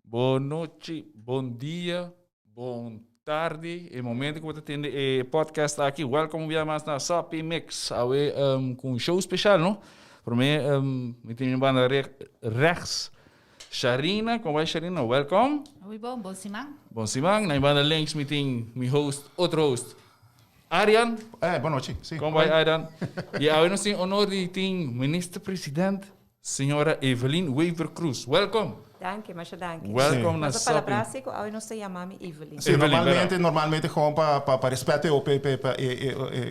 Bon nochi, bon dia, bon tardi. E momento ku bo ta tende e podcast aki, welcome un bia mas na Sopi Mix. Awe um, ku un show special, no? Promé um, mi tin mi banda re rechts Sharina, kon bai Sharina? Welcome. Muy bon, bon siman. Bon siman. Na mi banda links mi tin mi host, otro host, Arian. Eh, bon nochi. Sí. Kon bai Arian? I awe nos tin honor di tin minister president Señora Evelyn Wever Croes, welkom! Danki, masha danki. Welkom na Nos a Sappie. palabrá si ku awe nos ta yama mi Evelyn. Sí, Evelyn, normalmente, bera. normalmente gewoon pa pa pa respet e op e pa e e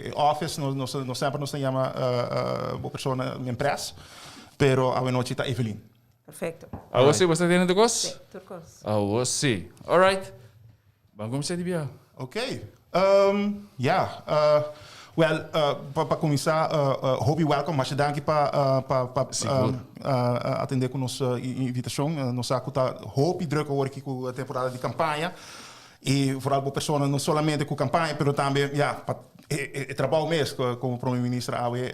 e office nos nos nos semper nos ta yama bo persona men pres, pero awe nochi ta Evelyn. Perfecto. Awo si, bo sta tene tur kos? Sí, tur kos. Awo si. Alright. Ban kuminsá di biaha. Ok. Ya. Wel, pa kuminsá, hopi wèlkom. Masha danki pa pa atendé ku nos invitashon. Nos sa ku ta hopi drùk awor aki ku temporada di kampaña. I foral bo persona no solamente ku kampaña, pero tambe ya pa e trabou mes komo Prome Minister awe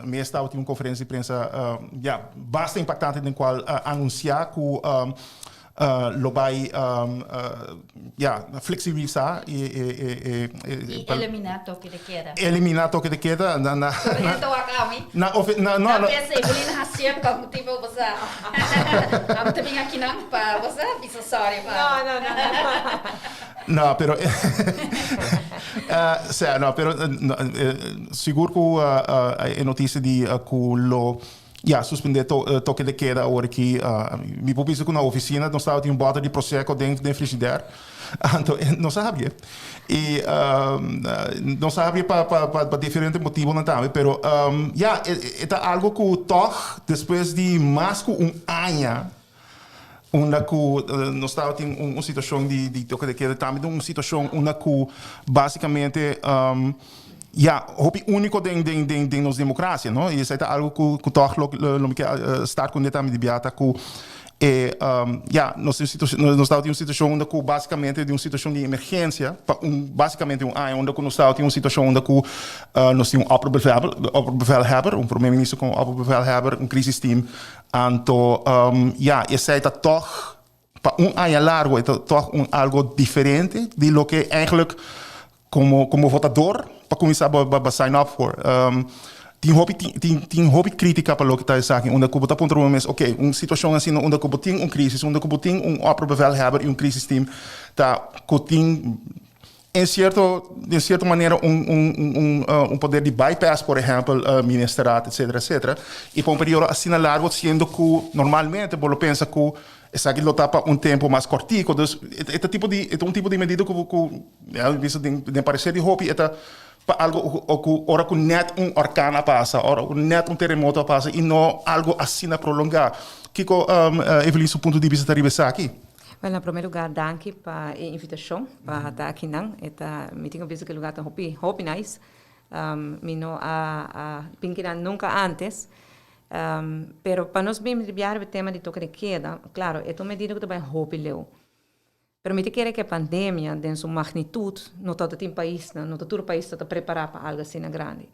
mes tabatin un konferensia di prensa ya basta impaktante den kual a anunsiá ku Lo bai ya flexibilisa e e I eliminá toke de keda. Eliminá toke de keda na na Tur hende ta wak ami. Na ofi na no Ta pensa Evelyn hacié pa motibo bo sa ami ta bin akinan pa bo sa bisa sorry pa. No no no. No pero sea no pero sigur ku e notisia di ku lo Ya, suspendé toke de keda awor aki. Mi por bisa ku na ofisina nos tabatin un bòter di prosecco den den frishider. Anto nos a habié. I nos a habié pa pa pa diferente motibonan tambe, pero ya, e ta algu ku tòg despues di mas ku un aña unda ku nos tabatin un situashon di di toke de keda, tambe un situashon unda ku básikamente Ya, hopi úniko den den den den nos demokrasia, no? I esei ta algu ku ku tòg lo lo mi ke start kuné tambe di bia ta ku e ya, nos tin un situashon nos tabatin un situashon unda ku básikamente di un situashon di emergensia pa un básikamente un aña unda ku nos tabatin un situashon unda ku nos tin un opperbevel opperbevelhebber, un prome minister komo opperbevelhebber, un crisisteam. Anto ya, esei ta tòg pa un aña largu e ta tòg un algu diferente di loke eigenlijk Como como votador pa cuminsa bo bo sign up for. Tin hopi tin tin hopi critica pa loke ta esaki unda cu bo ta puntra bo mes ok un situacion asina unda cu bo tin un crisis unda cu bo tin un opperbevelhebber y un crisis team ta cu tin en cierto den cierto manera un un un un poder di bypass por ehempel ministerraad etcetera etcetera y pa un periodo asina largo siendo cu normalmente bo lo pensa cu Esaki lo ta pa un tempu mas kòrtiku. Dus e ta tipo di, e ta un tipo di medida ku ku ya mi bisa den den pareser di hopi e ta pa algu ku ora ku nèt un orkan a pasa, ora ku nèt un teremoto a pasa i no algu asina prolongá. Kiko Evelyn su punto di bista ta riba esaki? Wèl, na promé lugá danki pa e invitashon pa ta akinan. E ta, mi tin ku bisa ku e lugá ta hopi hopi nice. Mi no a a bin kinan nunka ántes. Pero pa nos bin biaha riba e tema di toke de keda, klaro, e ta un medida ku ta bai hopi leu. Pero mi ta kere ku e pandemia den su magnitut no tabata tin paisnan, no ta tur pais tabata prepará pa algu asina grandi.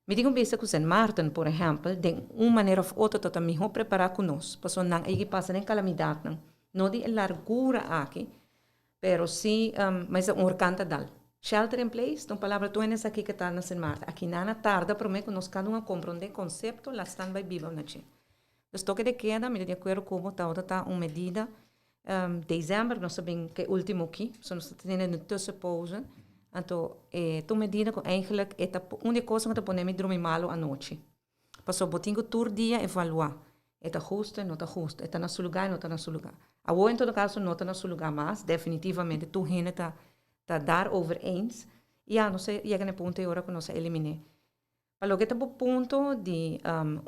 Mi tin ku bisa ku Sint Maarten, por ehèmpel, den un manera òf otro tabata mihó prepará ku nos, pasobra nan a yega pasa den kalamidatnan, no di e largura aki, Pero si mas un orkan ta dal. Shelter in place ta un palabra tur hende sa kiko ta na Sint Maarten. Aki nan a tarda prome ku nos kada un a komprondé konsepto laat staan bai biba na dje. Dus toque de queda, mi ta di acuerdo cu bo, tabata ta un medida. December nos ta bin cu e ultimo aki, so nos ta teniendo een tussenpoze. Anto e ta un medida cu eigenlijk e ta un di e cosnan cu ta pone mi drumi malo anochi. Pasobra bo tin cu tur dia evalua, e ta husto, e no ta husto, e ta na su lugar, e no ta na su lugar. Awor en todo caso no ta na su lugar mas, definitivamente tur hende ta ta daarover eens. Y ya, nos a yega na e punto e ora cu nos a elimine. Pa loke ta bo punto di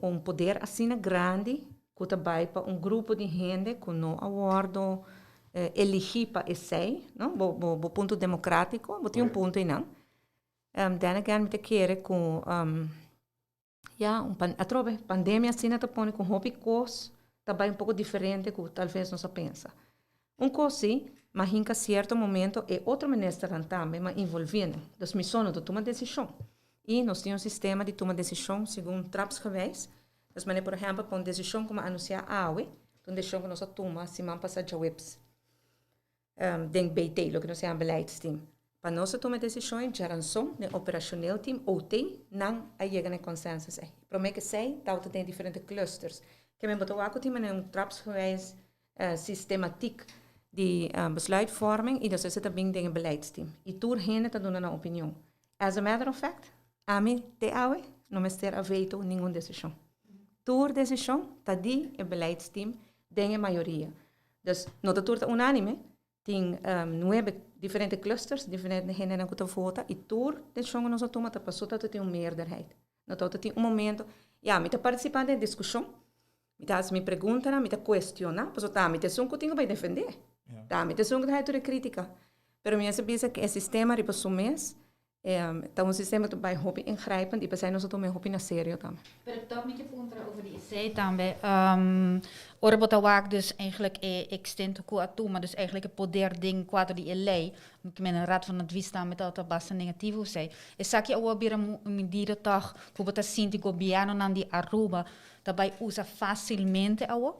un poder asina grandi cu ta bay pa un grupo di hende cu no a wordo eligi pa esey, no, bo bo bo punto democratico, bo tin un punto eynan. Then again mi ta kere cu ya un pan atrobe pandemia asina ta pone cu hopi cos ta bay un poco diferente cu talves nos a pensa. Un cos si, ma hinca cierto momento e otro ministernan tambe ma involvi nan. Dus mi so no ta tuma decision. Y nos tin un sistema di tuma decision segun trapsgewijs. Dus manera por ehempel pa un decision cu mi a anuncia awe, ta un decision cu nos a tuma siman pasa djaweps. Den BT, loke nos yama beleidsteam. Pa nos a tuma e desishon ei, djaranson den operacioneel team, OT, nan a yega na e consensus ei. Prome ke esei tabata den diferente clusters. Ke men bo ta wak ku tin manera un trapsgewijs systematiek di besluitvorming i despues e ta bin den e beleidsteam. I tur hende ta duna nan opinion. As a matter of fact, ami te awe no mester a veto ningun desishon. Tur desishon ta di e beleidsteam den e mayoria. Dus no ta tur ta unánime, tin nuebe diferente clusters, diferente hendenan ku ta vota i tur desishon ku nos a tuma ta pasobra ta tin un meerderheid. No ta tin un momento, ya mi ta partisipá den e diskushon, mi ta hasi mi preguntanan, mi ta kuestioná, pasobra ta mi ta esun ku tin ku bai defendé, ta mi ta esun ku ta hasi tur e krítika. Pero mi a bisa ku e sistema riba su mes Ta un sistema ku ta bai hopi ingrijpend i p'esei nos a tuma e hopi na serio tambe. Pero tòg mi ke puntra over di esei tambe. Ora bo ta wak dus eigenlijk e extent ku a tuma, dus eigenlijk e poder den kuadro di e lei, ku men Raad van Advies tambe tabata basta negativo esei. Esaki awor a bira un medida tòg ku bo ta sinti gobièrnunan di Aruba ta bai usa fásilmente awor?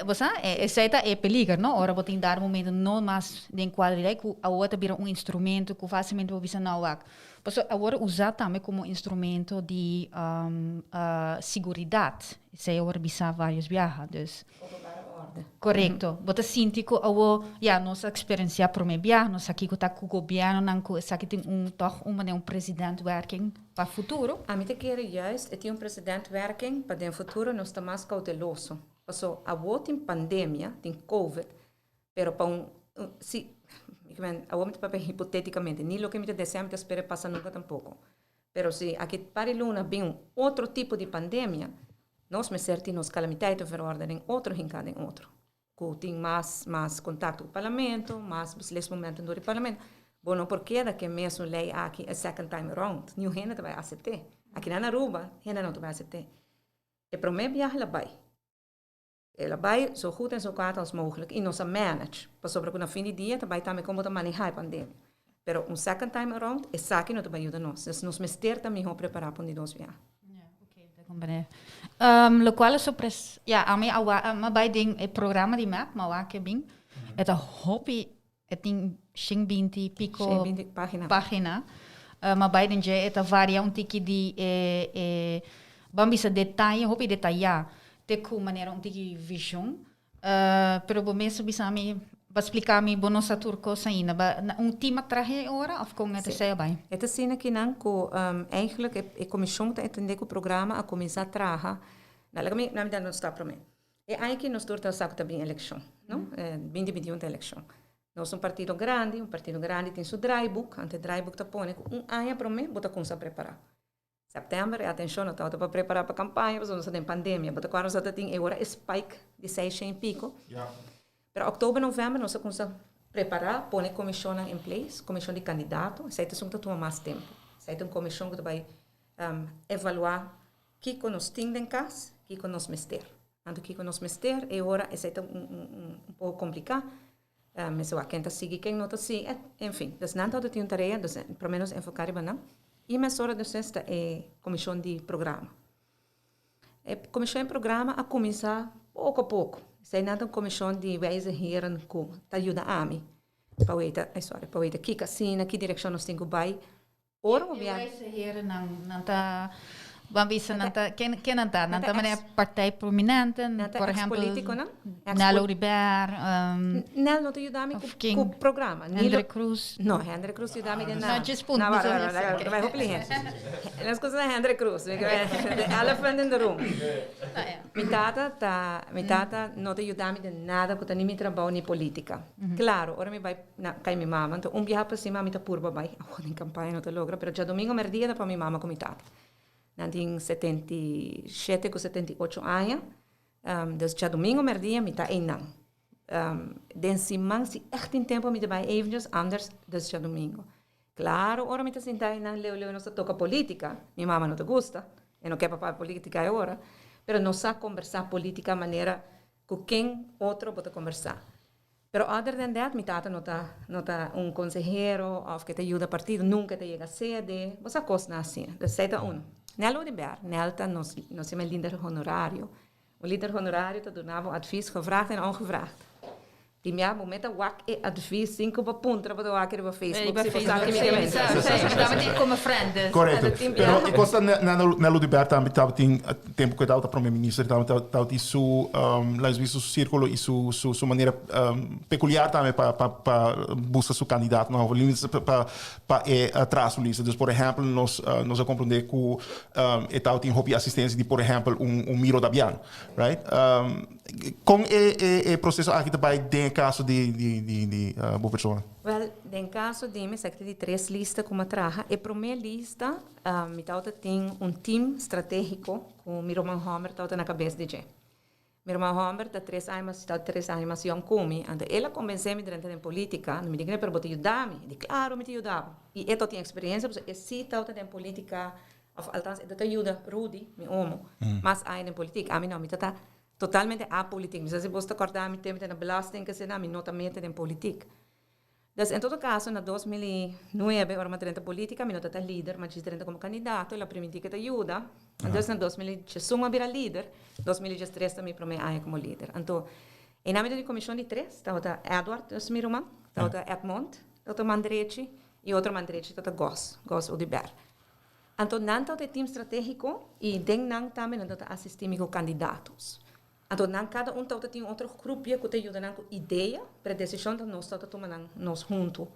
Bo sa, esei ta e peliger, no? Ora bo tin dado momento no mas den kuadro di lei ku awor ta bira un instrumento ku fásilmente bo bisa no wak. Pasobra awor usa tambe komo instrumento di siguridat. Esei awor bisa vários biaha, dus. Openbare orde. Korekto. Bo ta sinti ku awor, ya, nos a eksperensiá promé biaha, nos sa kiko ta ku gobièrnunan ku esaki tin un tòg un manera un presidentwerking pa futuro. Ami ta kere juist e tin un presidentwerking pa den futuro nos ta mas kouteloso. Paso awor tin pandemia, tin covid, pero pa un, si, mi ke men, awor mi ta papia hipoteticamente, ni loke mi ta desea mi ta spera e pasa nunca tampoco. Pero si aki par di luna bin un otro tipo di pandemia, nos mester tin nos calamiteitenverordening otro hinca den otro, cu tin mas, mas contacto cu parlamento, mas beslismomenten door di parlamento. Bo no por keda cu e mesun ley aki a second time around. Niun hende ta bay acepte. Aki na Aruba, hende no ta bay acepte. E promé biaha el a bai. El a bai zo goed en zo kwaad als mogelijk i nos a manage, pasobra ku na fin di dia ta bai tambe kon bo ta manehá e pandemia. Pero un second time around, esaki no ta bai yuda nos. Dus nos mester ta mihó prepará pa un di dos biaha. Ja, oké, ta komprendé. Lokual a sorpres, ja, ami a wak, mi a bai den e programa di mep, mi a wak e bin. E ta hopi E tin 120 pico 120 pagina. pagina. Ma bai den dje e ta varia un tiki di e e ban bisa detaye, hopi detayá te ku manera un tiki vision. Pero bo mes a bisa mi, bo a splika mi bo no sa tur kos ainda. Ba na un team a traha e ora òf kon e ta Sí. sea bai? E ta asina kinan ku eigenlijk e e komishon ta entendé ku programa a kuminsá traha. Na laga mi na mi da un stap promé. E aña aki nos tur ta sa ku ta bin elekshon, no? 2021 ta elekshon. Nos un partido grandi, un partido grandi tin su draaiboek, anto e draaiboek ta pone ku un aña promé bo ta kumsa prepará. Sèptèmber e atenshon no tabata pa prepará pa kampaña pasobra nos ta den pandemia. Bo ta kòrda nos tabata tin e ora e spike di seishen i piko. Pero òktober, novèmber nos a kumsa prepará, pone komishonnan in place, komishon di kandidato, esei ta esun ku ta tuma mas tempu. Esei ta un komishon ku ta bai evaluá Kiko nos tin den kas, kiko nos mester. Anto kiko nos mester, e ora esei ta un un poco kompliká. Mester wak ken ta sigui, ken no ta sigui, en fin. Dus nan tabata tin un tarea, dus promé nos enfoká riba nan. I mesora despues ta e komishon di programa. E komishon di programa a kuminsá poko a poko. Esei nan ta un komishon di wijze heren ku ta yuda ami pa weta, ai sorry, pa weta kiko asina, ki direkshon nos tin ku bai. Ora E wijze heren nan ta. Ban bisa nan ta, ken, ken nan ta? Nan ta manera partij prominenten, Nan ta por ehempel, ex-politiconan, ex- Nel Oduber, Nel no ta yuda mi of ku, ken? ku programa. Ni Hendrik Croes. No, Hendrik Croes yuda mi den No, nada. just punt, No, no, wara, sorry, wara, wara, okay. bai hopi lihe. Nos cosa na Hendrik Croes. The elephant in the room. Mi tata ta, mi tata no ta yuda mi den nada ku ta ni mi trabou ni politica. Claro, ora mi bai na kai mi mama, anto un biaha pa sima mi ta purba bai. Awor den campaña no ta logra, pero djadomingo merdia ta pa mi mama ku mi tata. Nan tin 77 ku 78 aña. Dus djadomingo merdia mi ta einan. Den siman si echt tin tempo mi ta bai eventjes, anders dus djadomingo. Claro, ora mi ta sinta einan leu leu nos ta toca politica. Mi mama no ta gusta, e no ke pa papia politica e ora, pero nos sa combersa politica manera cu ken otro bo ta combersa. Pero other than that, mi tata no ta no ta un consehero of ke ta yuda partido, nunca e ta yega sede, bo sa cosnan asina. Dus esei ta uno. Nel Oduber, Nel ta nos nos yama lider honorario. Un lider honorario ta duna bo advies gevraagd en ongevraagd. Di mia bo meta wak e advies sin ku bo puntra bo ta wak riba Facebook Riba si bo sa Facebook, ki mi sí, ta mi sa, mester. sí, mi tabatin komo friend, dus. Korekto. Anto tin Pero bia. e kos ta Nel Oduber tambe tabatin tempu ku e tabata prome minister tambe tabatin su laat bisa su sirkulo i su su su manera pekuliar tambe pa pa pa buska su kandidatonan of pa pa e traha su lista. Dus por ehèmpel nos nos a komprondé ku e tabatin hopi asistensia di por ehèmpel un un Miro Dabian, right? Kon e e e proseso aki ta bai den e kaso di di di di bo persona? Wèl, den kaso di mi esaki ta di tres lista ku mi a traha. E promé lista mi tabata tin un tim stratégiko ku mi ruman hòmber tabata na kabes di dje. Mi ruman hòmber ta tres aña mas ta tres aña mas yòn ku mi, anto el a kombensé mi drenta den polítika. Mi di kende, pero bo ta yuda mi? E di, klaro mi ta yuda bo. I e tabata tin eksperensia pasobra e sí tabata den polítika, òf althans e ta yuda Rudy, mi omo, mas aña den politik. Ami no, mi ta ta totalmente apolitiek. Mi sa si bos ta kòrda mi tempu na belasting kese mi no ta mete den politiek. Dus en todo kaso na 2009 ora mi a drenta politika mi no ta lider, mi a djis drenta komo kandidato, el a primintí ke ta yuda. Dus na 2011 mi a bira lider, 2013 ta mi promé aña komo lider. Anto e nan mi ta di komishon di tres, tabata Edward, dus mi ruman, tabata Edmond, tabata man drechi, i otro man drechi tabata Gos, Gos Oduber. Anto nan tabata e team strategico y den nan tambe nan tabata asisti mi cu candidatos. Anto nan cada un tabata tin otro groepje cu ta yuda nan cu idea, pero e decision ta nos tabata tuma nan nos hunto.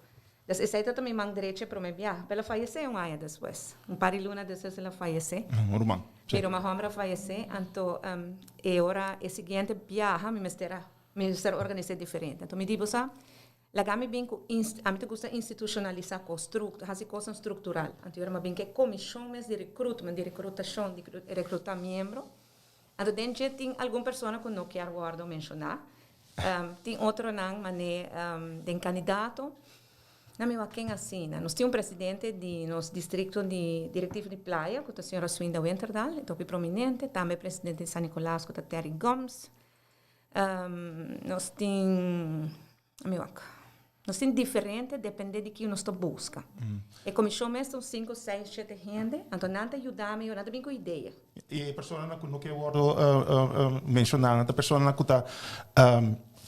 Dus esey tabata mi man drechi e prome biaha. Pero el a fayece un aña despues. Un par di luna despues el a fayece. Un ruman. Mi ruman homber a fayece. Anto e ora e siguiente biaha mi mester a mi mester a organisa diferente. Anto mi di bo sa, Laga mi bin ku inst, ami ta gusta institushonalisá kos, struk, hasi kosnan struktural. Anto yora mi a bin ku e komishon mes di recruitment, di rekrutashon, di rekrutá miembro. Anto den dje tin algun persona ku no kier wòrdu menshoná. Tin otronan mané den kandidato. Na mi wak ken asina. Nos tin un presidente di nos distrikto di direktivo di Playa ku ta señora Swinda Winterdal, e ta hopi prominente. Tambe presidente di San Nicolas ku ta Terry Gomes. Nos tin, mi wak, nos tin diferente depende di kiu nos ta buska. E komishon mes ta un sinku, seis, shete hende, anto nan ta yuda mi, nan ta bin ku idea. E personanan ku no ke wòrdu menshoná nan ta personanan ku ta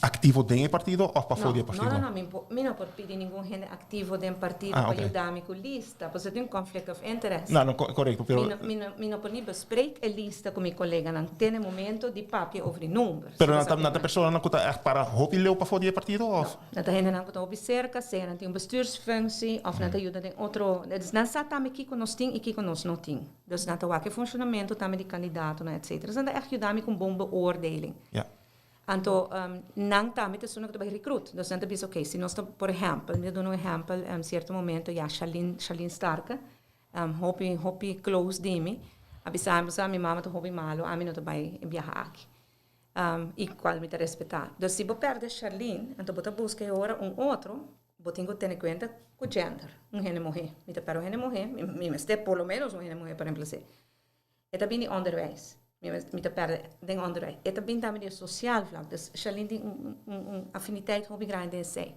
aktivo den e partido òf pafó di e partido? No, no, no, mi no por pidi ningun hende aktivo den partido pa yuda mi ku lista, pasobra tin un conflict of interest. No, no, korekto, pero. Mi no, mi no por ni bespreek e lista ku mi koleganan te na e momento di papia over di number. Pero nan ta, nan ta personanan ku ta ègt para hopi leu pafó di e partido òf? No, nan ta hendenan ku ta hopi serka, sea nan tin un bestuursfunctie òf nan ta yuda den otro, dus nan sa tambe kiko nos tin i kiko nos no tin. Dus nan ta wak e funshonamentu tambe di kandidatonan etsetera. Dus nan ta ègt yuda mi ku un bon beoordeling. Ja. Anto nan tambe ta esunnan ku ta bai recruit. Dus nan ta bisa oké, si nos ta, por ehèmpel, mi ta duna un ehèmpel, sierto momento ya Sharlene, Sharlene Starke, hopi, hopi close di mi, a bisa mi, bo sa mi mama ta hopi malo, ami no ta bai e biaha aki. I kual mi ta respetá. Dus si bo pèrdè Sharlene, anto bo ta buska e ora un otro, bo tin ku tene kuenta ku gender, un hende muhé. Mi ta pèrdè un hende muhé, mi mester por lo menos un hende muhé pa reemplas'é. E ta bin di onderwijs. Mi ta perde den onderwijs. E ta bin tambe di e sociaal vlak. Dus Sharlene tin un afiniteit hopi grandi den esei.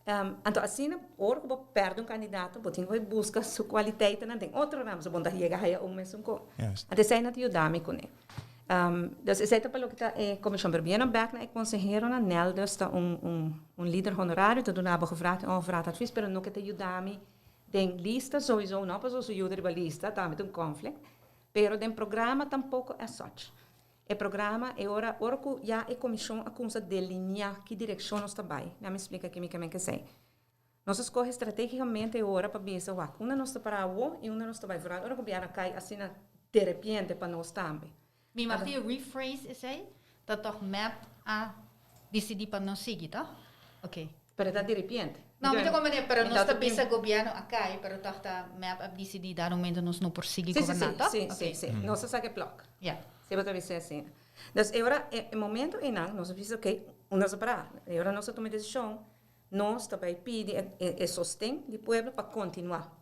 Anto asina ora ku bo perde un kandidato bo tin ku bai buska su kualiteitnan den otro ramo so bo no ta yega haya un mesun ko. Anto esei nan ta yuda mi kuné. Dus esei ta pa loke ta e komishon. Pero biendo bek na e konseheronan, Nel dus ta un lider honorario, ta duna bo gevraagd en ongevraagd advies, pero no ke ta yuda mi Den lista souiso no pasobra su yuda riba lista tambe ta un conflict. Pero den programa tampoco as such. E programa e ora, ora cu ya e comision a cuminsa delinea ki direccion nos ta bay. Laat me splica ki mi ke men ke esey. Nos a scoge strategicamente e ora pa bisa wak unda nos ta para awo y unda nos ta bay. Vooral ora gobierno a cay asina derepiente pa nos tambe. Mi mag di rephrase esey? Ta toch mep a dicidi pa no sigui, toch? Ok. Pero ta diripiente. No, mi ta comprende, pero nos ta bisa gobierno a cay, pero toch ta mep a dicidi dado momento nos no por sigui goberna, toch? Si, si, si, si. Nos a saca e plok. Ja. Si bo ta bisa asina. Dus e ora, e momento einan, nos a bisa, ok, unda nos a para? E ora nos a tuma e decision, nos ta bay pidi e sosten di pueblo pa continua.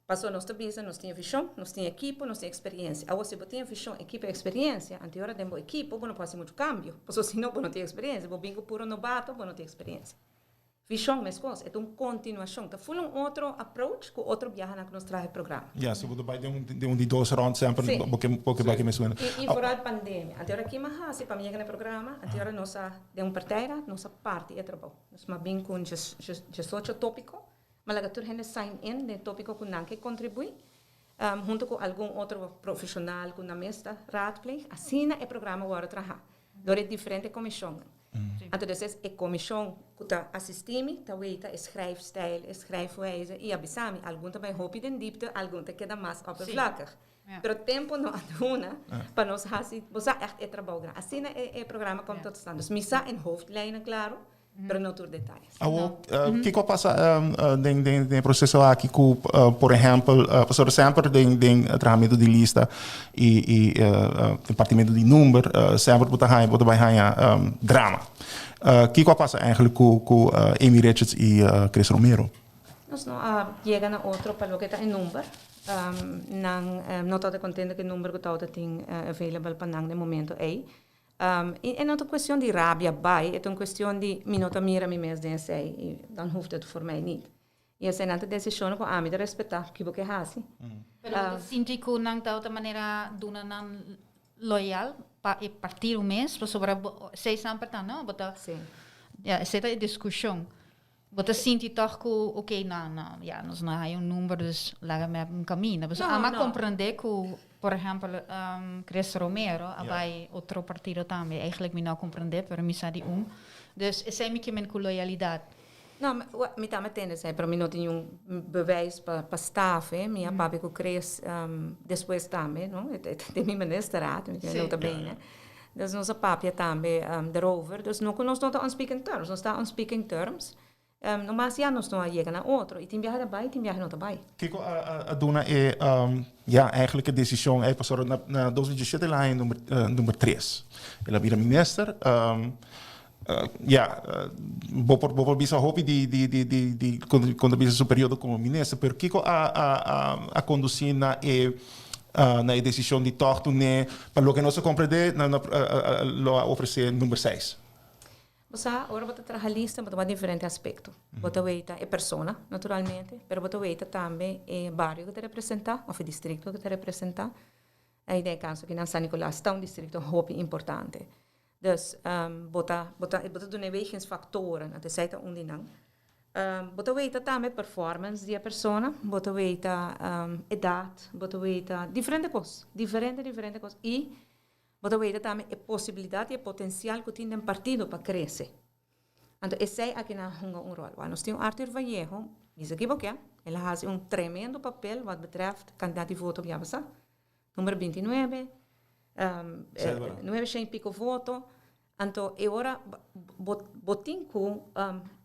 Pasobra nos ta bisa nos tin e vishon, nos tin ekipo, nos tin eksperiencia. Awor si bo tin e vishon, ekipo i eksperiencia, anto e ora den bo ekipo bo no por hasi muchu kambio, pasobra si no bo no tin eksperiencia. Bo bin ku puro nobato, bo no tin eksperiencia. Vishon meskos, e ta un kontinuashon, ta ful un otro approach ku otro biahanan ku nos traha e programa. Ya, si bo ta bai den un den un di dos rond semper bo ke bo ke bai ke mes wena. I vooral pandemia. Anto e ora kima hasi pa mi yega na e programa, anto e ora nos a den un partijraad nos a parti e trabou. Nos a bin ku un diesocho topiko. Ma laga tur hende sign in den e tópiko ku nan ke kontribuí, huntu ku algun otro profeshonal ku nan mes ta raadpleeg. Asina e programa wòrdu trahá dor e diferente komishonnan. Anto despues e komishon ku ta asistí mi ta weita e schrijfstijl, e schrijfwijze i a bisa mi algun ta bai hopi den diepte, algun ta keda mas oppervlakkig. Pero tempu no a duna pa nos hasi, bo sa ègt e trabou grandi. Asina e programa kom tot stand. Dus mi sa in hoofdlijnen klaro, pero no tur detayes. Awor, kiko a pasa den den e proseso aki ku por ehèmpel, pasobra semper den den trahamentu di lista i i den partimentu di number semper bo ta haña bo ta bai haña drama. Kiko a pasa eigenlijk ku ku Amy Richards i Chris Romero? Nos no a yega na otro pa loke ta e number. Nan no tabata kontento ku e number ku tabata tin available pa nan den momento ei. I e no ta un cuestion di rabia bai, e ta un cuestion di mi no ta mira mi mes den esei i dan hoeft het voor mij niet. I eseinan ta decisionnan cu ami ta respeta, ki bo ke haci. Pero bo ta sinti cu nan ta ota manera duna nan loyal pa e partido mes, pasobra bo esei semper ta no, bo ta, ya esei ta e discusion. Bo ta sinti tòg ku oké, no, no, ya, nos no haya un number, dus laga mi un kaminda. Pasobra amo a komprendé ku, por ehèmpel, Chris Romero a bai otro partido tambe. Eigenlijk mi no a komprendé, pero mi sa di un. Dus esei mi ke men ku loyalidat. No, mi tambe tende esei, pero mi no tin niun bewijs pa staf, eh. Mi a papia ku Chris despues tambe, no, e ta den mi ministerraad, mi no ta bene. Dus nos a papia tambe derover. Dus no ku nos no ta on speaking terms, nos ta on speaking terms. No mas ya nos no a yega na otro. I tin biaha ta bai, tin biaha no ta bai. Kiko a duna e, ya, eigenlijk e desishon ei? Pasobra na na 2017 el a haña number number tres. El a bira minister. Ya, bo por bo por bisa hopi di di di di di kon ta bisa su periodo komo minister, pero kiko a a a kondusí na e na e desishon di tòg dun'é pa loke nos a komprendé nan lo a ofresé number seis. Bo sa, ora bo ta traha lista bo ta wak diferente aspekto. Bo ta weita e persona, naturalmente, pero bo ta weita tambe e bario ku ta representá òf e distrikto ku ta representá. I den e kaso aki nan San Nicolas ta un distrikto hopi importante. Dus bo ta bo ta bo ta duna e wegingsfaktoren, anto esei ta un di nan. Bo ta weita tambe performance di e persona, bo ta weita edat, bo ta weita diferente kos, diferente diferente kos i bo ta weita tambe e posibilidat i e potensial ku tin den partido pa krese. Anto esei aki nan a hunga un ròl. Wak nos tin un Arthur Vallejo, mi sa kibokia, el a hasi un tremendo papel wat betreft kantidat di voto ku ya pasá. Numero 29, 900 y pico voto. Anto e ora bo, bo tin cu...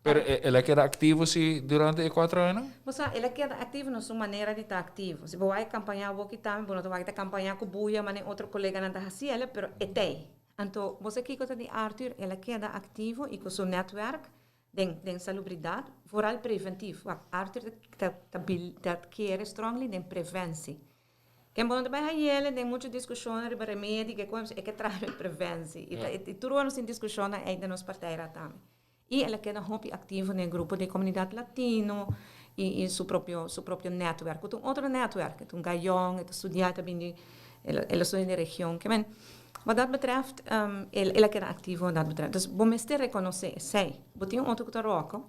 Pero el a keda activo si durante e cuatro añanan? Bo sa, el a keda activo na su manera di ta activo. Si bo wak e campaña awor ki tambe, bo no ta wak e ta campaña cu buya manera otro coleganan ta haci el, pero e t'ey. Anto, bo sa kico ta di Arthur? El a keda activo y cu su netwerk den, den salubridad, vooral preventief. Wak, Arthur ta, ta, ta kere strongly den preventie. Ken bo no ta bai hayele den mucho diskushonnan riba remedi ke kos, e ke traha den preventie. I ta i tur ora nos tin diskushonnan ei den nos partijraad tambe. I el a keda hopi aktivo den e grupo di komunidat latino i i su propio su propio netwerk ku ta un otro netwerk. E ta un gayon, e ta studia, e ta bini el el a studia den region. Ke men, wat dat betreft el el a keda aktivo wat dat betreft. Dus bo mester rekonosé esei. Bo tin un otro ku ta ròko.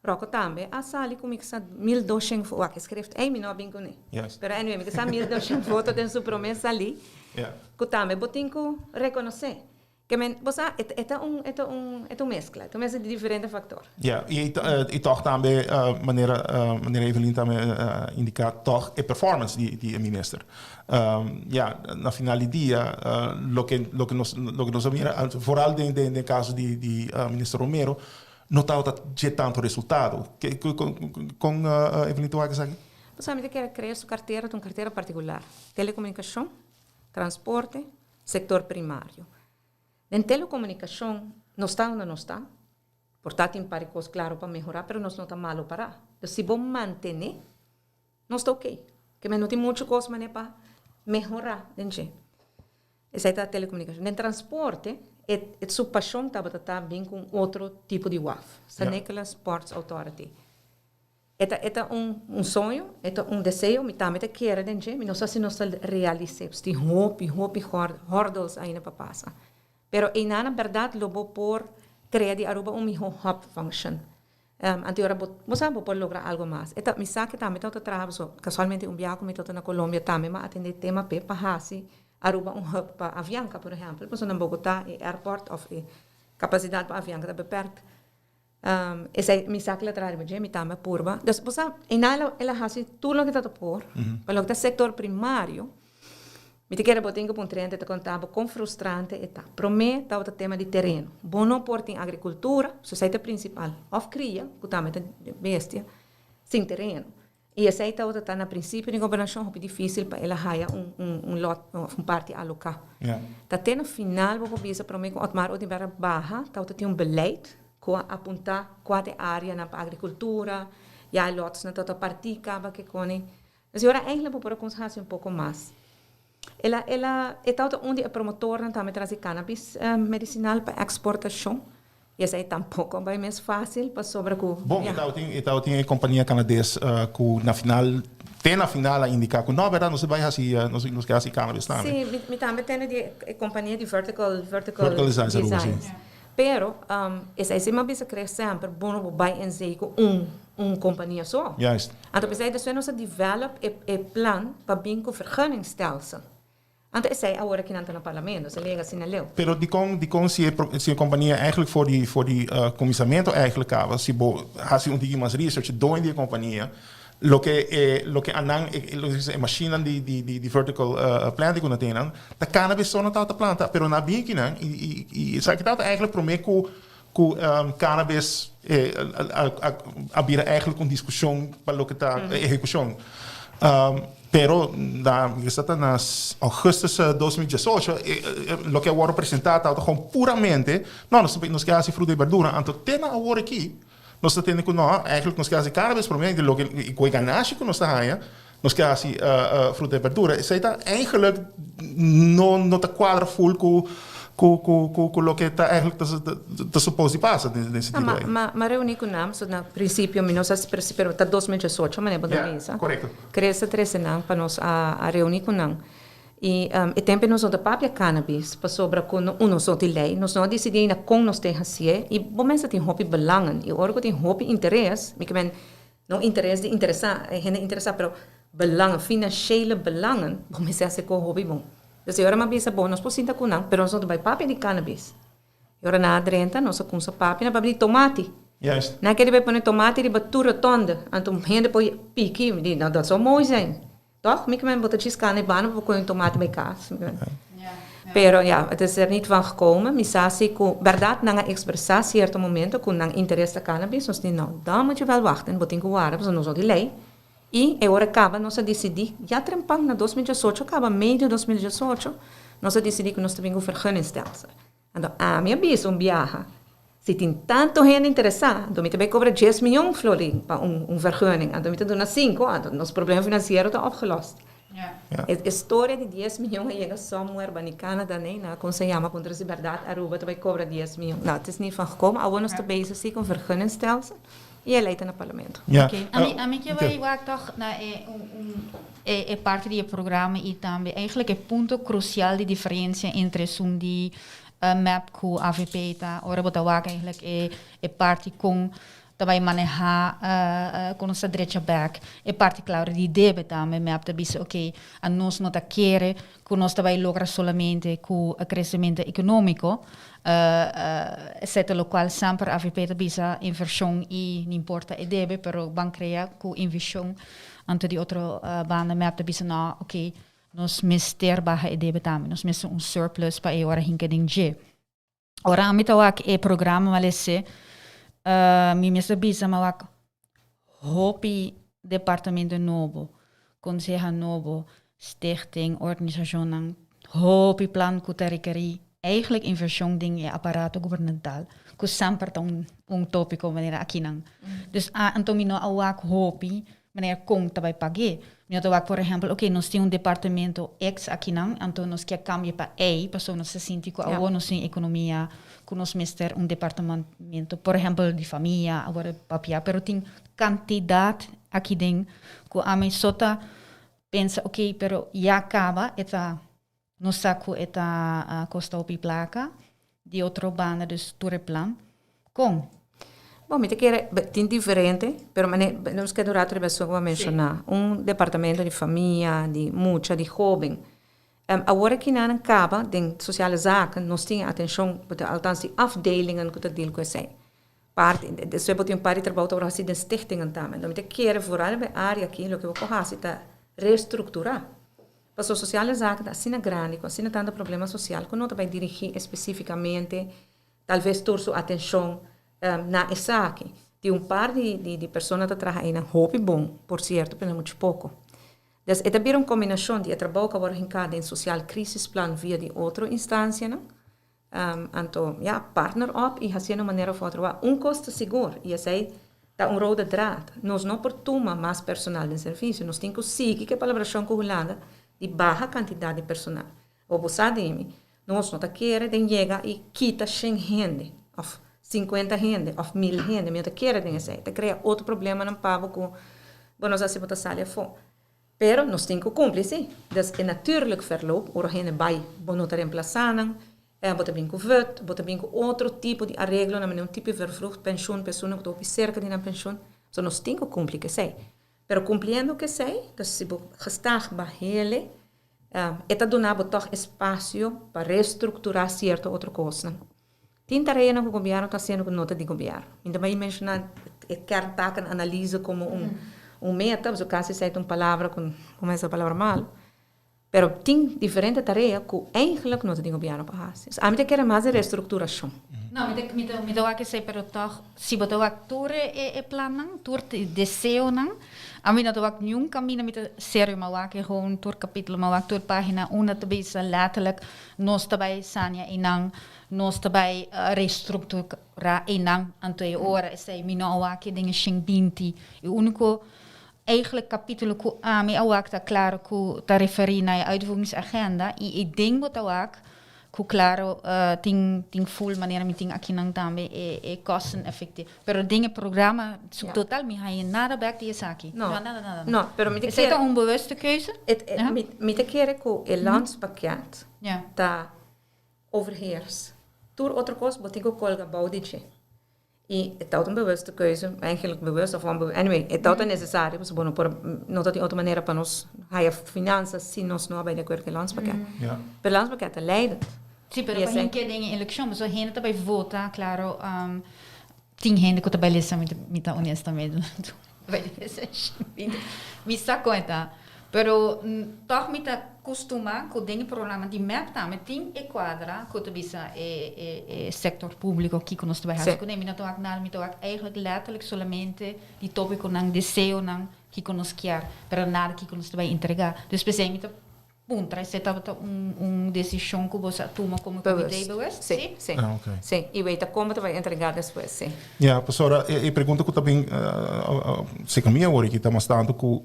Rocco tambe a sali ku mi sa 1200 voto. Wak, e schrift ei mi no a bin kuné. Pero anyway, mi sa 1200 voto den su promé salí. Ku tambe bo tin ku rekonosé. Ke men, bo sa, e ta un, e ta un, e ta un meskla. E ta un meskla di diferente faktor. Ja, i i tòg tambe manera manera Evelyn tambe a indiká tòg e performance di di e minister. Ja, na final di dia loke loke nos loke nos a mira vooral den den den kaso di di minister Romero no tabata dje tanto resultado. Ke kon Evelyn ta wak esaki? Bo sa mi ta kere krea su kartera ta un kartera partikular. Telekomunikashon, transporte, Sector primario. Den telecomunicacion nos ta unda nos ta, por ta tin par di cos claro pa mehora pero nos no ta malo para. Dus si bo mantene nos ta ok. Ke men no tin mucho cos mane pa mehora den dje. Esai ta telecomunicacion. Den transporte e e su pasion tabata ta bin cu un otro tipo di waf, San Nicolas Ports Authority. E ta e ta un un soño, e ta un deseo, mi tambe ta kere den dje, mi no sa si nos ta realis'é, pues tin hopi, hopi hurdles ainda pa pasa. Pero einan na bèrdat lo bo por krea di Aruba un mihó hub function. Anto ora bo, bo sa bo por logra algo mas. E ta, mi sa ke tambe tabata traha pasobra kasualmente un biaha ku mi tabata na Colombia tambe mi a atendé tema p'e pa hasi Aruba un hub pa Avianca por ehèmpel, pasobra na Bogotá e airport òf e kapasidat pa Avianca ta beperkt. Esei mi sa ku el a traha riba dje, mi tambe a purba. Dus bo sa, einan el a el a hasi tur loke ta ta por, pa loke ta sektor primario, mi ta kere bo tin ku pun trente ta konta bo kon frustrante e ta. Promé tabata tema di tereno. Bo no por tin agrikultura, so esei ta prinsipal, òf kria, ku tambe ta bestia, sin tereno. I esei tabata ta na prinsipio di gobernashon hopi difísil pa el a haya un un un lot òf un parti aloká. Ta te na final bo por bisa promé ku Otmar Oduber a baha tabata tin un beleid ku a apuntá kua ta e áreanan pa agrikultura, ya e lotsnan tabata partí kaba ke koni. Dus e ora eigentlik bo por a kuminsá hasi un poko mas. El a el a e tabata un di e promotornan tambe tras di cannabis medisinal pa eksportashon. I esei tampoko a bai mes fásil pasobra ku Bon, e tabatin e tabatin e kompania kanades ku na final te na final a indiká ku no bèrdat nos ta bai hasi nos nos ke hasi cannabis tambe. Sí, mi mi tambe tende di e kompania di vertical vertical Vertical designs Aruba, sí. designs. Pero esei si mi a bisa krea semper bo no por bai en zee ku un un kompania so. Juist. Anto p'esei despues nos a develop e e plan pa bin ku vergunningstelsel. Anto esei awor aki nan ta na parlamento, esei lega asina leu. Pero dikon dikon si e si e kompania eigenlijk for di for di kuminsamentu eigenlijk kaba si bo hasi un tiki mas research doño di e kompania loke e loke anan e loke e mashinnan di di di di vertical planting ku nan tin nan ta cannabis so nan tabata planta pero nan a bin akinan i i i esaki tabata eigenlijk prome ku ku cannabis a bira eigenlijk un diskushon pa loke ta ehekushon. Pero na mi sa ta na augustus 2018 loke a wòrdu presentá tabata gewoon puramente no nos nos ke hasi fruta i berdura anto te na awor aki nos ta tende ku no eigenlijk nos ke hasi cannabis promé di loke ku e ganashi ku nos ta haña nos ke hasi fruta i berdura esei ta eigenlijk no no ta kuadra ful ku ku ku ku ku loke ta eigenlijk ta ta supos di pasa den den sentido ei. Ma ma reuní ku nan so na prinsipio mi no sa si pero ta 2018 manera bo ta bisa. Korekto. Chris a trese nan pa nos a a reuní ku nan i e tempu nos no ta papia cannabis pasobra ku no nos no tin lei nos no a disidí ainda kon nos ta hasié i bo mester tin hopi belangen i ora ku tin hopi interes mi ke men No interes di interesá, e hende interesá, pero belangen, financiële belangen, bo mester hasi ko hopi bon. Dus e ora mi a bisa, bon, nos por sinta ku nan, pero nos no ta bai papia di cannabis. E ora nan a drenta, nos a kumsa papia, nan papia di tomati. Juist. Nan kere bai pone tomati riba tur rotonde, anto hende por piki, mi di, nou dat zou mooi zijn. Toch? Mi kimen bo ta djis kana e banda pa bo kohe un tomati bai kas. Mi kimen. Pero ja, het is er niet van gekomen. Mi sa si ku bèrdat nan a ekspresá sierto momento ku nan interes ta cannabis. Nos di no, dan moet je wel wachten, bo tin ku warda pasobra nos no tin lei. I e ora kaba nos a disidí, ya trempan na 2018 kaba, medio 2018, nos a disidí ku nos ta bin ku vergunningstelsel. Anto ami a bisa un biaha, si tin tanto hende interesá, anto mi ta bay cobra dies miyon florin pa un un vergunning, anto mi ta duna cinco, anto nos problema financiero ta opgelost. E e storia di dies miyon a yega somewhere bani Canada nee, nan a cuminsa yama puntra si berdad Aruba ta bay cobra dies miyon. Nou, het is niet van gekomen, awor nos ta bezig si cu un vergunningstelsel y e ley ta na parlamento. Oké, ami ami ke bay wak toch na e un un e e parti di e programa y tambe eigenlijk e punto crucial di diferencia entre esun di mep cu avp ta ora bo ta wak eigenlijk e e parti con. ta bai maneha con nos ta drecha bek e parti claro di debe tambe. MEP ta bisa ok, a nos no ta kere cu nos ta bai logra solamente cu e crecemento economico, esey ta locual semper avp ta bisa, inversion y no importa e debe, pero ban crea cu inversion. Anto di otro banda MEP ta bisa no, ok, nos mester baha e debe tambe, nos mester un surplus pa e ora hinca den dje. Ora ami ta wak e programa malese, mi mester bisa mi a wak hopi departamento nobo, konseha nobo, stichting, organisashonnan, hopi plan ku ta rekerí eigenlijk invershon den e aparato gubernamental, ku semper ta un topiko manera akinan. Dus anto mi no a wak hopi manera kon ta bai pag'é. Mi no ta wak por ehèmpel, oke, nos tin un departamento X akinan, anto nos kier kambia pa Y, pasobra nos ta sinti ku awor nos tin ekonomia ku nos mester un departamento, por ehèmpel di famia, awor papia, pero tin kantidat aki den ku ami so ta pensa, oke, pero ya kaba e ta, nos sa ku e ta kosta hopi plaka, di otro banda dus tur e plan, kon? Bon, mi ta kere, tin diferente, pero mane, nos keda un rato riba esun ku bo a menshoná, un departamento di famia, di mucha, di hóben. Awor aki nan kaba den Sociale Zaken, nos tin e atenshon, althans di afdelingen ku ta deal ku esei. Parti, despues bo tin un par di trabou ta wòrdu hasi den stichtingen tambe. Anto mi ta kere vooral riba e área aki loke bo por hasi ta restrukturá. Pasobra Sociale Zaken ta asina grandi ku asina tantu problema sosial ku no ta bai dirigí espesífikamente talves tur su atenshon na esaki. Tin un par di di persona ta traha einan hopi bon, por sierto, pero muchu poko. Des e ta bira un kombinashon di e trabou ku a wòrdu hinká den Sociaal Crisisplan via di otro instansianan. Anto, ya, partner op i hasié na un manera of otro. Wak, un kos ta sigur, i esei ta un rode draad, nos no por tuma mas personal den servisio. Nos tin ku sigui ku e palabrashon ku Hulanda di baha kantidat di personal. Bo bo sa di mi, nos no ta kere den yega i kita shen hende, òf sinkuenta hende, òf mil hende. Mi no ta kere den esei. Ta krea otro problemanan pa bo ku bo no sa si bo ta sali afó. Pero nos tin ku kumpli si. Dus e natuurlijk verloop, ora hende bai, bo no ta remplasá nan, bo ta bin ku vut, bo ta bin ku otro tipo di areglonan, manera un tipo di vervroegd penshun, personanan ku ta hopi serka di nan penshun. So nos tin ku kumpli ku esei. Pero kumpliendo ku esei, dus si bo gestaag bahele, e ta duna bo tòg espasio pa restrukturá sierto otro kosnan. Tin tareanan ku gobièrnu ta hasiendo ku no ta di gobièrnu. Mi ta bai menshoná e kerntakenanalyse komo un un meta, pasobra kasi esei ta un palabra ku kuminsá palabra malu. Pero tin diferente tarea ku eigentlik no ta di gobièrnu pa hasi. So ami ta kere mas di restrukturashon. No, mi ta mi ta mi ta wak esei, pero tòg si bo ta wak tur e e plannan, tur e deseonan, ami no ta wak niun kaminda mi ta serio mi a wak e gewoon tur kapítulo, mi a wak tur página unda ta bisa lèterlik nos ta bai sania einan. Nos ta bai restructura einan, anto e ora esei mi no a wak den e shen 20. E unico eigenlijk capitulo cu ami a wak ta claro cu ta referi na e uitvoeringsagenda y e den bo ta wak cu claro tin tin full manera mi tin akinan tambe e e kosten effectief. Pero den e programa su total mi haña nada bek di esaki. No, nada nada. No, pero mi ta Esei ta un bewuste keuze? Mi ta kere cu e landspakket ta Overheers. Tur otro kos bo tin ku kolga bou di dje. I e tabata un bewuste keuze, eigenlijk bewust of onbewust, anyway, e tabata nesesario pasobra bo no por, no tabatin otro manera pa nos haya finansa si nos no a bai di akuerdo ku e landspakket. Pero e landspakket ta leidend. Sí, pero pa hende den e elekshon, pasobra hende ta bai vota, klaro, tin hende ku ta bai lesa, mi ta honestamente bai lesa mi sa kon e ta. Pero tòg mi ta kustumá ku den e programa di mep tambe tin e kuadra ku ta bisa e e e sektor públiko kiko nos ta bai hasi kuné. Mi no ta wak nada, mi ta wak eigentlik lèterlik solamente di tópikonan, deseonan kiko nos kier, pero nada kiko nos ta bai entregá. Dus p'esei mi ta Puntra, Esei tabata un un desishon ku boso a tuma komo komité bewust? Sí, sí. Ah, ok. Sí, i wei ta kon bo ta bai entregá despues, sí. Ya, pasobra e pregunta ku ta bin serka mi awor aki ta mas tantu ku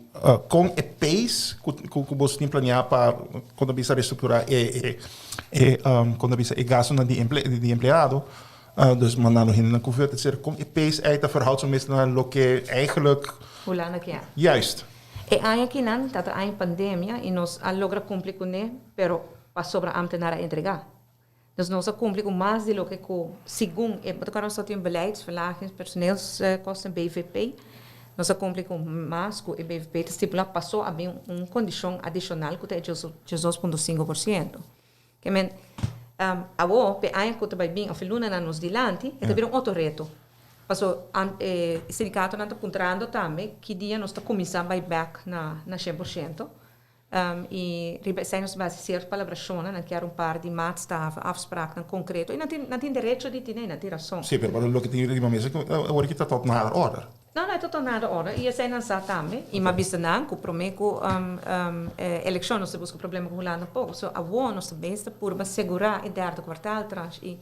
kon e pace ku ku boso tin planeá pa kon ta bisa restrukturá e e e kon ta bisa e gastunan di emple di empleado, dus mandando hendenan ku vèt etcetera, kon e pace ei ta verhoud su mes na loke eigenlijk. Hulanda kier. Juist. E aña akinan ta ta aña pandemia i nos a logra kumpli kuné, pero pasobra ámtenar a entregá. Dus nos a kumpli ku mas di loke ku segun e bo nos tin beleidsverlaging personeelskosten, BVP. Nos a kumpli ku mas ku e BVP ta stipulá paso a bin un kondishon adishonal ku ta e 12.5%. Ke men awor p'e aña ku ta bai bin òf e lunanan nos dilanti e ta bira un otro reto. Paso e sindikatonan ta puntrando tambe ki dia nos ta kuminsá bai bèk na 100%. I riba esei nos base sierto palabrashonnan, nan kier un par di maatstaven, afspraaknan konkreto, i nan tin nan tin derecho di tine, nan tin rason. Sí, pero loke tin riba mesa ku awor aki ta tot nader order. No, no, e ta tot nader order, i esei nan sa tambe. I m'a bisa nan ku promé ku elekshon nos ta buska problema ku Hulanda poko. So awor nos ta bes ta purba segurá e derde kwartaal transh i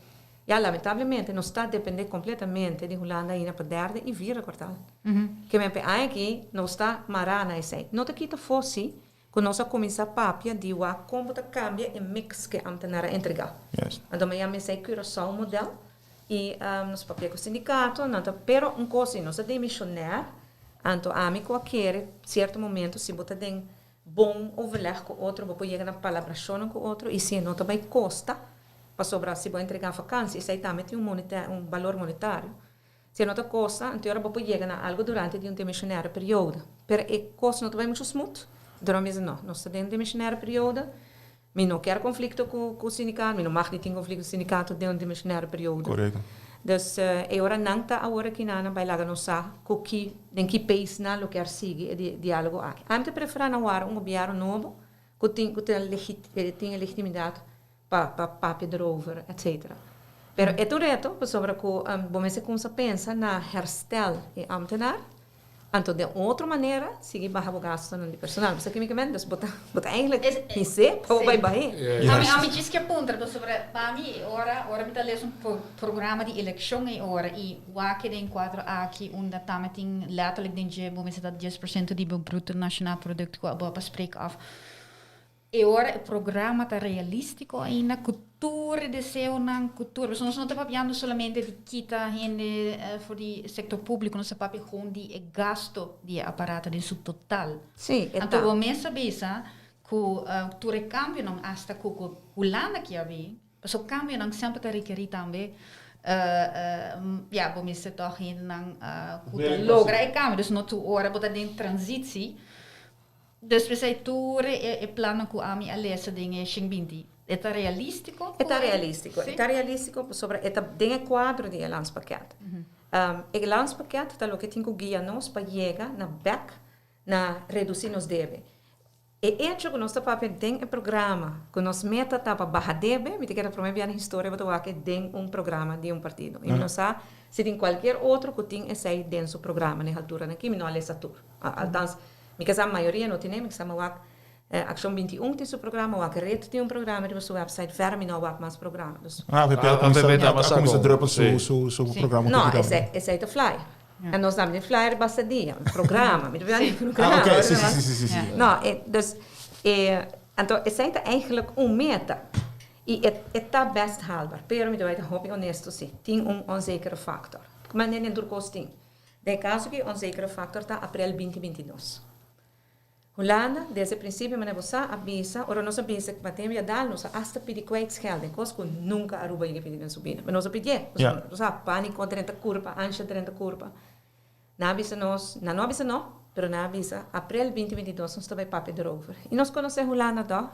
Ya, lamentablemente nos ta depende completamente di Hulanda ainda pa derde y vierde kwartaal. Ke men p'e aña aki nos ta mará na esei. No ta kita afó si ku nos a kuminsá papia di wak kon bo ta kambia e mix ku e ambtenaar a entregá. Anto mi a yama esei Curaçao model y nos papia ku sindikato, nan ta pero un kos si nos ta demisionair, anto ami ku a kere sierto momento si bo ta den bon overleg ku otro bo por yega na palabrashonnan ku otro y si e no ta bai kosta Pasobra si bo entregá vakansi, esei tambe tin un moneta, un balor monetario. Si e no ta kosta, anto ora bo por yega na algu durante di un demishonario periodo. Pero e kos no ta bai muchu smooth. Dor mi bisa, no, nos ta den un demishonario periodo, mi no kier konflikto ku ku sindikato, mi no mag di tin konflikto ku sindikato den un demishonario periodo. Korekto. Dus e ora nan ta awor aki nan a bai laga nos sa ku ki, den ki pace nan lo kier sigui e dialogo aki. Ami ta preferá nan wara un gobièrnu nobo ku tin ku ta tin e legitimidat pa pa papia erover etcetera. Pero e ta un reto pasobra ku bo mester kumsa pensa na herstel e ambtenaar, anto den otro manera sigui baha bo gastonan di personal. Bo sa kimikamente dus bo ta bo ta eigenlijk his'é pa bo bai bah'é. Ami ami djis ke puntra pasobra pa mi e ora ora mi ta lesa un programa di elekshon e ora i wak den kuadro aki unda tambe tin letterlijk den dje bo mester ta 10% di bo bruto nationaal product ku abo a besprek of E ora e programa ta realístiko ainda ku tur e deseonan, ku tur, pasobra nos no ta papiando solamente di kita hende for di e sektor públiko, nos ta papia gewoon di e gasto di e aparato den su total. Sí, e ta. Anto bo mes a bisa ku tur e kambionan asta ku ku Hulanda kier bin, pasobra kambionan semper ta rekerí tambe ya bo mester tòg hendenan ku ta logra e kambio, dus no tur ora bo ta den transitsie. Dus p'esei tur e plannan ku ami a lesa den e shen 20, e ta realístiko? E ta realístiko. E ta realístiko pasobra e ta den e kuadro di e landspakket. E landspakket ta loke tin ku guia nos pa yega na bèk na redusí nos debe. E echo ku nos ta papia den e programa ku nos meta ta pa baha debe, mi ta kere promé bia na historia bo ta wak e den un programa di un partido. I mi no sa si tin kualkier otro ku tin esei den su programa na e halturanan aki, mi no a lesa tur. Altans, mi ke sa mayoria no tene, mi ke sa mi wak Accion 21 tin su programa, wak Red tin un programa riba su website, verder mi no a wak mas programa. Dus. Ah, AVP a cuminsa, a cuminsa druppel su, su, su programa No, esey, esey ta flyer. En nos tambe tin flyer basta dia, programa, mi ta bisa di programa. Ah, oké, si, si, si, si, si. No, e, dus, e, anto esey ta eigenlijk un meta. I e, e ta best haalbaar, pero mi ta bai ta hopi honesto si, tin un onzekere factor. Manera den tur cos tin. Den e kaso aki onzekere faktor ta aprel 2022. Hulanda, desde prinsipio manera bo sa, a bisa, ora nos a bisa ku pandemia a dal, nos a asta pidi kwijtschelding, kos ku nunka Aruba yega pidi den su bida. Pero nos a pidié, pasobra bo sa, pániko drenta kurpa, ansha drenta kurpa. Nan a bisa nos, nan no a bisa no, pero nan a bisa aprel 2022 nos ta bai papia derover. I nos konosé Hulanda tòg,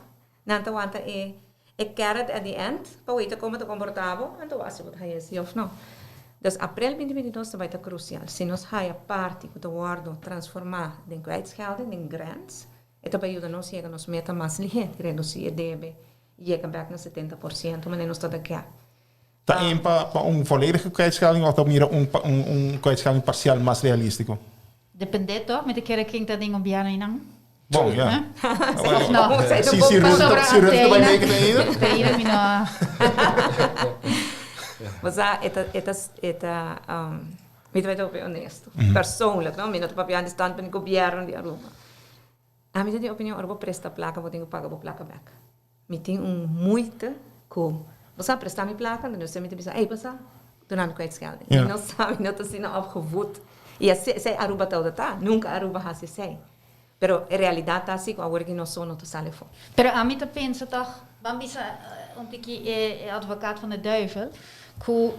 nan ta wanta e E carrot at the end pa weta como ta comporta bo, anto wak si bo ta haya si of no. Dus april 2022 ta bay ta crucial. Si nos haya parti cu ta wordo transforma den kwijtschelding, den grants, e ta bay yuda nos yega nos meta mas lihe, di reduci e debe y yega bek na 70% manera nos ta ta kier. Ta aim pa pa un volledige kwijtschelding of ta mira un un un kwijtschelding parcial mas realistico? Depende toch, mi ta kere ken ta den gobierno einan. Bon, ja. Of no? Si, si Rutte, si Rutte ta bai meken ainda. Teira mi no. Bo sa, e ta, e ta, e ta, mi ta bai ta hopi honesto. Persoonlijk, no? Mi no ta papia di standpunt di gobierno di Aruba. Ami ta di opinion, ora bo presta placa, bo tin cu paga bo placa bek. Mi tin un moeite cu, bo sa, presta mi placa, anto mi ta bisa, ey, bo sa, duna mi kwijtschelding. Mi no sa, mi no ta asina opgevoed. Y esey Aruba tawata ta, nunca Aruba haci esey. Pero e realidad ta asi cu awor aki nos so no ta sali afo. Pero ami ta pensa toch, ban bisa. Un tiki e advocaat van de duivel, ku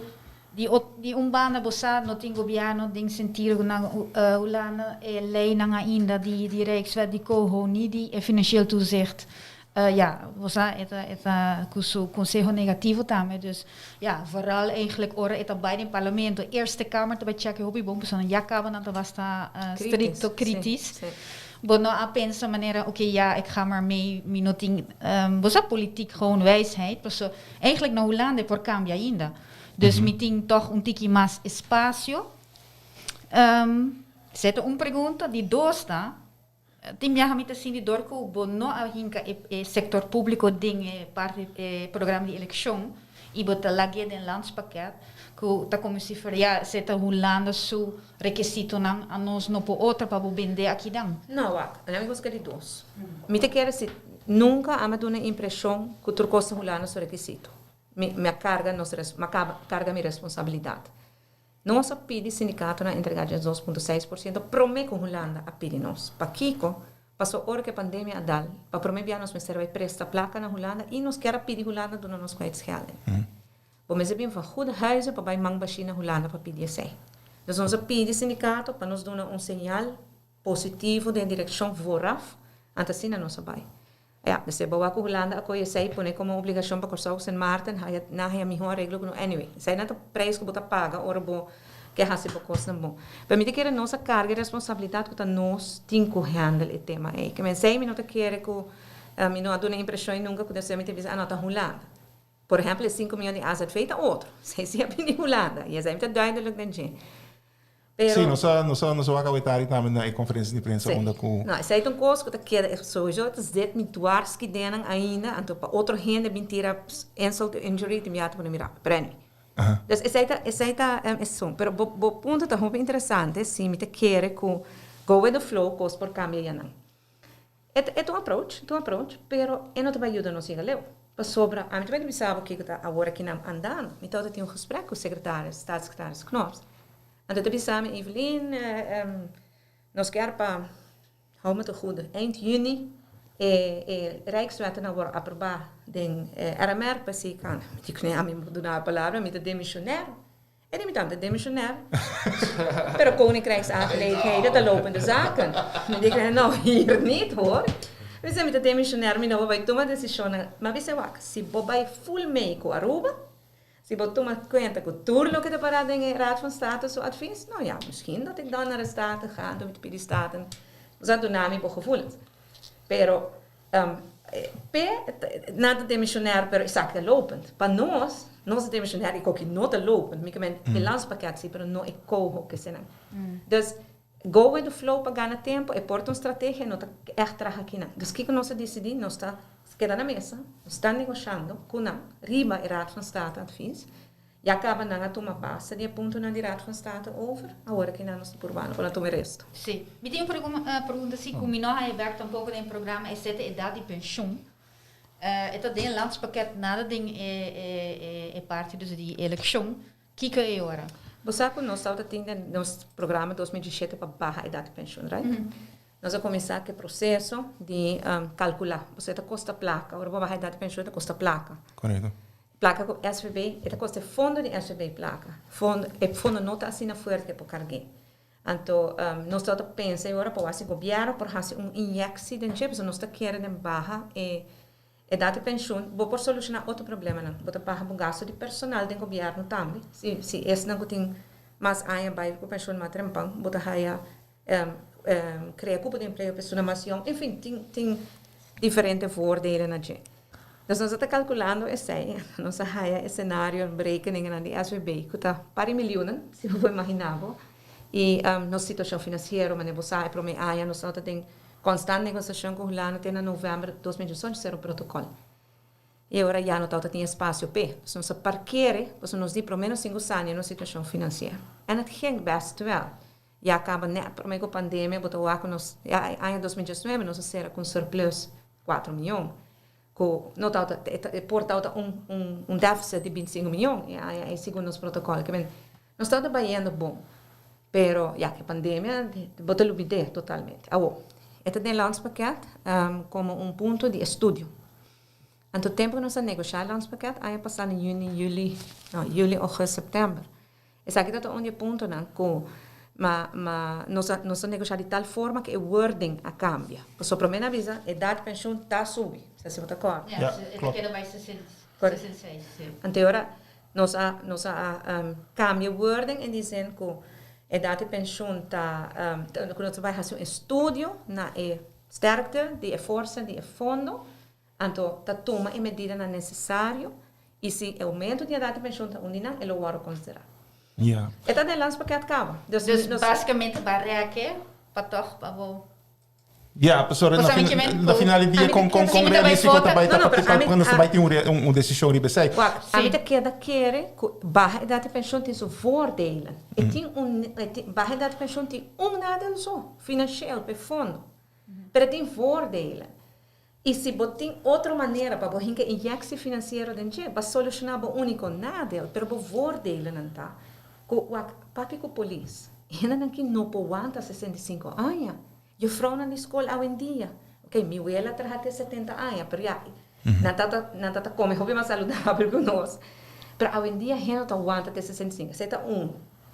di un banda bo sa no tin gobierno den sentido ku nan Hulanda e leynan ainda di Rijkswet di coho ni di e financieel toezicht. Ja, bo sa e ta ku su conseho negativo tambe. Dus ja, vooral eigenlijk ora e ta bai den parlamento, Eerste Kamer ta bai check hopi bon, pasobra ya kaba nan ta basta stricto kritisch. Bo no a pensa manera, oké, ja, ik ga maar mee, mi no tin, bo sa, politiek gewoon wijsheid, paso eigenlijk na Hulanda por cambia ainda. Dus mi tin toch un tiki mas espacio. Zet un pregunta, di dos ta, tin biaha mi ta sinti dor ku bo no a hinka e sector público den e parti e programa di eleccion i bo ta lag'é den landspakket ku ta como si fuera ya se ta Hulanda su requisitonan a nos no por otro pa bo bende aki dan. No, wak, laat mi busca di dos. Mi ta kere si nunca a mi duna impreshon ku tur kos ta Hulanda su rekisito. Mi a carga nos mi a carga mi responsabilidat. Nos a pidi sindikatonan entregá 2,6% promé ku Hulanda a pidi nos. Pakiko? Paso ora ku e pandemia a dal, pa promé bia nos mester bai presta plaka na Hulanda i nos kier a pidi Hulanda duna nos kwijtschelding. Bo mester bin van goede huizen pa bai man bashí na Hulanda pa pidi esei. Dus nos a pidi sindikato pa nos duna un señal positivo den direkshon vooraf, anto asina nos a bai. Ja, dus bo wak ku Hulanda a kohe esei pone komo obligashon pa Kòrsou, Sint Maarten, haya nan haya mihó areglo ku no. Anyway, esei nan ta prijs ku bo ta paga ora bo ke hasi bo kosnan bon. Pero mi ta kere nos a karga e responsabilidat ku ta nos tin ku handle e tema ei. Ke men esei mi no ta kere ku mi no a duna impreshon nunka ku despues mi ta bisa, ah no ta Hulanda. Por ehèmpel e 5 mion di AZV ta otro. Esei si a bini Hulanda. I esei mi ta duidelijk den dje. Pero Sí, nos a wak awetari tambe na e conferencia di prensa unda ku No, esei ta un kos ku ta keda sowieso ta zet mi dwars ki denan ainda, anto pa otro hende bin tira insult to injury tin biaha ta pone mira. Pero anyway. Dus esei ta esun. Pero bo punto ta hopi interesante, si mi ta kere ku go with the flow kos por kambia yanan. E ta un approach, pero e no ta bai yuda nos yega leu. Pasobra, ami tambe bisa bo kiko ta awor aki nan andando. Mi tabata tin un gesprek ku secretaris, staatssecretaris Knops. Anto ta bisa mi, Evelyn, nos kier pa, hou me te goede, eind juni e Rijkswetten nou worden aprobá den RMR, pa si kan. Mi di, nee, ami mo duna palabra, mi ta demissionair. En mi tante demissionair. Pero Koninkrijksaangelegenheden, dat lopende zaken. Mi di, nou, hier niet hoor. Mi zei, mi ta demissionair, mi no bai tuma desishon. Ma mi zei, wak, si bo bai full mee ku Aruba, si bo tuma kuenta ku tur loke ta pará den e Raad van State su advies, nou ja, misschien dat ik dan naar de Staten ga, dan mi pidi Staten, sa duna mi bo gevoelens. Pero, pe, nada demissionair, pero esaki ta lopend. Pa nos, nos demissionair i koki no ta lopend. Mi ke men, e landspakket si, pero no e coho ke senan. Dus, go with the flow pa gana tempo, e por ta un strategia, no ta echt traha akinan. Dus kiko nos a disidí, nos ta keda na mesa, nos ta negoshando ku nan, riba e Raad van State advies. Ya kaba nan a tuma base di e puntonan di Raad van State over, awor akinan nos ta purbando pa nan tuma e resto. Sí. Mi tin un pregunta si ku mi no haya bek tampoko den programa e sete edat di pensioen. E ta den landspakket nada den e parti dus di elekshon. Kiko e ora? Bo sa ku nos tabata tin den nos programa 2017 pa baha edat di pensioen, right? Nos a kuminsá ku e proseso di kalkulá. Pasobra e ta kosta plaka. Ora bo baha edat di pensioen e ta kosta plaka. Plaka ku SVB, e ta kosta e fondo di SVB plaka. Fondo, e fondo no ta asina fuerte pa karg'é. Anto nos tabata pensa e ora pa wak si gobièrnu por hasi un inyeksie den dje, pasobra nos ta kere den baha e edat di pensioen. Bo por solushoná otro problemanan. Bo ta baha bo gasto di personal den gobièrnu tambe. Si esnan ku tin mas aña bai ku pensioen mas trempan, bo ta haya krea kupo di empleo pa esnan mas yòn. Enfin, tin diferente voordelen na dje. Dus nos ta kalkulando esei, nos a haya e scenario berekeningen di SVB ku ta par di milioenen, si bo por imaginá bo. I nos situashon finansiero, manera bo sa, e promé aña nos tabata den konstant negosiashon ku Hulanda te na novèmber 2018 sera un protokòl. I ora ya no tabata tin espasio p'e. Dus nos a parkere, pasobra nos di promé nos tin ku sania nos situashon finansiero. En het ging best wel. Ya kaba nèt promé ku pandemia, bo ta wak ku nos, ya aña 2019 nos a sera ku un surplus 4 mion. Ku no tabata, e por tabata un deficit di 25 mion e aña ei segun nos protokòl. Ke men nos tabata bayendo bon. Pero ya ku e pandemia bo ta lubid'é totalmente. Awor, e ta den landspakket komo un punto di estudio. Anto tempu ku nos a negoshá e landspakket aña pasá na yüni, yüli, no, yüli, ougùst, sèptèmber. Esaki ta ta un di e puntonan ku ma ma nos a nos a negoshá di tal forma ku e wording a kambia. Pasobra promé nan a bisa edat di penshun ta subi, sa si bo ta kòrda. Ja, e ta keda bai 66, si. Anto e ora nos a nos a kambia e wording en die zin ku edat di penshun ta ku nos ta bai hasi un estudio na e sterkte di e forsa di e fondo. Anto ta tuma e medidanan nesesario i si e oumento di edat di penshun ta un di nan, e lo wòrdu konsiderá. E ta den landspakket kaba. Dus basikamente ba rèk'e pa tòg pa bo. Ya, pasobra na na final di dia kon kon kon realístiko ta bai ta pa pa nos ta bai tin un desishon riba esei. Wak, ami ta keda kere ku baha edat di penshun tin su voordelen. E tin un baha edat di penshun tin un nadeel so, financieel, pa e fondo. Pero e tin voordelen. I si bo tin otro manera pa bo hinka inyectie financiero den dje, pa soluciona bo unico nadeel, pero bo voordelennan ta cu wak papia cu polis, hendenan ki no por wanta 65 aña, juffrouwnan di scol awendia, ok, mi wela a traha te 70 aña, pero ya, nan tata, nan tata come hopi mas saludabel cu nos, pero awendia hende no ta wanta te 65, esey ta un.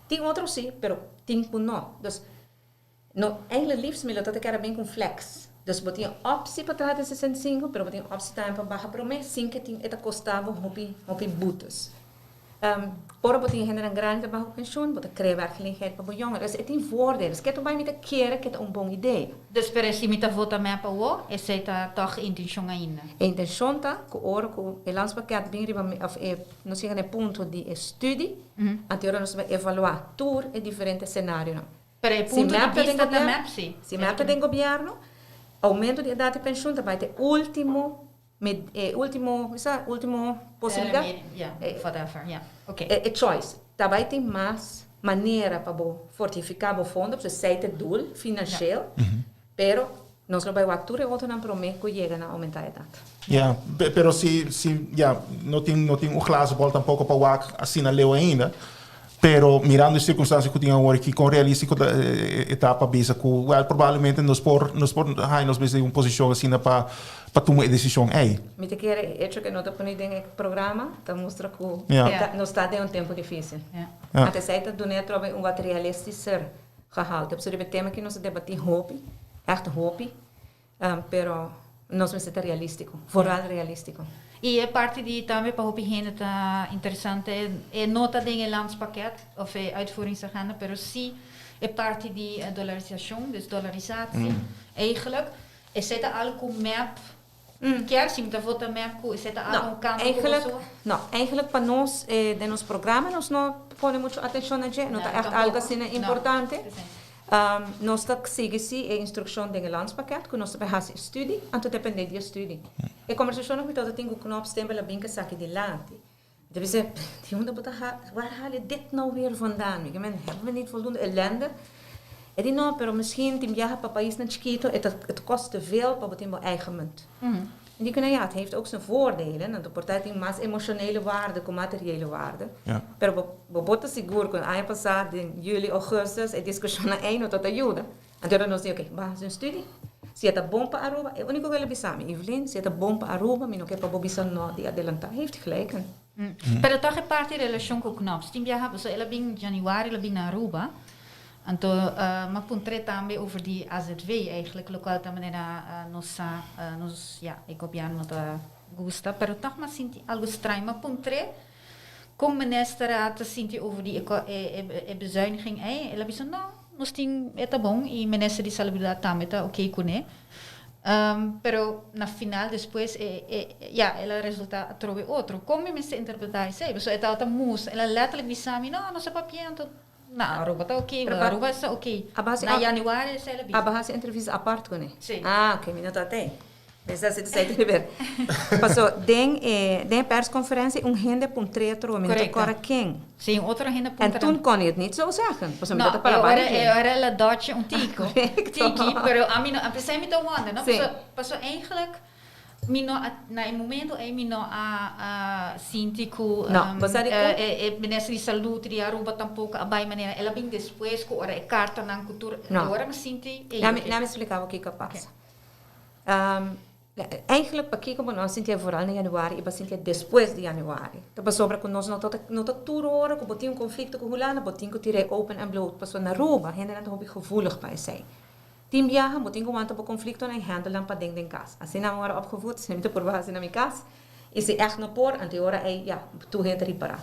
Tin otro si, pero tin cu no. Dus, No, eigenlijk liefst mi lo ta ta kere bin ku flex. Dus bo tin e optie pa traha den 65, pero bo tin e optie tambe pa baha prome sin ke tin e ta kosta bo hopi hopi boetes. Ora bo tin hendenan grandi ta baha ku pensioen, bo ta krea werkgelegenheid pa bo yongeren. Dus e tin voordelen. Dus ke ta bai mi ta kere ke ta un bon idea. Dus pero si mi ta vota mep awo, esei ta tòg e intenshon ainda? E intenshon ta ku ora ku e landspakket bin riba òf e nos yega na e punto di e studie, anto ora nos ta bai evaluá tur e diferente senarionan. Pero e punto di bista ta mep si. Si mep ta den gobierno, aumento di edad di pensioen ta bai ta e ultimo, e ultimo, mi sa, ultimo posibilidad. Ya, whatever, ya, ok. E choice. Ta bai tin mas manera pa bo fortifica bo fondo, pasobra esey ta e doel financieel, pero nos lo bai wak tur e otronan prome cu yega na aumenta edad. Ya, pero si, si, ya, no tin, no tin un glazen bol tampoco pa wak asina leu ainda. Pero mirando e circunstancia cu tin awor aki, con realistico ta e ta pa bisa cu, wel, probablemente nos por, nos por haña nos mes den un posicion asina pa, pa tuma e decision ey. Mi ta kere e hecho cu no ta pone den e programa ta mustra cu nos ta den un tempo dificil. Anto esey ta duna e atrobe un wat realistischer gehalte. Pasobra riba e tema aki nos a debati hopi, echt hopi. Pero nos mester ta realístiko, vooral realístiko. I e parti di tambe pa hopi hende ta interesante, e no ta den e landspakket of e uitvoeringsagenda, pero si e parti di dolarisashon, dus dolarisatie, eigenlijk. Esei ta algo ku mep kier, si mi ta vota mep ku esei ta algo un kambio ku boso. No, eigenlijk pa nos den nos programa nos no pone mucho atenshon na dje, no ta echt algo asina importante. Nos ta sigui si e instrukshon den e landspakket ku nos ta bai hasi e studi, anto depende di e studi. E kombersashonnan ku mi tabata tin ku Knops tempu el a bin ku esaki dilanti. Mi ta bisa, di unda bo ta waar haal je dit nou weer vandaan? Mi ke men, hebben we niet voldoende ellende? E di no, pero misschien tin biaha pa paisnan chikito e ta e kost te veel pa bo tin bo eigen munt. Mi di ku nan, ja, het heeft ook zijn voordelen, anto por ta e tin mas emoshonele waarde ku materiële waarde. Pero bo bo bo ta sigur ku aña pasá den juli, augustus e diskushonnan ei no ta ta yuda. Anto ora nos di oke, bo hasi un studi, si e ta bon pa Aruba, e úniko ku el a bisa mi, Evelyn, si e ta bon pa Aruba, mi no ke pa bo bisa no di adelantá. Heeft gelijk. Pero tòg e parti relashon ku Knops tin biaha, pasobra el a bin januari, el a bin na Aruba, anto mi a puntr'é tambe over di AZV eigenlijk, lokual ta manera nos sa, nos, ya, e gobièrnu no ta gusta, pero tòg mi a sinti algu straño. Mi a puntr'é kon minister a ta sinti over di e bezuiniging ei, el a bisa no, nos tin, e ta bon i minister di Salubridat tambe ta oké kuné. Pero na final despues e e ya el a resulta atrobe otro. Kon mi mester interpreta esei? Pasobra e tabata mustra, el a letterlijk bisa mi, no, nos a papia anto na Aruba ta oké, Pero pa Aruba esta oké. A base Na januari esei el a bisa. A hasi entrevista apart kuné? Sí. Ah, oké, mi no tabata ei. Mester hasi esei te ber. Paso den e den e persconferencia un hende puntr'é atrobe, mi no ta Correcto. kòrda ken. Sí, un otro hende En puntra. toen kon hij het niet zo zeggen. Pasobra mi No, ta para e banda ora, dje. e ora el a dòchi un tiko. Correcto. Tiki, pero ami no, p'esei mi ta wonder, no? Sí. Paso, paso eigenlijk mi no a, na e momento ei mi no a, a sinti ku No, bo sa dikon? e, e minister di salud di Aruba tampoko a bai manera, el a bin despues ku ora e kartanan ku tur, No. e ora mi sinti, ei, Laat mi, oké. laat mi splika bo kiko a pasa. Oké. Eigenlijk pakiko bo no a sintié vooral na januari i bo a sintié despues di januari. Ta pasobra ku nos no ta no ta tur ora ku bo tin un konflikto ku Hulanda bo tin ku tir'é open en bloot pasobra na Aruba hendenan ta hopi gevoelig pa esei. Tin biaha bo tin ku wanta bo konfliktonan i handle nan paden den kas. Asina mi wòrdu opgevoed, asina mi ta purba hasi na mi kas i si ègt no por anto e ora ei ya tur hende ta ripará.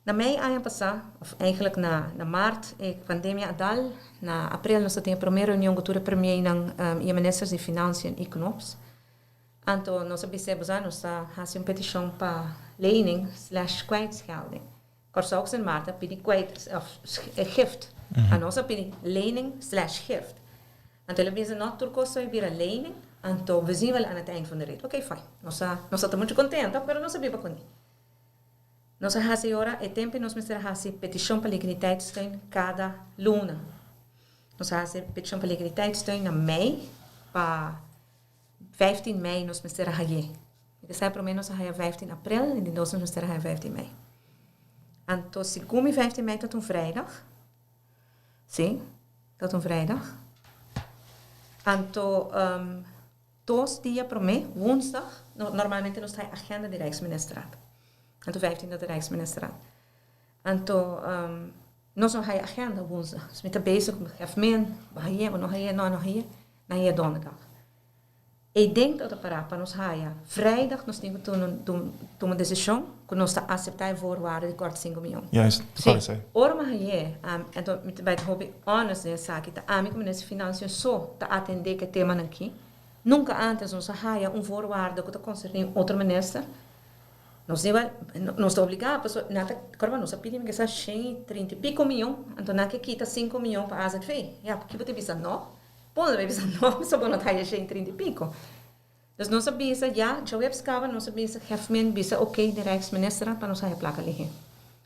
Na mei aña pasá, òf eigenlijk na na mart, e pandemia a dal. Na aprel nos a tin e promé reunion ku tur e premiernan i e ministers di Financiën i Knops. Anto nos a bis'é, Bosa, nos ta hasi un petishon pa lening slash kwijtschelding. Kòrsou ku Sint Maarten a pidi kwijt òf gift. Anos a pidi lening slash gift. Anto el a bisa, No, tur kos ta bira lening, anto we zien wel aan het eind van de rit. Oké, fijn. Nos a nos a ta muchu kontento, pero nos a biba kuné. Nos a hasi ora e tempu nos mester a hasi petishon pa liquiditeitssteun kada luna. Nos a hasi petishon pa liquiditeitssteun na mei, pa 15 mei nos mester a haye. Mi ta sa promé nos a haya 15 aprel i di dos nos mester a haya 15 mei. Anto segun mi 15 mei ta un vrijdag. Si, ta un vrijdag. Anto Dos dia promé, woensdag, normalmente nos ta e agenda di Rijksministerraad. Anto 15 ta di Rijksministerraad. Anto nos no haya agenda woensdag. Dus mi ta bezig ku Gefmin, bo haye, bo no haye, no no haye, nan haye donderdag. E den ta pará pa nos haya vrijdag nos tin ku tuma desishon ku nos ta aseptá e voorwaarde di kòrta sinku mion. Juist, ta kòrda esei. Ora mi haye, anto mi ta bai ta hopi honest den esaki, ta ami ku Minister di Financiën so ta atendé ku e temanan aki. Nunka ántes nos a haya un voorwaarde ku ta konserní un otro minister. Nos di wèl, nos ta obligá pasobra nan ta, kòrda nos a pidi mi kisa shen i trinta i piko mion, anto nan ke kita sinku mion pa azv. Ya, ki bo ta bisa no? Bo no ta bisa no, pasobra bo no ta haya shen i trinta i piko. Dus nos a bisa, ya, djaweps kaba nos a bisa, Hefmin bisa oké den Rijksministerraad pa nos haya plaka lihé.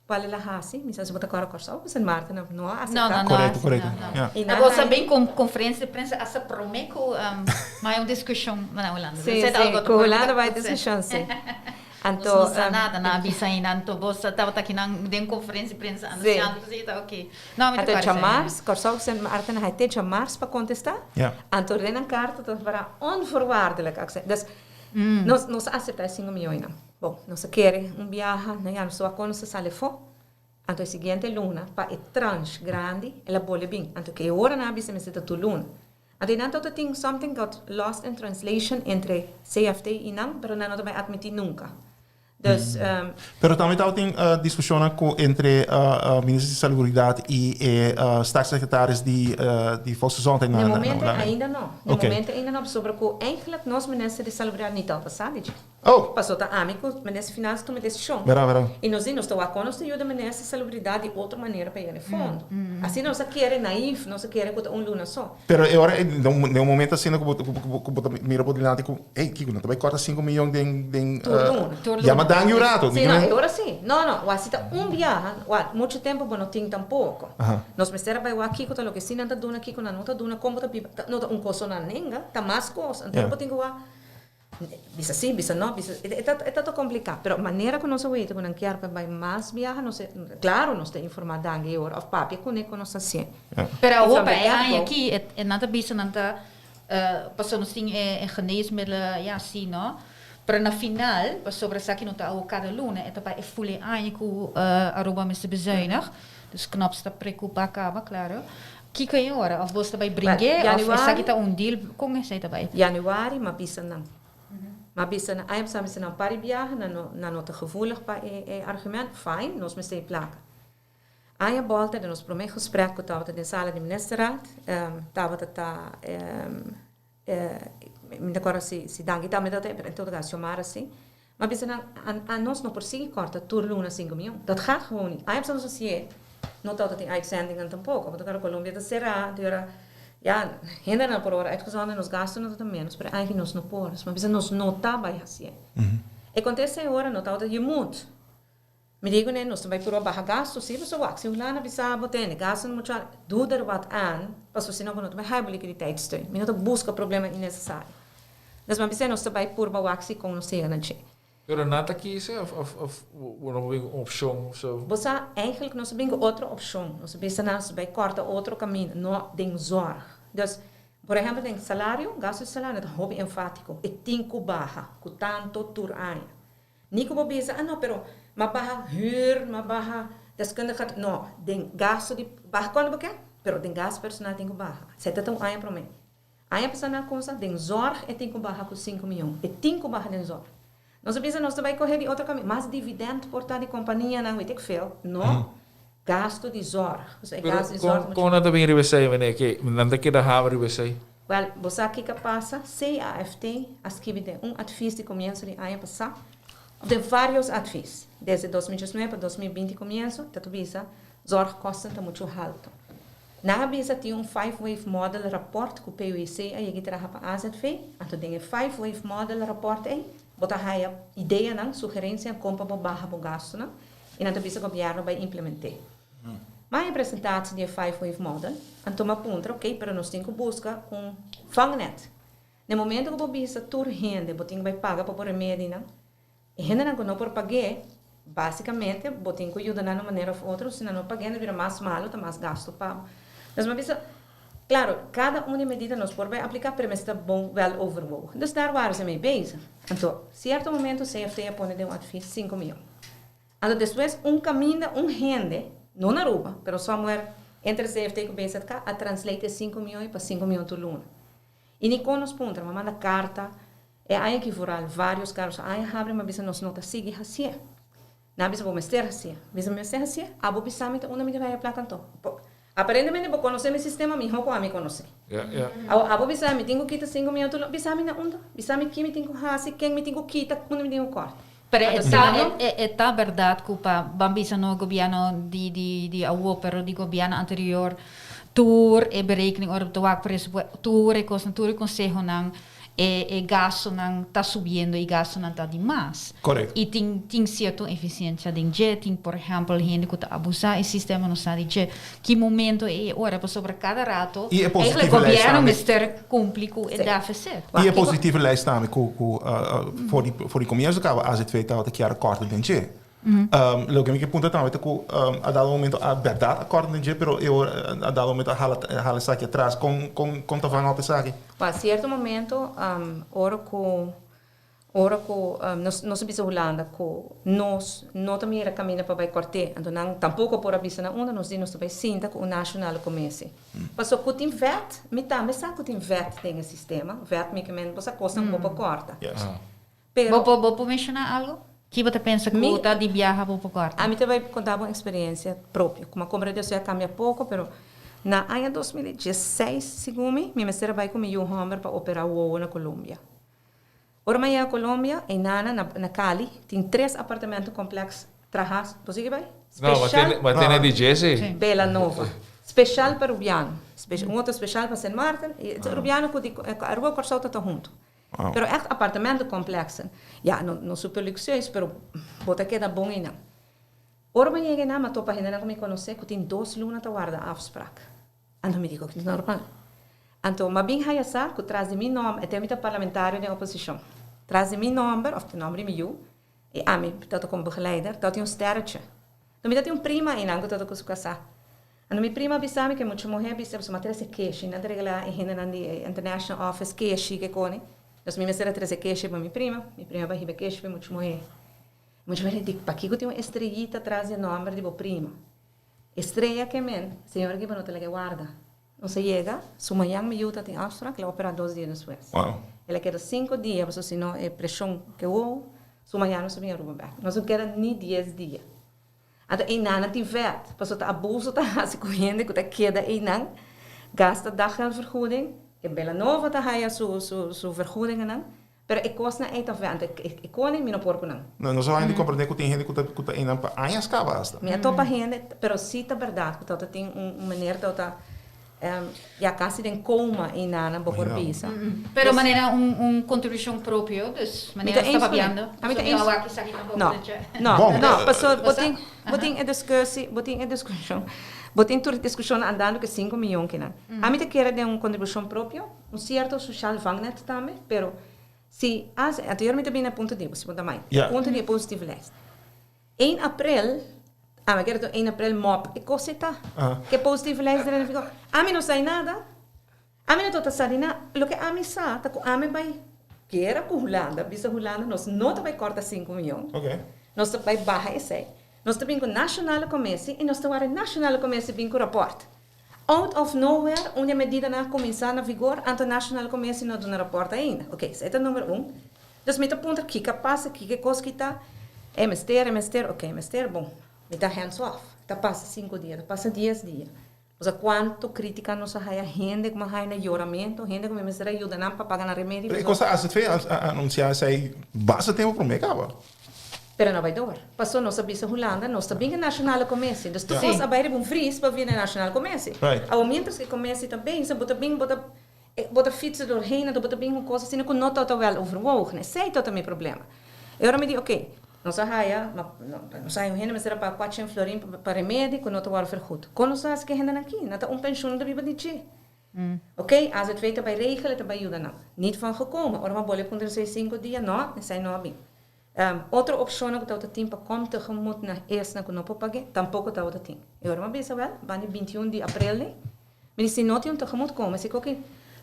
Cual el a haci? Mi sa si bo ta cora Corsou cu Sint Maarten no no a acepta. No, no, no. Correcto, correcto. No, no. Ja. Y nan Abo sa hay- bin con conferencia de prensa hasta prome cu mai un discusion na Hulanda. Sí, Esei ta sí, algo cu Hulanda bai Sí. discusion, sí. Nos Anto, no sa nada, nan a bisa ainda. Anto bo sa tabata akinan den conferencia de prensa Sí. anunciando, pues ta oké. No, mi ta Anto cora esei. djamars, Corsou cu Sint Maarten hay te djamars pa contesta. Ja. Anto den nan carta ta para onvoorwaardelijk accept. Dus, nos, nos a acepta e cinco miljoen. Bon, nos a kere un biaha, no ya, nos ta wak kon nos ta sali afó. Anto e siguiente luna, pa e tranche grandi, el a bole bin. Anto ke e ora nan a bisa mester ta tur luna. Anto e nan tabata tin something got lost in translation entre CFT i nan, pero nan no ta bai admití nunka. Dus, Pero tambe tabatin diskushonnan ku entre Minister di Salubridad i e Staatssecretaris di di Volksgezondheid Na na e na momento Hulanda. ainda no. Na e Oké. momento ainda no, pasobra ku eigenlijk nos Minister di Salubridad ni tabata sa di dje. Oh! Paso ta ami ku Minister di Finansa tuma desishon. Bera, bera. I nos di nos ta wak kon nos ta yuda Minister di Salubridad di otro manera pa yega na e fondo. Asina nos a kere naïef, nos a kere ku ta un luna so. Pero e ora ei, den un momento asina ku bo ku bo ta mira bo dilanti ku, ey, kiko, nan ta bai kòrta sinku miyon den den Tur luna. Tur luna. Yama Dangui un rato. Sí, no, e ora sí. No, no, wak si ta un biaha, wak muchu tempu bo no tin tampoko. Nos mester a bai wak kiko ta loke sí nan ta duna, kiko nan no ta duna, kon bo ta biba. No ta un kos so nan nenga, ta mas kos. Anto bo tin ku wak Bisa sí, bisa no, bisa, e ta e ta ta kompliká, pero manera ku nos a weta ku nan kier pa bai mas biaha nos e, klaro nos ta informá Dangui e ora òf papia kuné ku nos ta hasié. Pero I awor from pa the e get aña go. aki e e nan ta bisa nan ta pasobra nos tin e e geneesmiddelen ya si no, pero na final pasobra esaki no ta awor kada luna e ta pa e ful e aña ku Aruba mester bezuinig, dus Knops ta preocupa kaba klaro. Kiko e ora? Of bos ta bai bring'é? Of esaki ta un deal? Kon esei ta bai? Januari m'a bisa nan. M'a bisa nan, ai a bisa nan par di biaha, nan no, nan no ta gevoelig pa e e argument, fine, nos mester e plaka. Aña bolta den nos prome gesprek ku tabata den sala di ministerraad, tabata ta mi ta kòrda si si Dangui tambe tabata ei, pero en todo caso Xiomara si. M'a bisa nan, a nos no por sigui kòrta tur luna sinku mion. Dat gaat gewoon niet. Ai a bisa nos hasié, no tabata tin uitzendingen tampoko. Pasobra kòrda Colombia ta será, anto ora, ya, hendenan por ora uitgezonden, nos gastunan ta ta ménos, pero eigenlijk nos no por. Dus m'a bisa nos no ta bai hasié. E kontesta e ora no tabata je moet. Mi di kuné, nos ta bai purba baha gastu, sí, pasobra wak, si hulanda bisa bo tene gastunan muchu altu, doe der wat aan, pasobra si no bo no ta bai haya bo liquiditeitssteun. Mi no ta buska problema innesesario. Dus mi a bisa nos ta bai purba wak si kon nos ta yega na dje. Pero nan ta kise of of of bo no por bin ku un opshon of so? Bo sa, eigenlijk nos a bin ku otro opshon. Nos a bisa nan nos ta bai kòrta otro kaminda, no den zorg. Dus. Por ehempel, den salario, gasto di salario, ta hopi enfatico. E tin cu baha, cu tanto tur aña. Ni cu bo bisa, ah no, pero m'a baha huur, m'a baha deskundige. No, den gasto di, baha cuando bo kier, pero den gasto personal tin cu baha. Esey ta un aña prome. Aña pasa nan cosa, den zorg e tin cu baha cu 5 miyon. E tin cu baha den zorg. Nos a bisa nos ta bay coge di otro caminda, mas dividend por ta di companianan, weet ik veel. No, gasto di zorg. Dus e Pero gasto di zorg con, con nan ta bin riba esey, meneer? Ke nan ta keda haber riba esey? Wel, bo sa kiko a pasa? CAFT a skibi den un advies di comienso di aña pasa, of den varios advies, desde 2019 pa 2020 comienso, ta ta bisa zorgkosten ta mucho halto. Nan a bisa tin un Five Wave Model rapport ku PwC a yega traha pa AZV, anto den e Five Wave Model rapport ei, bo ta haya ideanan, sugerencianan kon pa bo baha bo gastunan, i nan ta bisa gobièrnu bai implement'é. Ma e presentatie di e Five Wave Model, anto m'a puntra, ok, pero nos tin ku buska un vangnet. Na e momento ku bo bisa tur hende bo tin ku bai paga pa bo remedinan, e hendenan ku no por pag'é, basikamente bo tin ku yuda nan un manera òf otro, si nan no pag'é nan bira mas malu, ta mas gastu pa bo. Dus m'a bisa, klaro, kada un di e medida nos por bai apliká, pero mester ta bon wèl overwogen. Dus daar waren ze mee bezig. Anto, sierto momento CFT a pone den un advies sinku mion. Anto despues un caminda un hende, no na Aruba, pero somewhere entre CFT cu BZK, a translate e 5 mion pa 5 mion tur luna. Y ni con nos puntra, m'a manda carta, e aña aki vooral varios carta, so aña habri m'a bisa nos no ta sigui hacié. Nan a bisa bo mester hacié. Bisa mi mester hacié? Abo bisa mi ta unda mi ta haya placa anto? Aparentemente bo conoce mi sistema miho cu ami conoce. Awo abo bisa mi tin cu kita 5 mion tur luna, bisa mi na unda? Bisa mi ki mi tin cu haci, ken mi tin cu kita, unda mi tin cu corta. Pero e ta e ta berdad cu pa ban bisa no gobierno di di di awo pero di gobierno anterior tur e berekening ora bo ta wak presupuesto tur e cosnan tur e consehonan e e gastonan ta subiendo y gastonan ta di mas. Correcto. Y tin tin cierto eficiencia den dje tin por ehempel hende cu ta abusa e sistema no sa di dje ki momento e ora pasobra cada rato Y e eigenlijk positieve lijst gobierno tambe. mester cumpli cu e deficit. Y e positieve lijst tambe cu cu for di for di comienzo caba AZV tabata kier corta den dje. Loke mi ke puntra tambe ta cu a dado momento a berdad a corta den dje pero e ora a dado momento a hala hala esaki atras. Con con con ta van op esaki? Pa cierto momento ora cu Ora ku nos nos a bisa Hulanda ku nos no ta mira kaminda pa bai kòrt'é, anto nan tampoko por a bisa na unda nos di nos ta bai sinta ku un nashonale komisi. Pasobra ku tin vèt, mi tambe sa ku tin vèt den e sistema, vèt mi ke men bo sa kosnan ku bo por kòrta. Pero. Bo por bo por menshoná algu? Ki bo ta pensa ku ta di biaha bo por kòrta? Ami ta bai konta bo un eksperensia propio. Kuma komprende Dios a kambia poko, pero na aña 2016, segun mi, mi mester a bai ku mi yu hòmber pa operá wowo na Colombia. Ora mi a yega Colombia, eynana na na Cali tin tres apartamento complex traha, bo sigui bai? No, ma Special tene, ma tene di dje si. Bela Nova. Special pa Rubiano. Spe un otro special pa Sint Maarten. Y Rubiano cu di Aruba cu Corsou ta ta hunto. Pero echt apartamento complexen. Ya, no no super luxueus, pero bo ta keda bon eynan. Ora mi a yega eynan, mi a topa hendenan cu mi conoce cu tin dos luna ta warda afspraak. Anto mi di ku ta normal. Anto m'a bin haya sa ku tras di mi nòmber, e tempu mi ta parlamentario den oposishon, tras di mi nòmber òf di nòmber di mi yu, i ami tabata komo begeleider, tabatin un stèrretje. Anto mi tabatin un prima einan ku tabata ku su kasá. Anto mi prima a bisa mi ku e mucha muhé a bisa pasobra m'a trese keshi, nan ta regalá e hendenan di e international office keshi ke koni. Dus mi mester a trese keshi pa mi prima, mi prima a bai hiba keshi pa e mucha muhé. E mucha muhé di, pakiko tin un estrellita tras di e nòmber di bo prima? Estrella ke men, señora ki bo no ta laga e warda. Nos a yega, su mañan mi yu ta tin afspraak, el a opera dos dia despues. El a keda sinku dia, pasobra si no e preshon ke wou, su mañan nos a bin Aruba bek. Nos no keda ni dies dia. Anto einan nan tin vet, pasobra ta abuso ta hasi ku hende ku ta keda einan, gasta daggeldvergoeding, e Belanova ta haya su su vergoedingennan, Pero e kosnan ei ta vènt, e koning mi no por ku nan. No, nos a haña di komprendé ku tin hende ku ta ku ta einan pa añas kaba asta. Mi a topa hende, pero sí ta bèrdat ku tabata tin un meneer tabata ya kasi den koma einanan bo por bisa. Pero manera un un kontribushon propio, dus manera nos ta papiando. Mi ta eens. No, no, no, pasobra bo tin bo tin e diskusi, bo tin e diskushon, bo tin tur e diskushonnan andando ku e sinku miyon kinan. Ami ta kere den un kontribushon propio. Un cierto sociaal vangnet tambe, pero si as, anterior mi ta bini na punto di, si bo ta mai, punto di e positieve lijst. Eén april, ami a kere tur één april mop e cos ei ta, ke positieve lijst dren vigor. Ami no sai nada. Ami no tabata sa di nada. Loke ami sa ta ku ami bai guera ku Hulanda, bisa Hulanda nos no ta bai kòrta 5 mion. Nos ta bai baha esei. Nos ta bin ku Nationale Commissie i nos ta wara Nationale Commissie bin ku rapport. Out of nowhere, un di e medidanan a kuminsá na vigor, anto Nationale Commissie no a duna rapport ainda. Ok, esei ta number un. Dus mi ta puntra kiko a pasa, kiko e kos ki ta. E mester, e mester, ok, e mester, bon. Mi ta hands off. Ta pasa 5 dia, ta pasa 10 dia. Osea, kuantu krítika nos a haya, hende ku a haya na yoramentu, hende ku mi mester a yuda nan pa paga nan remedi. Pero kos AZV a anunsiá esei basta tempu promé kaba. Pero no bai door. Pasó nos a bisa Hulanda, nos ta bin e Nationale Commissie. Dus tur kos a bai riba un vries pa via e Nationale Commissie. Awor, mientras ku e commissie ta bezig, bo ta bin, bo ta fietsen doorheen, anto bo ta bin ku kos asina ku no ta wel overwogen. Esei ta mi problema. I ora mi di, ok, nos a haya, nos a haya un hende mester a paga 400 florin pa remedi ku no ta wòrdu vergoed. Kon nos a hasi ku e hendenan aki? Nan ta un pensioen ta biba di dje. Ok, AZV ta bai regelen, ta bai yuda nan. Niet van gekomen. Ora mi a bolbe puntra esei 5 dia, no, esei no a bin. Otro opshon ku tabata tin pa kom tegemoet na esnan ku no por paga, tampoko tabata tin. I ora mi a bisa, wel, bani 21 di aprel, ne? Mi di, si no tin un tegemoetkoming, si ku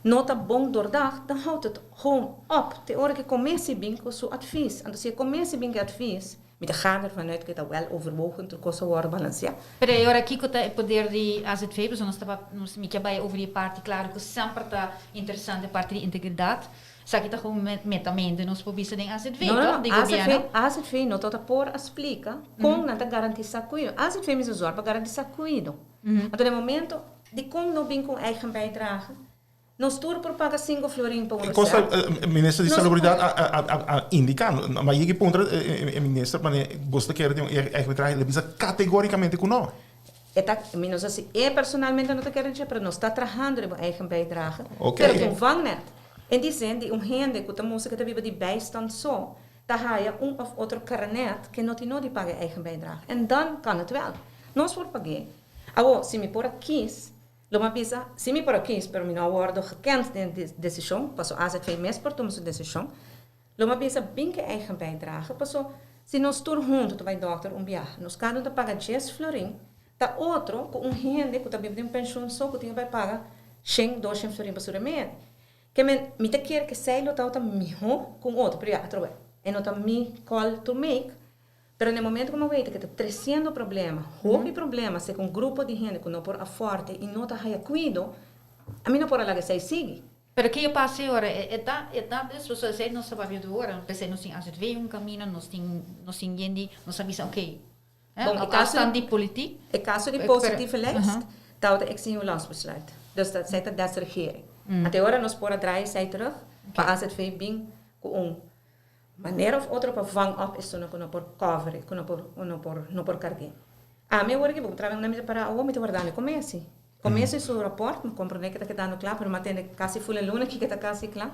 no ta bon doordacht, dan houdt het gewoon op. Te ora ku e commissie bin ku su advies. Anto si e commissie bin ku advies, mi ta gaan ervan uit ku ta wel overwogen, tur kos a wòrdu balanseá. Pero e ora kiko ta e poder di AZV, pasobra nos tabata, nos mi ke bai over di e parti, klaro ku semper ta interesante e parti di integridat. Esaki ta gewoon netamente nos por bisa den AZV, No, no, toch? Di AZV, gobièrnu. AZV no ta por a splika kon nan ta garantisá kuido. AZV mester zorg pa garantisá kuido. Anto na e momento di kon no bin ku un eigen bijdrage, nos tur por paga 5 florin pa un Kosta recept. Minister di Nos Salubridat a indiká, ma yega puntra e minister manera bo ta kere tin un eigen bijdrage, el a bisa kategórikamente ku no. E ta, mi no sa si e personalmente no ta kere dje, pero nos ta trahando riba un eigen bijdrage. Ok. Pero un vangnet. In die zin, di un hende ku ta mustra ku ta biba di bijstand so, ta haya un of otro carnet ku no tin no di paga eigen bijdrage. En dan kan het wel. Nos por pag'é. Awor, si mi por a kies, lo mi a bisa, si mi por a kies, pero mi no a wòrdu gekend den e desishon, paso AZV mes por tuma su desishon, lo mi a bisa bin ku eigen bijdrage, paso si nos tur huntu ta bai dòkter un biaha, nos kada un ta paga 10 florin, ta otro ku un hende ku ta biba den pensioen so ku tin ku bai paga 100, 200 florin pa su remedi. Ke men, mi ta kere ku esei lo ta mihó ku un otro, pero ja, atrobe, e no ta mi call to make, pero na e momento ku mi weta ku ta tresiendo problema, hopi problema, si ku un grupo di hende ku no por afford i no ta haya kuido, ami no por a laga esei sigui. Pero kiko a pasa ora? E ta dus, so esei nos ta papia tur ora, p'esei nos tin AZV un kaminda, nos tin hende, nos a bisa, ok, eh, Bon, e op kaso afstand di politiek. E kaso di positieve lijst, dat ik een landsbesluit. Dus dat zei dat des regering. Mm. Ora nos por a draai esei terug, pa AZV bin ku un manera of otro pa vang op esnan ku no por cover, ku no por karg'é. Ami awor ku bo traha na mi para awor mi ta wardando commissie. Commissie su rapport, mi komprondé ku ta kedando kla, pero mi a tende kasi full luna ku ta kasi kla.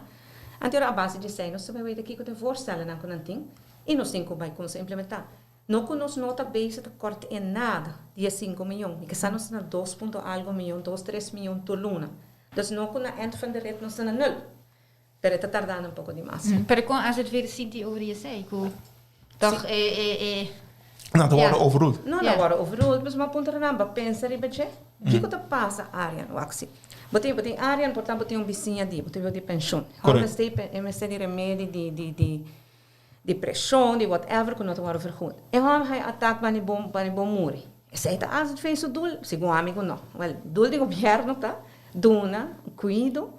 Anto a base di esei nos ta weten kiko ta voorstellen ku nan tin i nos tin ku bai kuminsá implementá. No ku nos no ta bezig ta kòrta en nada di 5 mion. Mi ke sa nos na 2 punto algo mion, 2, 3 mion tur luna. Dus no ku na eind van de rit nos ta na nul. Pero ta tardando un poko di mas. Pero kon AZV ta sinti over esei? Ku toch e Nou, dan worden overruled. No, dan worden overruled. Dus m'a puntra nan, pensa riba dje. Kiko ta pasa, Arian, wak si. Bo tin Arian, por tanto, bo tin un bisiña di, bo tin di pensioen. Correct. MST di remedi di preshon, di whatever, ku no ta worden vergoed. E hòmber haña attack bani bon muri. Esei ta AZV su doel? Segun ami ku no. Wel, doel di gobièrnu ta duna kuido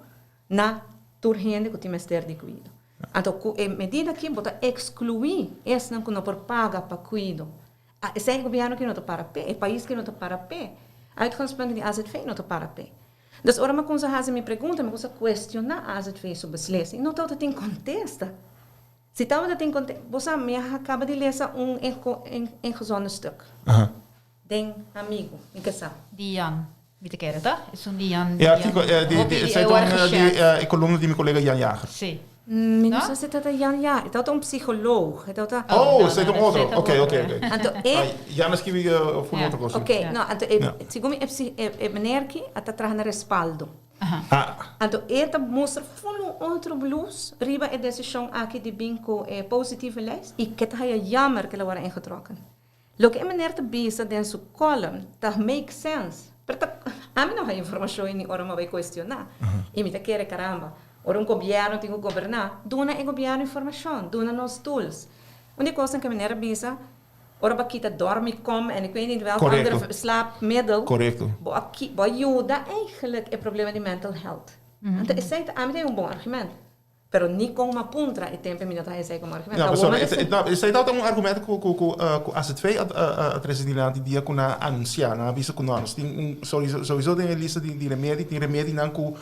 na tur hende ku tin mester di kuido. Anto, ku e medida aki bo ta ekskluí esnan ku no por paga pa kuido. Ah, esei gobièrnu ku no ta para p'e, e pais ku no ta para p'e. Uitgangspunt di AZV no ta para p'e. Dus ora mi kuminsá hasi mi pregunta, mi kuminsá kuestioná AZV su beslissing. No tabata tin kontesta. Si tabata tin kontesta, bo sa, mi a kaba di lesa un ingezonden stuk. Den Amigo, mi ke sa. Di Jan. Mi ta kere, ta? E un di Jan. E artíkulo, Hopi di, di zei e dan, worden di geshared. E columna di mi collega Jan Jager. Si. Mi no No? sa si ta Jan, ja, e ta un psicoloog. E ta Oh, no, zei no, dan dat otro. zei dan Oké, otro, oké, ja. oké. Anto, e Ah, Jan a skirbi voor otro kos. Ok, no, anto, segun mi e meneer aki, ta traha na Respaldo. Ah, Anto, e ta mostra full un otro blues riba e desishon aki di bin ku e positieve lijst i ku ta haya jammer ku el a worden ingetrokken. Loke e meneer ta bisa den su column ta make sense. Pero ta, Ami no haya informashon i ni ora mi a bai kuestioná. I mi ta kere, karamba, ora un gobièrnu tin ku goberná, duna e gobièrnu informashon, duna nos tools. Un di e kosnan ku e meneer a bisa, ora bo a kita Dormicum en ik weet niet welk ander slaapmiddel, bo a bo a yuda eigenlijk e problema di mental health. Anto esei ta, ami ta un bon argument. Pero ni con m'a puntra e tempo mi no ta esei como argumento. No, pasobra e, no, esei tabata un argumento cu, cu, cu, cu AZV a, a, a trece dilanti dia cu nan a anuncia. Nan a bisa cu no, nos tin un, sowieso, sowieso den e lista di, di remedi, tin remedinan cu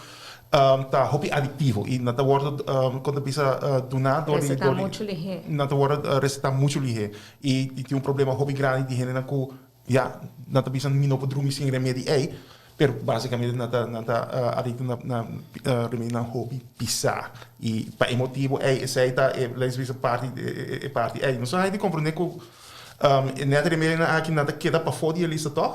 ta hopi adictivo y nan ta wordo, con ta bisa, duna door di, Receta door di, mucho lihe. nan ta wordo receta mucho lihe. Y, y tin un problema hopi grandi di hendenan cu Ya, nan ta bisa mi no por drumi sin remedi ei, pero basicamente nan ta nan ta adicto na na remedinan hopi pisá. I pa e motibu ei esei ta e lei bisa parti e parti ei. Nos a haña di comprende ku e nèt remedinan aki nan ta keda pafó di e lista tòg?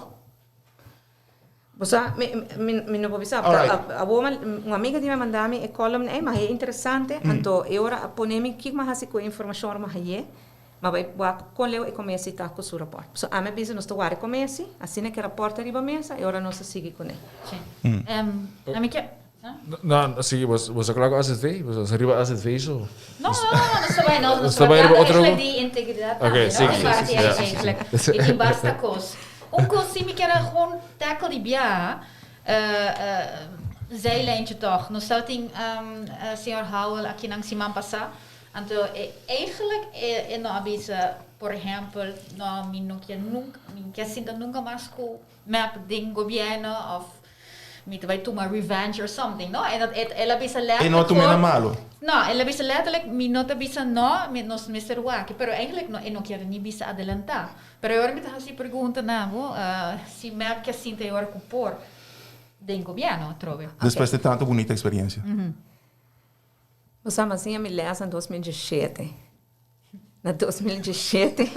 Bo sa, mi mi mi no por bisa. Awor un amiga di mi a manda mi e column ei, ma e interesante, anto e ora a pone mi kiko mi a hasi ku e informashon ora mi a hañ'é. Ma bai wak kon leu e komesi ta ku su rapòrt. So ami a bisa nos ta wak e komesi, asina ku e rapòrt ta riba mesa e ora nos ta sigui kuné. Sí. Ami ke, ha? No, sigui, bo bo sa kla ku AZV? Bo sa riba AZV so? No, no, no, nos ta bai, no, nos ta bai riba otro. Eigenlijk di integridat tambe, Oké, no? sigui, E parti sí, sí, eigenlijk. E tin basta kos. Un kos si mi kier a gewoon tackle di biaha, zijlijntje toch. Nos tabatin señor Howell akinan siman pasá. Anto e eigenlijk e no a bisa, por ehempel, no mi no kier nunca, mi no kier sinta nunca mas cu mep den gobierno of mi ta bay tuma revenge or something, no. E no, el a bisa E letterlijk no a tuma na gewoon, malo. no, el a bisa letterlijk mi no ta bisa no, mi nos mester wak, pero eigenlijk no, e no kier ni bisa adelanta. Pero e ora mi ta haci pregunta na bo, si mep kier sinta e ora cu por den gobierno atrobe. Despues di tanto bunita experiencia. Bo sa mas siña mi les na 2017. Na 2017,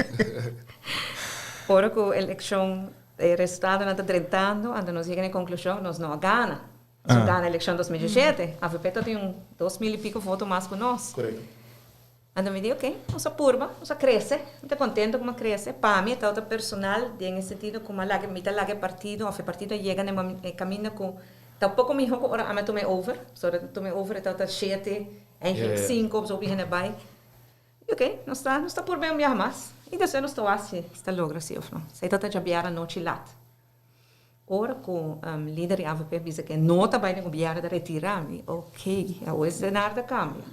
ora ku elekshon, e resultadonan ta drentando, anto nos yega na e konklushon ku nos no a gana. Nos no gana elekshon 2017. Avp ta tin un 2000 i piko voto mas ku nos. Korekto. Anto mi di oke, nos a purba, nos a krese. Mi ta kontento ku mi a krese. Pa mi e tabata personal den e sentido ku mi a laga, mi ta laga e partido òf e partido a yega na e kaminda ku ta un poko mihó ku ora ami a tuma e over. Pasobra ora mi tuma e over e tabata shete, eigenlijk sinku òf so hopi hende bai. Mi di oke, nos ta nos ta purba un biaha mas i despues nos ta wak si ta logra si òf no. Esei tabata djabièrnè anochi lat. Ora ku lider di avp a bisa ku e no ta bai den gobièrnu ta retirá, mi di oke, awor e senar ta kambia.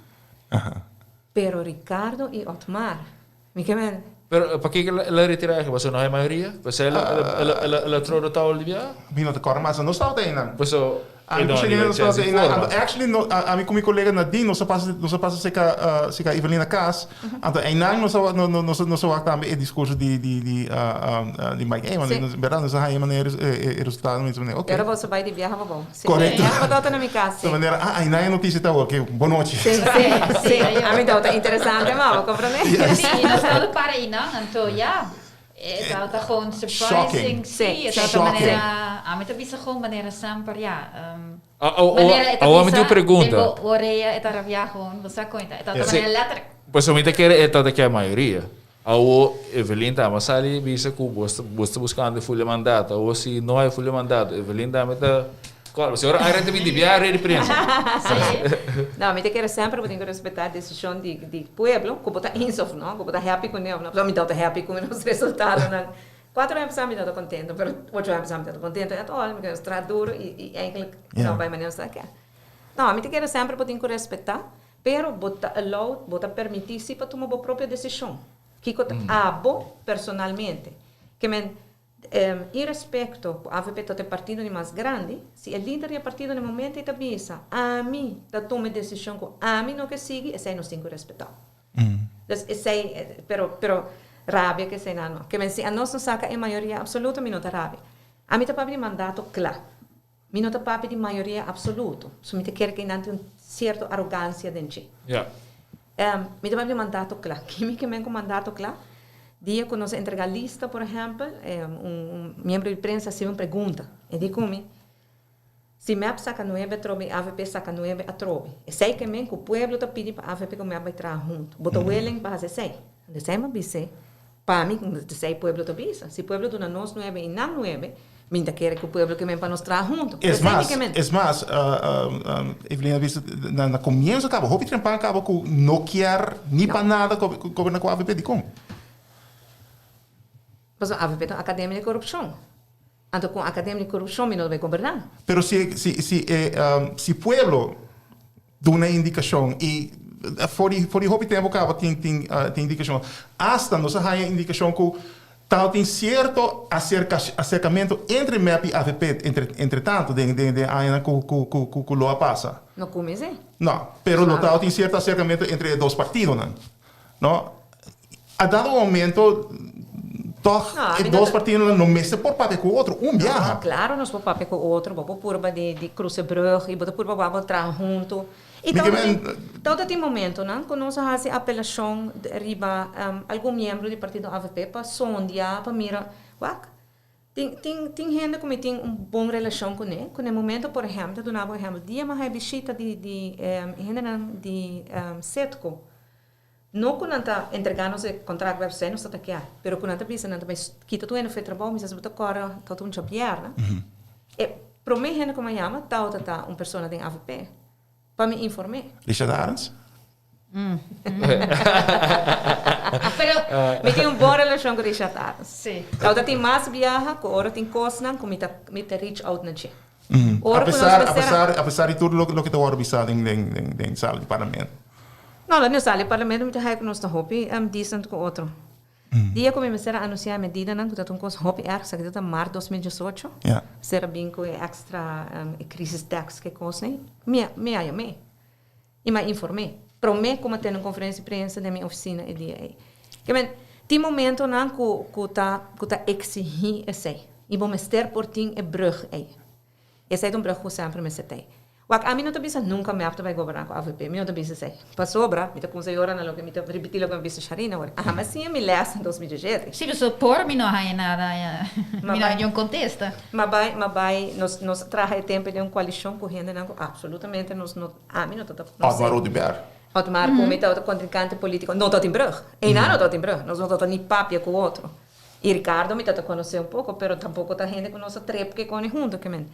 Pero Ricardo i Otmar, mi ke men. Pero pakiko el a retirá eigen? Pasobra no hay mayoria? Pasobra el a throw the towel di biaha? Mi no ta kòrda mas, nos tabata einan. Pasobra Ami ku Shelina nos tabata einan. Anto actually no, ami ku mi kolega Nadine nos a pasa nos a pasa seka seka Evelina kas. Anto einan nos a nos nos a wak tambe e diskurso di di di di Mike Eman. Sí. Nos berdad nos a haña manera e resultado mi manera oké. Pero boso bai di biaha pa bon. Sí. Korekto. Ja, bo tabata na mi kas, sí. Manera ah einan e notisia ta awor, ke bon nochi. Sí, sí, sí. Ami tabata interesante ma, bo komprende? Sí, i nos tabata para einan, anto ya. E tabata gewoon surprising. Shocking. Sí, e tabata Shocking. manera, ami ta bisa gewoon manera semper, ja. Manera e ta Awor mi tin bisa un pregunta. den bo orea e ta rabia gewoon, bo sa kon e ta. E tabata Sí. manera letterlijk. Pues mi ta kere e tabata ke mayoria. Awor Evelyn tambe a sali bisa ku bo sta bo sta buskando e full mandato. Awor si no hay full mandato Evelyn tambe ta kòrda. Si ora Arend ta bin di biaha rei di prensa. Sí. No, mi ta kere semper bo tin ku respetá desishon di di pueblo, ku bo ta eens òf no, ku bo ta happy kuné òf no. Pasobra mi tabata happy ku nos resultadonan. Kuater aña pasá mi tabata kontento, pero ocho aña pasá mi tabata kontento at all. Mi nos traha duro i i eigenlijk no bai manera nos ta ke. No, mi ta kere semper bo tin ku respetá, pero bo ta allowed, bo ta permití si pa tuma bo propio desishon. Kiko ta abo personalmente. Ke men Irespekto ku avp ta e partido di mas grandi, si e lider di e partido na e momento ei ta bisa, Ami ta tuma e desishon ku ami no ke sigui, esei nos tin ku respetá. Dus esei, pero, pero rabia ke esei nan no. Ke men si anos no saka e mayoria apsoluto mi no ta rabia. Ami ta papia di mandato kla. Mi no ta papia di mayoria apsoluto. So mi ta kere ku einan tin un sierto arogansia den dje. Mi ta papia di mandato kla. Ke mi ke men ku mandato kla? Dia ku nos a entrega lista, por ehèmpel, un miembro di prensa hasi un pregunta. E di ku mi, Si mep saka nuebe atrobe i avp saka nuebe atrobe, esei ke men ku pueblo ta pidi pa avp ku mep bai traha huntu. Bo ta willing pa hasi esei? Esei mi a bis'é. Pa mi, esei pueblo ta bisa. Si pueblo duna nos nuebe i nan nuebe. Mi ta kere ku pueblo ke men pa nos traha huntu. Es mas, es mas, Evelyn a bisa na komienso kaba, hopi trempan kaba ku no kier ni pa nada goberna ku avp. Dikon? Pasobra avp ta un akademia di korupshon. Anto ku un akademia di korupshon mi no ta bai goberná. Pero si si si e si pueblo duna indikashon i for di for di hopi tempu kaba tin tin tin indikashon. Asta nos a haña indikashon ku tabatin sierto aserka aserkamentu entre mep i avp entre entre tanto den den den añanan ku ku ku ku lo a pasa. No kumins'é. No, pero lo tabatin sierto aserkamentu entre e dos partidonan. No, a dado momento tog e dos partidonan no mester por papia ku otro un biaha. No, claro nos por papia ku otro, bo por purba di di cruza brug y bo ta purba wak bo traha hunto. Y tawata tin momentonan ku nos a hasi apelashon riba algun miembro di partido avp pa sondia, pa mira, wak, tin tin tin hende ku mi tin un bon relashon kuné, ku na e momento por ehèmpel, ta duna bo ehèmpel, dia mi a haña bishita di di e hendenan di Setco. No ku nan ta entregá nos e kontrakt wèpsait nos ta ta kia, pero ku nan ta bisa nan ta bai kita tur hende for e trabou, mi sa si bo ta kòrda ta un djabièrnè. E promé hende ku mi a yama tabata ta un persona den avp pa mi inform'é. Richard Arends? Pero mi tin un bon relashon ku Richard Arends. Tabata tin mas biaha ku ora tin kosnan ku mi ta mi ta reach out na dje. Ora ku nos mester a. Apesar di tur loke ta wòrdu bisá den sala di parlamento. No, den sala di parlamento mi ta haya ku nos ta hopi decent ku otro. Dia ku mi mester a anunsiá e medidanan ku ta un kos hopi erg, esaki ta mart 2018, mester a bin ku e extra e crisis tax ku e kosnan, mi a yam'é i mi a inform'é promé ku mi a tene un konferensia di prensa den mi ofisina e dia ei. Ke men, tin momentonan ku ku ta ku ta eksihí esei i bo mester por tin e brug ei. Esei ta un brug ku semper mester ta ei. Wak, ami no ta bisa nunka mep ta bai goberná ku avp, mi no ta bisa esei. Pasobra, mi ta kumsa yora na loke mi ta ripití loke mi a bisa Sharina awor. Ami a siña mi lès na 2017. Sí, pasobra por mi no a haña nada, mi no a haña un kontesta. Ma bai, ma bai, nos nos a traha e tempu den un koalishon ku hendenan ku apsolutamente nos no, ami no ta ta konosé. Otmar Oduber. Otmar ku mi tabata kontrinkante polítiko, no tabatin brug. Einan no tabatin brug, nos no tabata ni papia ku otro. I Ricardo mi tabata konosé un poko, pero tampoko ta hende ku nos a trep ke kone huntu ke men.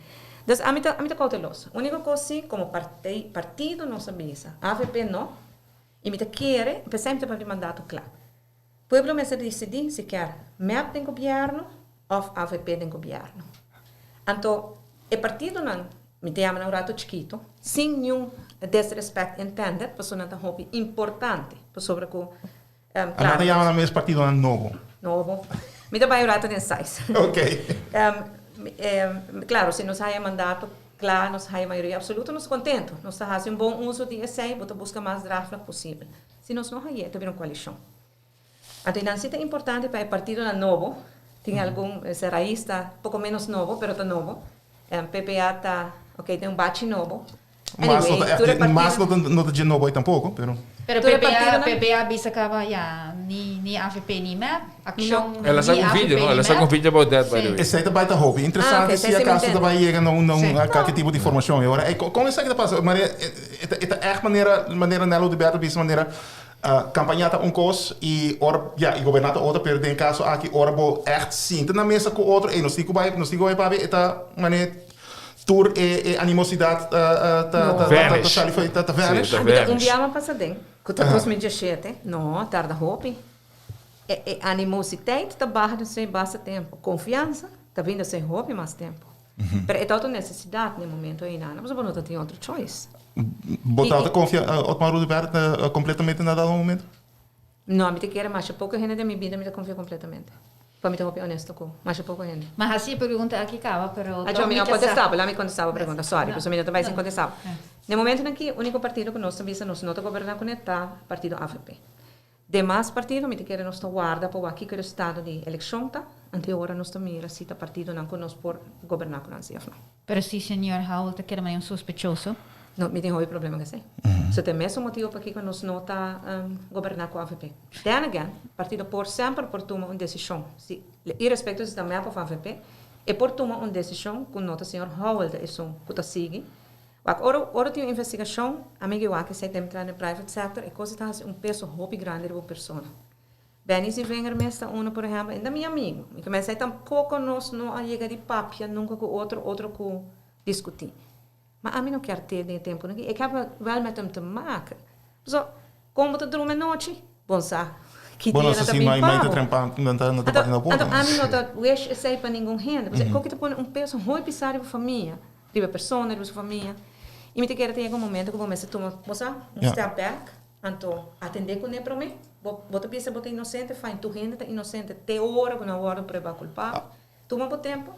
Dus ami ta, ami ta kouteloso. Úniko kos si, komo partei, partido nos a bisa, avp no, i mi ta kere, p'esei mi ta papia mandato kla. Pueblo mester disidí si kier mep den gobièrnu òf avp den gobièrnu. Anto e partidonan, mi ta yama nan un rato chikitu, sin niun disrespect intended, pasobra nan ta hopi importante, pasobra ku, Nan ta yama nan mes partidonan nobo. Nobo. Mi ta bai un rato den size. Ok. Claro, si nos haya mandato cla, nos haya mayoria absoluto, nos ta contento. Nos ta haci un bon uso di esey, bo ta busca mas draagvlak posibel. Si nos no haye, ta bira un coalicion. Anto nan si ta importante pa e partidonan nobo, tin algun raiz ta poco menos nobo, pero ta nobo. PPA ta, ok, tin un bachi nobo. Mas no ta echt, mas no ta no ta dje nobo ei tampoco, pero. Pero PPA, PPA bisa caba ya, ni ni avp ni mep, accion El a ni saca un avp video, no? ni El a saca un mep. video about that, by the way. Esei ta bai ta hopi interesante si acaso ta bai yega na un na un cualkier tipo di formacion. E ora ei, con esaki ta pasa? Maria, e ta e ta echt manera manera Nel Oduber ta bisa manera campaña ta un cos y ora ya y goberna ta otro, pero den e caso aki ora bo echt sinta na mesa cu otro, ey nos tin cu bai nos tin cu bai papia, e ta manera Tur e animosidad ta sali fo'i, ta vanish. Ami ta un biaha pasa den, ku ta 2017, no, tarda hopi. E animositeit ta baha den esei basta tempu. Konfiansa ta bin den esei hopi mas tempu. Pero e ta otro nesesidat na e momento einan, pasobra bo no ta tin otro choice. Bo tabata konfia Otmar Oduber kompletamente na dado momento? No, mi ta kere masha poko hende den mi bida mi ta konfia kompletamente. Pa mi ta hopi honesto ku masha poko hende. Ma hasi e pregunta aki kaba, pero Ajo, mi no a kontestá bo. Laat mi kontestá bo pregunta. Sorry, pasobra mi no ta bai sin kontestá bo. Den momentonan aki, úniko partido ku nos ta bisa nos no ta goberná kuné ta partido avp. Demas partido mi ta kere nos ta warda pa wak kiko e resultado di elekshon ta, anto e ora nos ta mira si ta partidonan ku nos por goberná ku nan si òf no. Pero si señor Howell ta keda manera un sospechoso. No, mi tin hopi problema ku esei. So ta e mesun motibu pakiko nos no ta goberná ku avp. Then again, partido por semper por tuma un desishon, si, irespekto si ta mep òf avp, e por tuma un desishon ku no ta señor Howell ta esun ku ta sigui. Wak, ora, ora tin un investigashon, ami ke wak esei ta entra den private sector, e kos ta hasi un peso hopi grandi riba un persona. Benny Zievinger mes ta uno, por ehempel, e ta mi amigo. Mi ke mester tampoco nos no a yega di papia nunca cu otro, otro cu discuti. Ma ami no kier te den tempo. Ik heb wel met hem te maken. So, con bo ta drumi anochi? Bon sa. Ki Bueno, dia sa na ta si bin mai mai pa ta bo. trempa nan ta nan ta Anto, bati na anto porta. ami no ta wish esey pa ningun hende. Pasobra koki ta pone un peso hopi pisa riba famia, riba persona, riba su famia. Y mi ta kere ta yega un momento cu bo mester tuma, bo sa, un step back. Anto, atendé kuné promé. Bo bo ta bisa bo ta inosente, fine, tur hende ta inosente te ora ku nan wòrdu pruebá kulpabel. Tuma bo tempu,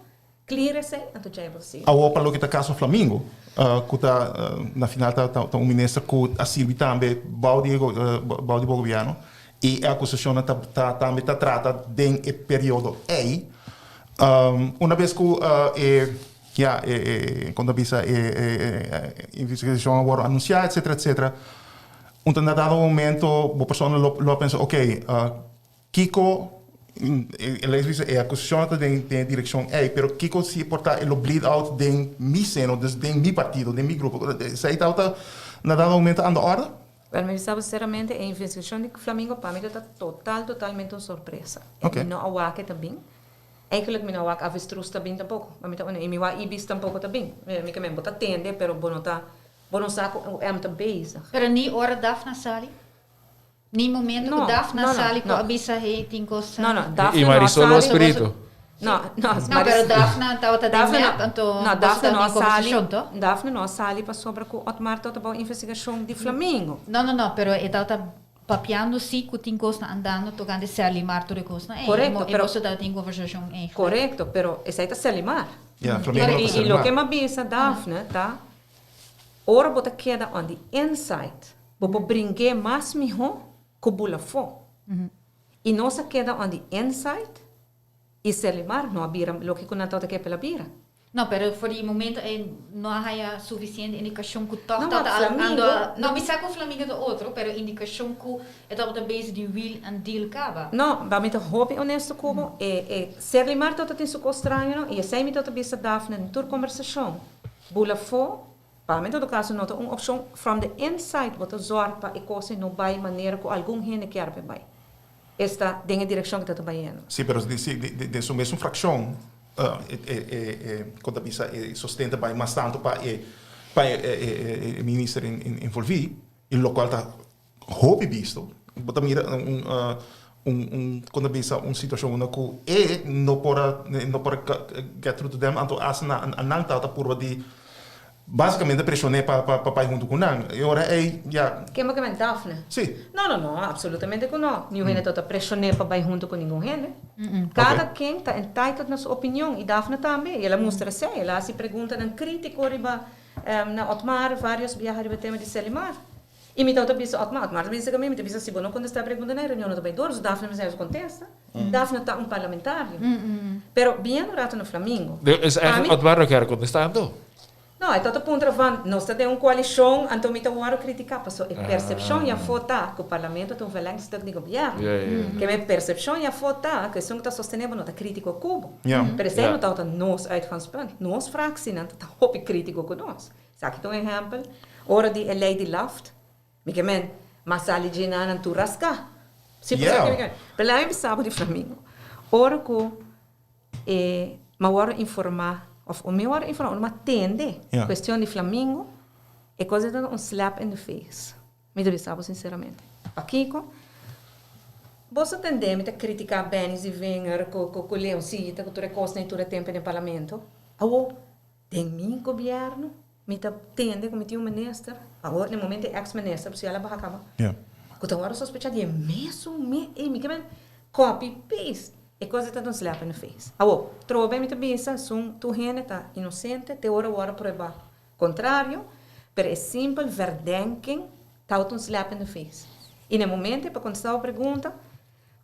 clear esei, anto djei bo ta sigui. Awor pa loke ta kaso Flamingo, ku ta na final ta ta un minister ku a sirbi tambe bou di e bou di bo gobièrnu i e akusashonnan ta ta tambe ta trata den e periodo ei. Una bes ku e ya e e kon ta bisa e e investigashon a wòrdu anunsiá etsetera etsetera. Un ta na dado momento bo persona lo lo a pensa ok kiko e ley bisa e acusacion ta den den e direccion ey pero kiko si por ta e lo bleed out den mi seno dus den mi partido den mi grupo esey tabata na dado momento aan de orde? Wel mi bisa bo sinceramente e investigacion di Flamingo pa mi ta total totalmente un sorpresa. Mi no a wak e ta bin. Eigenlijk mi no a wak avestruz ta bin tampoco. Pa mi ta y mi wak ibis tampoco ta bin. Mi ke men bo ta tende pero bo no ta Bo no sa ku OM ta bezig. Pero ni ora Daphne sali? Ni momento ku Daphne sali ku a bisa hey tin kos. No, no, Daphne I no a Marisol lo sali. spiritu. No, no, No, pero Daphne tabata den mep, anto No, boso Daphne no a tabatin sali. konversashon, to? Daphne no a sali pasobra ku Otmar tabata bou investigashon di Flamingo. No, no, no, pero e tabata papiando si ku tin kosnan andando tokante Serlimar tur e kosnan ei. Korekto, E pero boso tabatin konversashon ei. Korekto, pero esei ta Serlimar. Ya, Flamingo no ta I Serlimar. loke mi a bisa Daphne ta Ora bo ta keda on the inside, bo por bring'é mas mihó ku bula afó. I nos a keda on the inside i Serlimar no a bira loke ku nan tabata ke p'el a bira. No, pero for di e momento ei no a haya sufisiente indikashon ku tòg No, tabata maar al ando Flamingo a, no, mi sa ku Flamingo ta otro, pero indikashon ku e tabata bezig di wheel and deal kaba. No, pa mi ta hopi honesto ku bo, e e Serlimar tabata tin su kos straño no, i esei mi tabata bisa Daphne den tur kombersashon. Bula afó, pa mi en todo caso no ta un opcion, from the inside bo ta zorg pa e cosnan no bay manera cu algun hende kier pa e bay. Esta den e direccion cu ta ta bayendo. Sí, pero si den su mesun fraccion e con ta bisa e sosten ta bay mas tanto pa e pa e minister envolvi y locual ta hopi bisto. Bo ta mira un un un kon ta bisa un situashon unda ku e no por a no por a get through to them anto hasta nan nan tabata purba di basikamente preshon'é pa pa bai huntu ku nan e ora ei ya. Ken bo ke men Daphne? Si. No no no absolutamente ku no. Niun hende tabata preshon'é pa bai huntu ku ningun hende. Kada ken ta entitled na su opinion i Daphne tambe i el a mustra esei. El a hasi preguntanan kritiko riba na Otmar varios biaha riba e tema di Selimar. I mi tabata bisa Otmar, Otmar ta bisa ku mi, mi ta bisa si bo no kontestá e pregunta na e reunion no ta bai dor, so Daphne mester haña su kontesta. Daphne ta un parlamentario. Pero biendo un rato na Flamingo. Dus eigenlijk Otmar no kier kontestá anto? No, e tabata puntra van, nos ta den un koalishon, anto mi ta wòrdu kritiká, pasobra e persepshon ya afó ta ku parlamento ta un verlengstuk di gobièrnu. Ke e persepshon ya afó ta ku esun ku ta sostené bo no ta krítiko ku bo. Pero esei no tabata nos uitgangspunt. Nos fraksinan ta hopi krítiko ku nos. Esaki ta un ehèmpel, ora di e lei di Laft, mi ke men, m'a sali dje nan nan tur raská. Si pasobra ke mi ke men. Pero laga mi bisa bo di Flamingo, ora ku e m'a wòrdu informá, òf mi wòrdu informá, ora m'a tende kuestion di Flamingo, e kos ei ta un slap in the face. Mi ta bisa bo sinceramente. Pakiko? Boso tende mi ta critica Benny Zievinger ku ku Leoncita ku tur e kosnan i tur e tempo den parlamento. Awo, Den mi gobierno mi ta tende cu mi tin un minister, awor na e momento e ex minister pasobra el a baha caba, cu ta worde sospecha di e mesun me, ey mi ke men copy paste, e cos ey ta un slap in the face. Awor, trobe mi ta bisa esun tur hende ta inocente te ora worde prueba contrario, pero e simpel verdenking ta un slap in the face. Y na e momento pa contesta bo pregunta,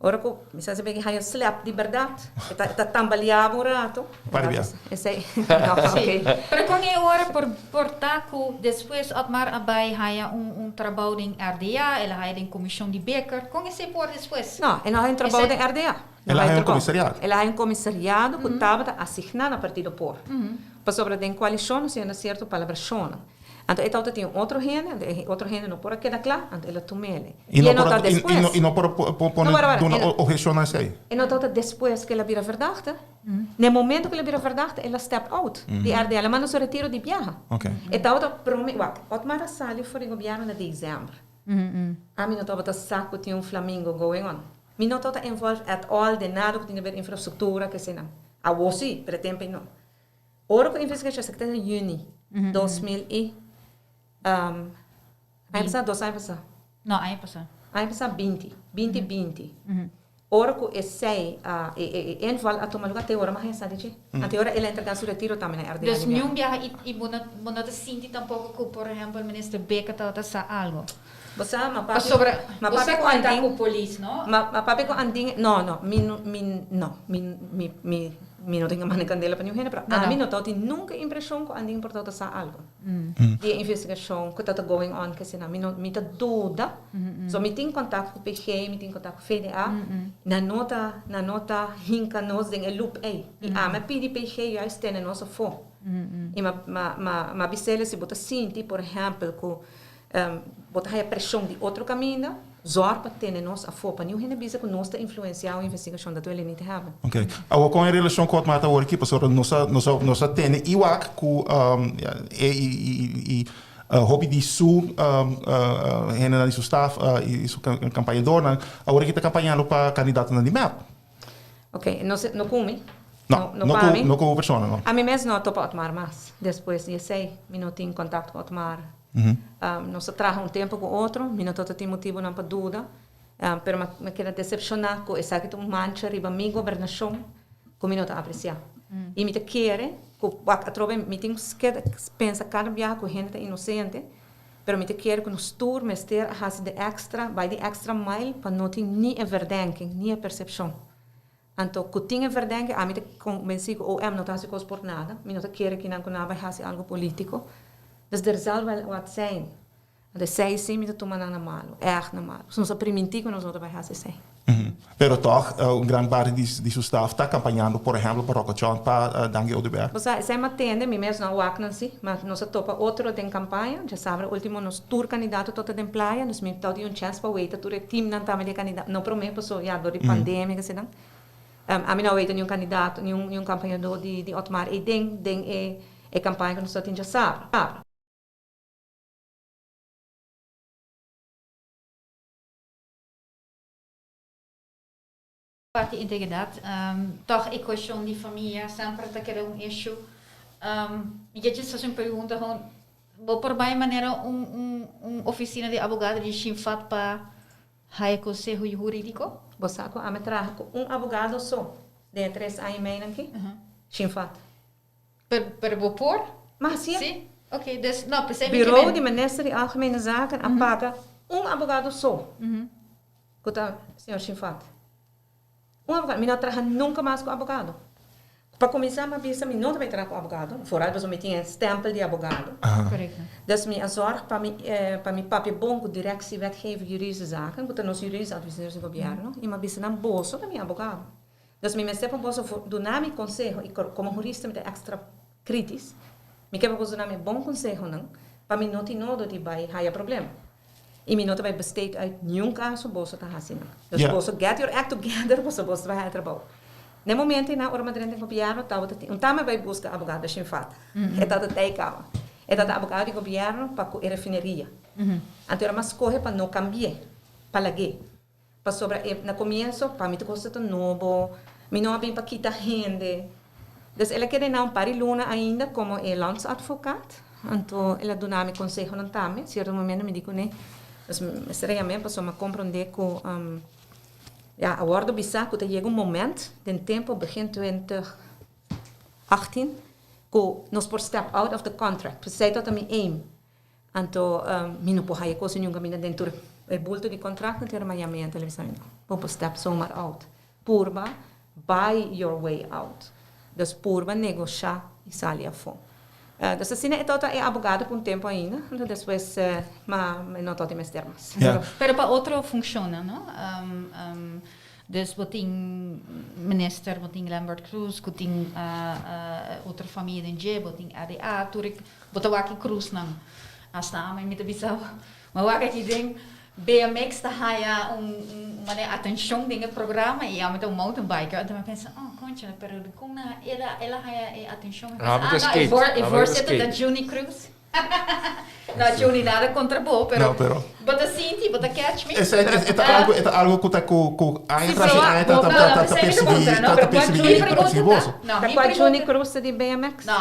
Ora ku mi sa siempre haña slap di bèrdat, e ta e ta tambaleá bo un rato. Para bia. Esei, no, Sí. ok. Pero kon e ora por por ta ku despues Otmar a bai haña un un trabou den RDA, el a haña den komishon di Bikker, kon esei por despues? No, e no haña un trabou Esei den RDA. No El a haña haña un trabou. komisariado. El a haña un komisariado ku tabata asigná na Partido Por. Pasobra den koalishon nos yega na sierto palabrashonnan. Anto e tabata tin un otro hende, anto e otro hende no por a keda kla, anto el a tum'ele. I I no e no por ta a, i, i no, despues. i no por a po, po, No, pone wara, wara, duna e no, obheshon na esei. e no tabata despues ku el a bira verdachte. Na e momento ku el a bira verdachte, el a step out di RDL, el a manda su retiro di biaha. Ok. E tabata prome, wak, Otmar a sali for di gobièrnu na desèmber. Ami no tabata sa ku tin un flamingo going on. Mi no tabata involved at all den nada ku tin di ber infrastruktura, keseinan. Awor si, pero e tempu ei no. Ora ku investigashon esaki ta na yüni 2000 i aña pasá dos aña pasá? No, aña pasá. Aña pasá binti, binti binti. Ora ku esei a e e inval a tuma lugá te ora mas a sa di dje. Anto e ora el a entregá su retiro tambe na RDA Dus di biaha. niun biaha i i bo no bo no ta sinti tampoko ku por ehèmpel minister Beke tabata sa algo. Bo sa ma papia Pasobra ma bo papia sa ku konta Andin ku polis no? ma ma papia ku Andin no no mi no mi no mi mi mi mi no tin manda kandela pa niun hende pero No ami no. no tabatin nunka impreshon ku Andin por tabata sa algo di e investigashon ku tabata going on kese nan mi no mi ta duda so mi tin kontak ku PG mi tin kontak ku VDA nan no ta nan no ta hinka nos den e loop ei i ami a pidi PG juist tene nos afó i ma ma ma ma bis'el si bo ta sinti por ehèmpel ku Bo ta haya preshon di otro kaminda, zòrg pa tene nos afó, pa niun hende bisa ku nos ta influensiá un investigashon, dat wele nit hèben. Ok. Awor kon e relashon ku Otmar ta awor aki? Pasobra nos a nos a nos a tene iwak ku e i i hopi di su hendenan di su staf i su kampañadornan awor aki ta kampañando pa kandidatonan di mep. Ok, no se no ku mi. No, No no pa ku mi. no ku persona no. Ami mes no a topa Otmar mas despues di esei. Mi no tin kontakto ku Otmar. Nos a traha un tempu ku otro, mi no tabata tin motibunan pa duda, pero mi a keda desepshoná ku esaki ta un mancha riba mi gobernashon ku mi no ta apresiá. I mi ta kere ku wak atrobe mi tin keda pensa kada biaha ku hende ta inosente, pero mi ta kere ku nos tur mester a hasi de èkstra, bai di èkstra mile pa no tin ni e verdenking, ni e persepshon. Anto ku tin e verdenking, ami ta konbensí ku OM no ta hasi kos por nada, mi no ta kere kinan ku nan a bai hasi algu polítiko. Dus der zal wel wat zijn. Anto esei sí mi ta tuma nan na malu, ègt na malu. Nos a primintí ku nos no ta bai hasi esei. Pero tòg un gran parti di su staf ta kampañando por ehèmpel pa Rocco Tjon, pa Dangui Oduber. Bo sa, esei mi a tende, mi mes no a wak nan sí, ma nos a topa otro den kampaña. Djasabra último nos tur kandidato tabata den playa, dus mi tabata tin un chèns pa weita tur e teamnan tambe di e kandidato, no promé paso ya dor di pandemia kesinan. Ami no a weita niun kandidato, niun niun kampañadó di di Otmar ei den den e e kampaña ku nos tabatin djasabra. Parti integridad, tòg e cuestion di famia semper ta keda un issue. Mi ke djis hasi un pregunta gewoon, bo por bai manera un un un oficina di abogado di Shinfat pa haya conseho huridico? Bo sa cu ami traha cu un abogado so den e tres aña y mei nan aki? Shinfat. Pero pero bo por? Ma hacié. Sí? Ok, dus no, p'esei mi ke Bureau men. di Minister di Algemene Zaken a paga un abogado so. Ku ta señor Shinfat. Un abogado. Mi no a traha nunka mas ku abogado. Pa kuminsá mi a bisa mi no ta bai traha ku abogado, foral pasobra mi tin e stèmpel di abogado. Korekto. Dus mi a zòrg pa mi pa mi papia bon ku Directie Wetgeving Juridische Zaken, ku ta nos juridische adviseurs di gobièrnu, i mi a bisa nan boso ta mi abogado. Dus mi mester pa boso duna mi konseho, i komo hurista mi ta èkstra kritis, mi ke pa boso duna mi bon konsehonan pa mi no tin nodo di bai haya problema. I mi no ta bai besteed uit niun kaso boso ta hasi nan. Dus boso get your act together pasobra boso ta bai haya trabou. Na e momento einan ora mi a drenta den gobièrnu tabata tin un tame bai buska abogado shin fat. E tabata tei kaba. E tabata abogado di gobièrnu pa ku e refineria. Anto ora mi a skohe pa no kambi'é, pa lag'é. Pasobra e na komienso pa mi tur kos ta nobo, mi no a bin pa kita hende. Dus el a keda einan un par di luna ainda komo e landsadvocaat. Anto el a duna mi konsehonan tambe. Sierto momento mi di kuné, dus mi mester a yam'é pasobra mi a komprondé ku ya a wòrdu bisá ku ta yega un moment den tempu begin 2018 ku nos por step out of the contract. P'esei tabata mi aim. Anto mi no por haya cos niun caminda den tur e bulto di contract no tin rema yama mi televisa mi no bo por step zomaar out purba buy your way out dus purba negosha y sali afo dus asina e tabata e abogado pa un tempo ainda anto despues ma mi no tabata mester mas. Pero pa otro funccionnan no dus bo tin minister bo tin Lambert Croes cu tin otro famia den dje bo tin ADA tur e Bo ta wak e krusnan. Hasta ami mi ta bisa bo, mi wak aki den BMX ta haya un un manera atencion den e programa y ami ta un mountain biker, anto mi a pensa, oh concha, pero dicon nan el a el a haya e atencion? Mi Ami pensa, ta ah no, e skate, voor e ami ta voorzitter ta skate. Juni Cruz. No, Juni, nada contra bo, pero No, pero bo ta sinti, bo ta catch mi. Esei e ta algo, e ta algo cu ta cu cu aña Si, tras pero di aña ta bo- ta No, ta no, ta esei mi ta persiguí contra, no, ta pero ta persiguí mi pregunta persiguí ta, boso. no, Ta mi cua Juni pregunta, Cruz ta di BMX? no,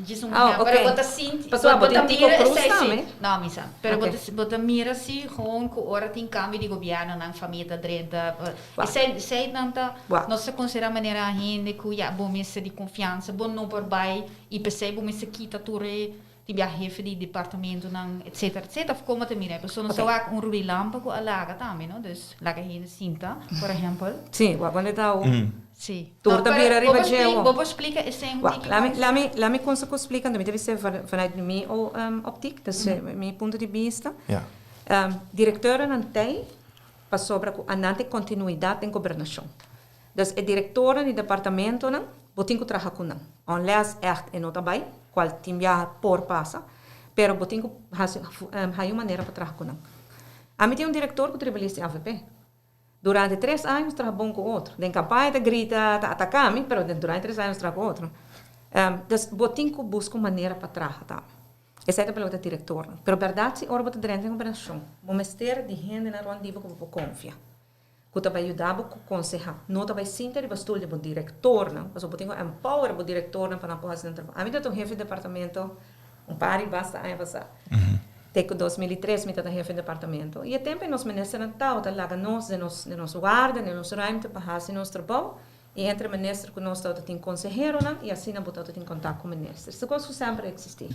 djis un Oh, ehempel, pero ok. bo ta sinti, Pasobra bo bo ta tin Tico mira Cruz esei si, tambe. no, mi sa, pero bo Ok. ta bo ta mira si gewoon cu ora tin cambio di gobierno nan famia ta drenta, Wak. esei esei nan ta, Wak. nos ta considera manera hende cu ya bo mester di confiansa, bo no por bay y p'esei bo mester kita tur e Tin bia hefe di departamentonan etcetera etcetera of como ta mira e persona Ok. sa wak un Rudy Lampe cu a laga tambe no dus laga hende sinta por ehempel. Sí, wak wende ta awo. Sí. Tur No, ta pero bira bo riba por dje spli awo. bo por splica esei un Wak, tiki lami mas? lami lami cuminsa cu splica anto mi ta bisa vanuit mi optiek, dus mi punto di bista. Ja. Directeurnan tei pasobra cu a nan tin continuidad den gobernacion. Dus e directornan di departamentonan bo tin cu traha cu nan. Unless echt e no ta bay, cual tin biaha por pasa, pero bo tin cu haci haya un manera pa traha cu nan. Ami tin un director cu ta riba lista di avp. Durante tres aña nos traha bon cu otro. Den campaña ta grita, ta ataca mi, pero durante tres aña nos traha cu otro. Dus bo tin cu busca un manera pa traha tambe. Esei ta pa loke ta directornan. Pero berdad si ora bo ta drenta den gobernacion, bo mester di hendenan rond di bo cu bo por confia. Ku ta bai yuda bo ku konsehá. No ta bai sinta riba stul di bo direktornan, pasobra bo tin ku empower bo direktornan pa nan por hasi nan trabou. Ami tabata un hefe di departamento un par di basta aña pasá. Te ku 2003 mi tabata hefe di departamento. I e tempu ei nos ministernan tabata laga nos den nos den nos warda, den nos ruimte pa hasi nos trabou. I entre minister ku nos tabata tin konseheronan i asina bo tabata tin kontak ku minister. Esei kos ku semper a eksistí.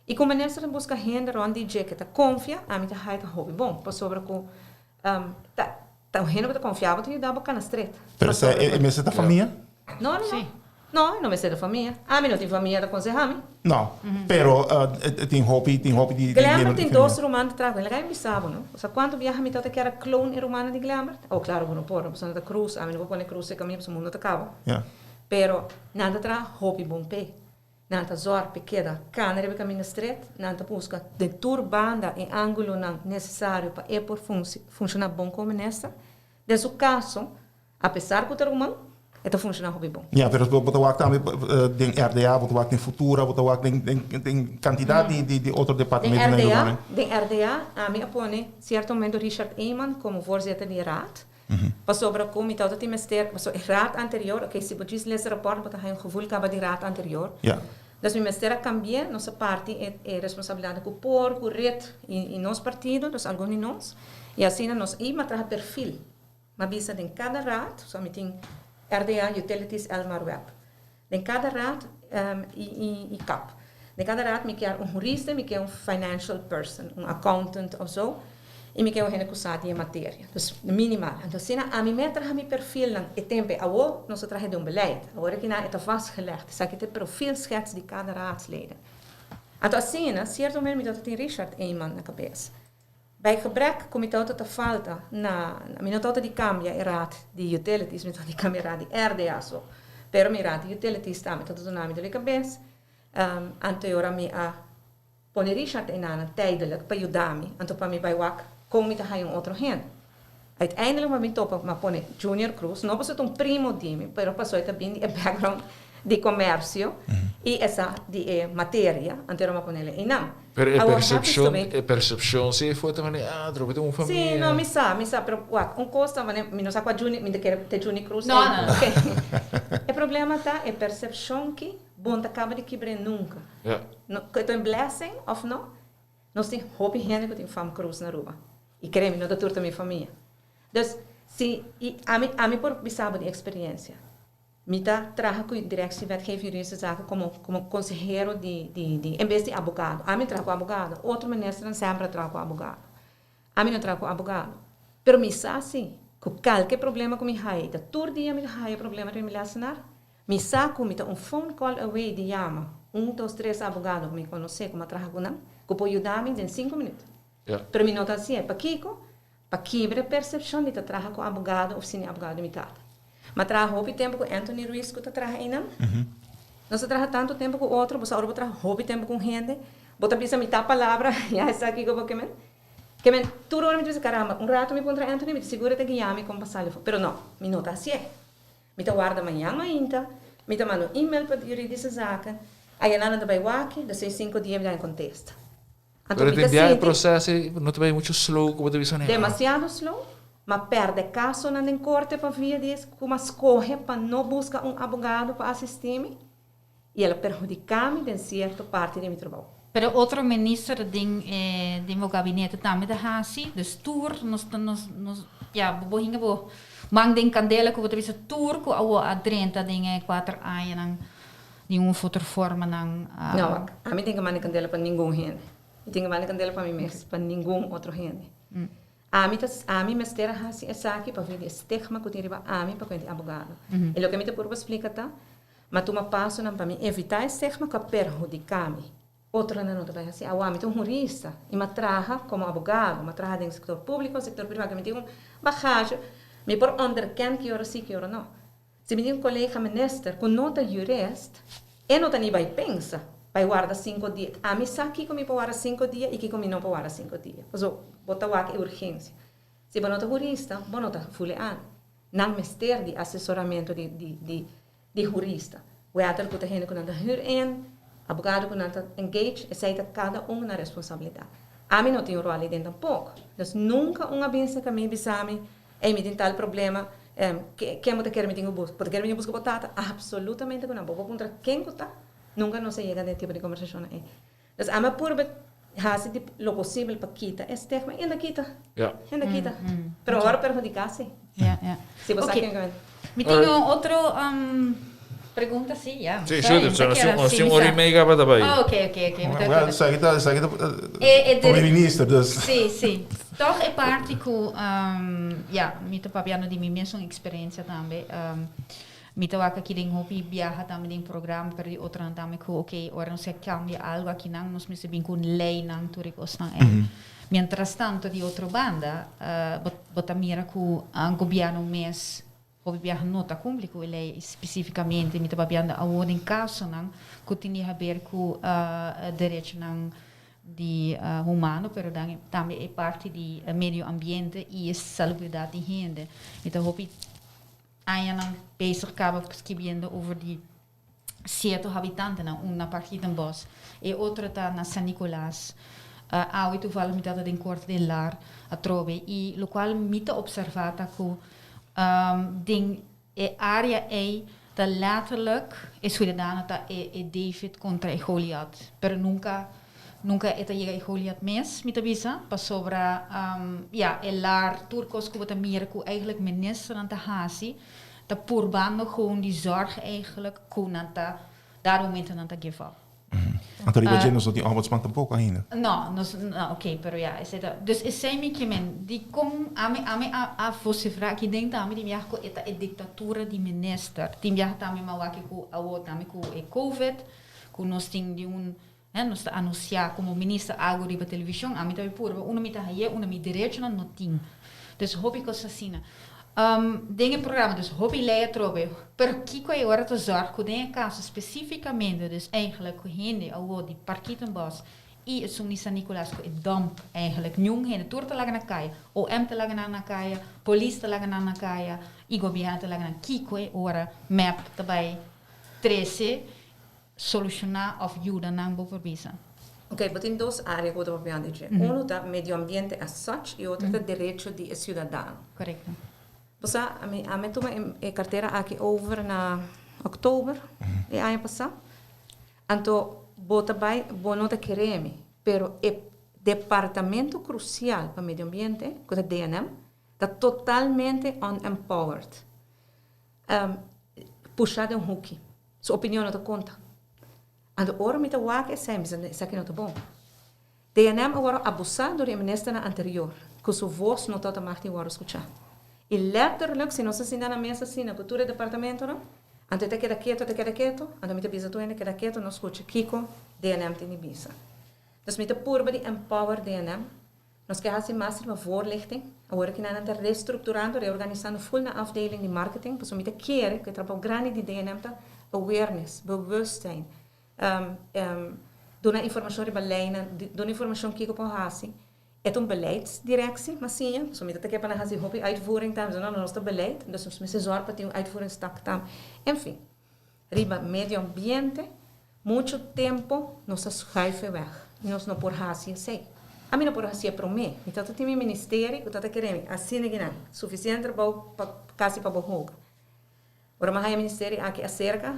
I ku minister ta buska hende rònt di dje ke ta konfia, ami ta haña ta hopi bon, pasobra ku Ta ta un hende ku ta konfia bo ta yuda bo kana stret. Pero esei e mester ta famia? No, no, no. No, e no mester ta famia. Ami no tin famia ta konsehá mi. No, pero tin hopi, tin hopi di Glenbert miembro di tin famia. dos ruman ta traha ku el. Laga mi bisa bo, no. Osea, kuantu biaha mi tabata kier a clone e rumannan di Glenbert? Oh, klaro bo no por, no, pasobra nan ta krus. Ami no por pone krus e kaminda pasobra mundu ta kaba. Pero nan ta traha hopi bon p'e. Nan ta zòrg p'e keda kana riba e kaminda stret, nan ta buska den tur banda e ángulonan nesesario pa e por funshoná bon komo minister. Den su kaso, apesar ku ta ruman, e ta funshoná hopi bon. Ya, pero bo ta wak tambe den RDA, bo ta wak den Futura, bo ta wak den kantidat di otro departamentonan Den i RDA, lugarnan. den RDA ami a pone sierto momento Richard Eman komo voorzitter di e raad. Pasobra ku mi tabata tin mester, pasobra e raad anterior, oké, si bo djis lesa rapòrt bo ta haña un gevoel kaba di raad anterior. Dus mi mester a kambi'é, nos a parti e e responsabilidatnan ku por, ku ret i i nos partido, dus algun di nos, i asina nos i mi a traha perfil. Mi a bisa den kada raad, so mi tin RDA, Utilities, Elmar, Web. Den kada raad i i i kap. Den kada raad mi kier un hurista, mi kier un financial person, un accountant of zo, i mi kier un hende ku sa di e materia. Dus minimal. Anto asina ami mi a traha mi perfilnan e tempo ei. Awor nos a traha den un beleid. Awor aki nan e ta vastgelegd. Esaki ta e profielschets di kada raadsleden. Anto asina, sierto momento mi tabata tin Richard Eman na kabes. Bij gebrek ku mi tabata ta falta na, mi no tabata di kambia e raad di utilities, mi tabata di kambia e raad di RDA so. Pero mi raad di utilities tambe tabata duna mi doli kabes. Anto e ora mi a pone Richard einan tijdelijk pa yuda mi, anto pa mi bai wak kon mi ta haña un otro hende. Uiteindelijk mi a bin topa, mi a pone Junior Cruz, no pasobra ta un primo di mi, pero pasobra e ta bin di e background di comercio y e sa di e materia, anto mi a ponele einan. Pero e Awor, happens to percepcion, be. e percepcion si e for ta manera, ah, trobe ta un Sí, famia. no, mi sa, mi sa, pero wak, un cos ta manera, mi no sa cua Juni, mi ta kere te Juni Cruz No, ei. no, no. Ok. E problema ta e percepcion ki bo no ta caba di kibr'é nunca. Ja. No, cu e ta un blessing of no, nos tin hopi hende cu tin fam Cruz na Aruba. I kere mi no ta tur ta mi famia. Dus, si, i ami, ami por bisa bo di experiencia. Mi ta traha ku Directie Wetgeving Juridische Zaken komo komo konsehero di di di en bes di abogado. Ami traha ku abogado. Otro ministernan semper a traha ku abogado. Ami no traha ku abogado. Pero mi sa si ku kalke problema ku mi haya, i ta tur dia mi ta haya problema riba mi lèsenar, mi sa ku mi ta un phone call away di yama un, dos, tres abogado ku mi konosé, ku mi a traha ku nan, ku por yuda mi den sinku minüt. Pero mi no ta hasié. Pakiko? Pa kibra e persepshon di ta traha ku abogado of sin e abogado di mi tata. Mi a traha hopi tempu ku Anthony Ruiz ku ta traha einan. Nos a traha tantu tempu ku otro, bo sa ora bo traha hopi tempu ku un hende, Bo ta bisa mitá palabra, ya esaki ku bo ke men. Ke men, tur ora mi ta bisa, caramba, un rato mi puntra Anthony, mi ta sigur e ta guia mi kon pa sali afó. Pero no, mi no ta hasié. Mi ta warda mañan mainta, mi ta manda un email pa Juridische Zaken, ayanan nan ta bai wak, despues sinku dia mi ta haña kontesta. Anto Pero mi ta tin biaha e sinti. proces ei no ta bai mucho slow ku bo ta bisa ne. Demasiado slow, m'a pèrdè kasonan den korte pa via di es ku m'a skohe pa no buska un abogado pa asistí mi. I el a perhudiká mi den sierto parti di mi trabou. Pero otro minister den e den bo gabinete tambe ta hasi, dus tur nos ta nos nos ya bo bo hinga bo man den kandela ku bo ta bisa tur ku awor a drenta den e kuater añanan di un of otro forma nan a. No, wak, ami tin ke manda kandela pa ningun hende. Mi tin ke manda kandela pa mi mes, pa ningun otro hende. Ami ta ami mester a hasi esaki pa via di e stigma ku tin riba ami pa kuenta di abogado. E loke mi ta purba splika ta, M'a tuma pasonan pa mi evitá e stigma ku a perhudiká mi. Otronan no ta bai hasi. Awa mi ta un hurista i m'a traha komo abogado, m'a traha den sektor públiko, sektor privá, ke mi tin un bagahe, mi por onderkèn ki ora sí, ki ora no. Si mi tin un kolega minister ku no ta jurist, e no ta ni bai pensa bai warda sinku dia. Ami sa kiko mi por warda sinku dia i kiko mi no por warda sinku dia. Pasobra bo ta wak e urgensia. Si bo no ta hurista, bo no ta ful e ami. Nan mester di asesoramentu di di di di hurista. Wèter ku ta hende ku nan ta hür in, abogado ku nan ta engage, esei ta kada un nan responsabilidat. Ami no tin un ròl ei den tampoko. Dus nunka un a bin serka mi bisa mi, ey mi tin tal problema, ke ken bo ta kere mi tin ku buska? Bo ta kere mi tin ku buska bo tata? Absolutamente ku no. Bo por puntra ken ku ta, nunka nos a yega den e tipo di kombersashonnan ei. Dus ami a purba hasi di lo posibel pa kita e stigma i enda kita. Ja. Enda kita. Pero ora perhudiká si. Ja, ja. Si bo sa Oké. ken ku Mi tin un otro pregunta si, ja. Sí, Sorry, sure. mi ta Nos kere tin si, un mi ora i sa. media kaba ta bai. Oh, oké, oké, oké. Mi ta Well, kere. esaki ta, esaki ta E, e Prome dere- Minister, dus. Sí, sí. Toch e parti ku, ja, mi ta papiando di mi mesun eksperensia tambe. Mi ta wak aki den hopi biaha tambe den programa, pero di otronan tambe ku oké, ora nos ke kambia algu akinan nos mester bin ku leinan tur e kosnan ei. Mientras tanto di otro banda bo bo ta mira ku gobièrnu mes hopi biaha no ta kumpli ku e lei spesifikamente mi ta papiando awor den kasonan ku tin di haber ku derechonan di humano pero tambe e parti di medio ambiente i e salubridat di hende. Mi ta hopi Añanan bezig kaba skibiendo over di sierto habitantenan, un na Parkietenbos, e otro ta na San Nicolas. Awe toevallig mi tabata den Corte den Lar atrobe y locual mi ta observa ta cu den e area ey ta letterlijk e ciudadano ta e David contra e Goliath, pero nunca Nunca e ta yega e Goliat mes, mi ta bisa, pasobra, ya, e lar, tur cos cu bo ta mira cu eigenlijk ministernan ta haci, ta purbando gewoon di zorg eigenlijk cu nan ta, dado momento nan ta give up. Anto riba dje nos no tin ombudsman tampoco ainda. No, nos, no, ok, pero ya, esey ta, dus esey mi ke men, dicon ami, ami a, a vocifera aki den tambe di biaha cu e ta e dictatura di minister, tin biaha tambe mi a wak cu awo tambe cu e covid, cu nos tin di un Nos ta anunciá como minister algo riba television, ami ta bay purba, unda mi ta haye, unda mi derechonan no tin. Dus hopi cos asina. Den e programa, dus hopi ley atrobe, pero kico e ora ta zorg cu den e caso specificamente, dus eigenlijk cu hende awo di Parkietenbos y esun di San Nicolas cu e dump eigenlijk, niun hende, tur ta laga na caya, OM ta laga nan na caya, polis ta laga nan na caya y gobierno ta laga nan, kico e ora mep ta bay trece Solushoná òf yuda nan bo por bisa. Ok, bo tin dos área ku bo ta papiando di dje. Unu ta medio ambiente as such i otro ta derecho di e siudadano. Korekto. Bo sa, ami a tuma e kartera aki over na òktober e aña pasá. Anto bo ta bai, bo no ta kere mi, pero e departamento krusial pa medio ambiente, ku ta DNM, ta totalmente unempowered. Pusha den huki. Su opinion no ta konta. Anto ora mi ta wak esei, mi bisa, esaki no ta bon. DNM a wòrdu abusá dor di e ministernan anterior, ku su vos no tabata mag di wòrdu skuchá. I lèterlik, si nos a sinta na mesa asina ku tur e departamentonan, anto e ta keda ketu, e ta keda ketu, anto mi ta bisa tur hende keda ketu, no skucha kiko DNM tin di bisa. Dus mi ta purba di empower DNM. Nos ke hasi mas riba voorlichting. Awor aki nan ta restructurando, reorganisando full nan afdeling di marketing, pasobra mi ta kere ku e trabou grandi di DNM ta awareness, bewustzijn, Duna informashon riba leinan, duna informashon kiko por hasi. E ta un beleidsdirectie, m'a siña. So mi ta ta ke pa nan hasi hopi uitvoering tambe. So no, nos ta beleid, dus nos mester zorg pa tin un uitvoeringstak tambe. Enfin, riba medio ambiente, mucho tempo nos a schuif e weg. I nos no por hasi esei. Ami no por hasié promé. Mi ta ta tin mi ministerie ku ta ta kere mi asina kinan. Sufisiente trabou pa kasi pa bo hoga. Ora mi a haña ministerio aki aserka,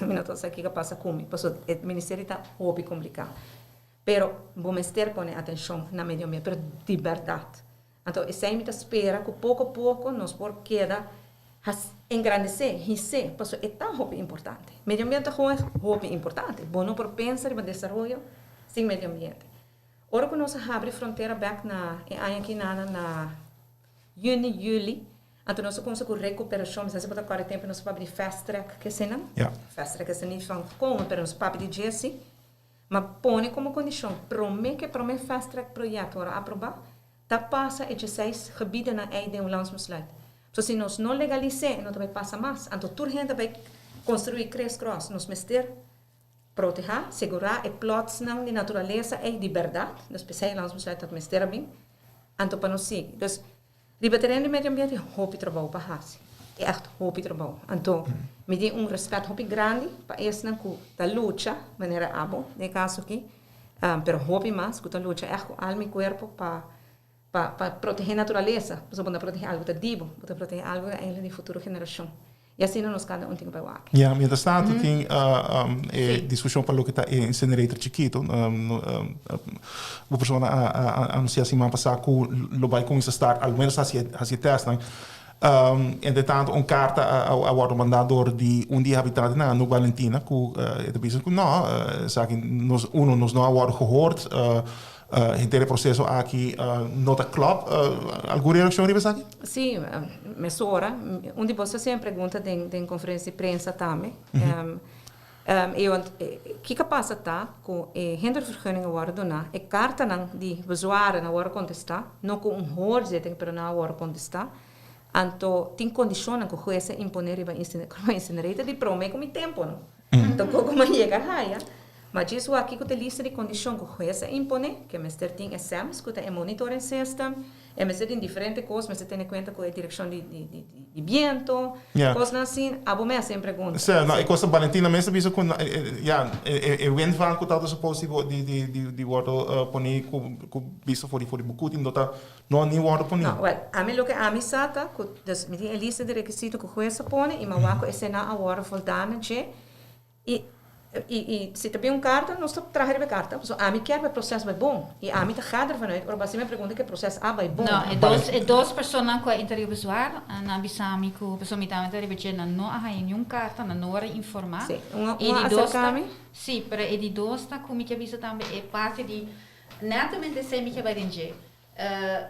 mi no ta sa kiko a pasa ku mi, pasobra e ministerio ta hopi kompliká. Pero bo mester pone atenshon na medio ambiente, pero di bèrdat. Anto esei mi ta spera ku poko poko nos por keda engrandesé, his'é, pasobra e ta hopi importante. Medio ambiente ta gewoon hopi importante. Bo no por pensa riba desaroyo sin medio ambiente. Ora ku nos a habri frontera bèk na e aña aki nana na yüni, yüli, Anto nos a kumsa ku rekuperashon, mi sa si bo ta kòrda e tempu nos a papia di fast track ke eseinan. Ja. Fast track esei ni van gekomen, pero nos a papia di dje si. Ma pone komo kondishon, promé ku e promé fast track project wòrdu aprobá, ta pasa e dieseis gebidennan ei den un landsbesluit. So si nos no legalis'é, e no ta bai pasa mas. Anto tur hende ta bai konstruí crisscross. Nos mester protehá, segurá e plotsnan di naturalesa ei di bèrdat. Dus p'esei e landsbesluit ta mester a bin. Anto pa nos sigui. Dus Riba tereno di medio ambiente hopi trabou pa hasi. Echt hopi trabou. Anto mi tin un respet hopi grandi pa esnan ku ta lucha manera abo den e kaso aki, pero hopi mas ku ta lucha echt ku alma i kuerpo pa pa pa protehe naturalesa. Pasobra bo ta protehe algu ta di bo, bo ta protehe algu eigenlijk di futuro generashon. I asina nos kada un tin ku bai wak. Ya, mientras tanto tin e diskushon pa loke ta e incinerator chikito. Bo persona a anunsia siman pasá ku lo bai kuminsá start al menos hasi e tèstnan. Entre tanto un karta a wòrdu mandá dor di un di e habitantenan, Anouk Valentina, ku e ta bisa ku no, esaki nos uno nos no a wòrdu gehoord. Henter e proseso aki no ta klòp. Algun reakshon riba esaki? Sí, mesora. Un di boso hasi e pregunta den konferensia di prensa tambe. Kiko a pasa ta ku e hindervergunning a wòrdu duná, e kartanan di bezwaren a wòrdu kontestá, no ku un hoorzitting pero nan a wòrdu kontestá. Anto tin kondishonnan ku hues a imponé riba incinerator di promé ku mi tempu no. Tampoco m'a yega haya. Ma djis wak kiko ta e lista di kondishon ku hues a imponé, ke mester tin e SEMS, ku ta e monitoring system, e mester tin diferente kos, mester tene kuenta ku e direkshon di di biento, kosnan asin. Abo mes hasi e pregunta. Sè, no, e kos ta Valentina mes a bisa ku ya, e windvang ku tabata supos di di di wòrdu poní ku ku bista for di for di Bucuti no ta no a ni wòrdu poní. No, wèl, ami loke ami sa ta ku dus mi tin e lista di rekisito ku hues a pone i mi a wak ku eseinan a wòrdu voldaan na dje. I i i si ta bin un karta, nos ta traha riba e karta, pasobra ami kier pa e proses bai bon. I ami ta ga dervan uit ora bo hasi mi pregunta ku e proses a bai bon. No, e dos e dos personanan ku a interviu bezwaar, nan a bisa mi ku pasobra mi tambe ta riba dje, nan no a haña niun karta, nan no wòrdu informá. Sí, un a un a aserká mi. Sí, pero e di dos ta ku mi ke bisa tambe e parti di netamente esei mi ke bai den dje.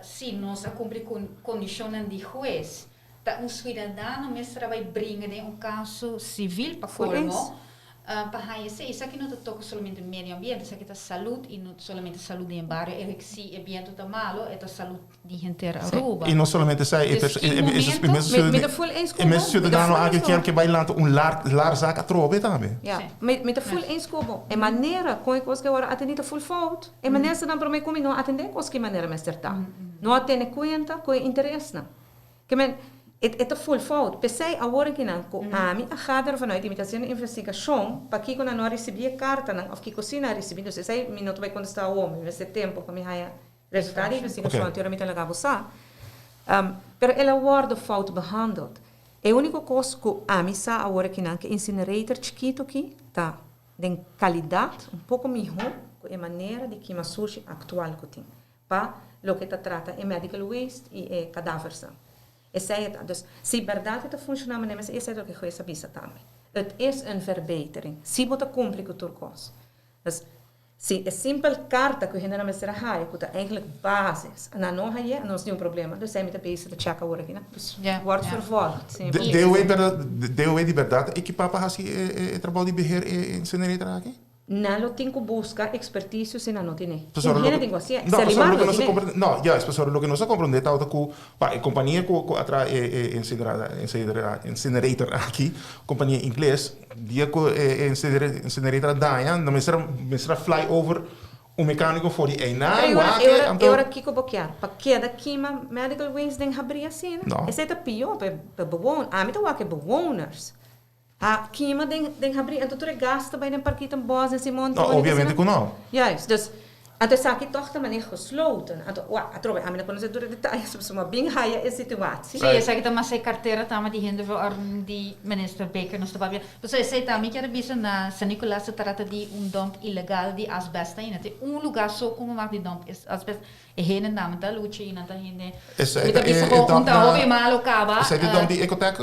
Si nos a kumpli ku kondishonnan di hues, ta un suidadano mester a bai bringa den un kaso sivil pa kolmo pa haña esei. Esaki no ta toka solamente medio ambiente, esaki ta salud i no solamente salud den e bario. E si e biento ta malo e ta salud di henter Aruba. I no solamente esei, e mes siudadano aki kier ke bai lanta un larzak atrobe tambe. Ya, mi ta ful eens ku bo. E manera kon e kos ke wòrdu atendí ta ful fout. E ministernan promé ku mi no a atendé kos ki manera mester ta. No a tene kuenta ku e interesnan. Ke men, e e ta ful fout. P'esei awor akinan ku ami a gader vanuit i mi ta hasiendo investigashon pakiko nan no a risibí e kartanan òf kiko si nan a risibí. Dus esei mi no ta bai kontestá awor, mi mester tempu pa mi haña resultado di investigashon anto ora mi ta laga bo sa. Pero el a wòrdu fout behandeld. E úniko kos ku ami sa awor akinan ku e incinerator chikitu aki ta den kalidat un poko mihó ku e manera di kima sushi aktual ku tin pa loke ta trata e medical waste i e kadaversnan. Esei e ta. Dus, si bèrdat e ta funshoná manera mester, esei ta loke hues a bisa tambe. Het is een verbetering, si bo ta kumpli ku tur kos. Dus, si e simpel karta ku hendenan mester a haya, ku ta eigentlik basis, nan no haye, nos tin un problema. Dus esei mi ta bezig ta chèk awor aki, no? Dus, wordt vervolgd. DOW di bèrdat ta ekipá pa hasi e trabou di beheer e incinerator aki? Nan lo tin ku buska ekspertisio si nan no tine. Pasobra Un hende loke tin ku hasié. No, pasobra Selimar loke lo nos a tine. komprendé, no, juist, pasobra loke nos a komprendé tabata ku pa e kompania ku ku a traha e e insinera insinera incinerator aki, kompania ingles, dia ku e e incinerator a daña, nan mester a mester a fly over un mekániko for di einan, Pero e ora wak e ora anto e ora kiko bo kier? Pa keda kima medical waste den habrí asina? No. Esei ta pió pa e pa e bewon ami ta wak e bewoners. A kima den den habrí anto tur e gas ta bai den Parkietenbos, den Simon No, Tony, obviamente ku no. Juist, dus anto esaki tòg ta manera gesloten. Anto, wak, atrobe ami no konosé tur e detayes, pasobra mi a bin haya e situatie. Sí, esaki ta mas e kartera tama di hende verordening di Minister Bikker nos ta papia. Pasobra esei ta, mi kier a bisa na San Nicolas ta trata di un dump ilegal di asbest ainda. Tin un lugá so ku bo mag di dump asbest. E hende nan ta lucha y nan ta hende. Esei Mi ta ta bisa e cu un dump ta na hopi malo caba. Esei ta e dump di Ecotec cu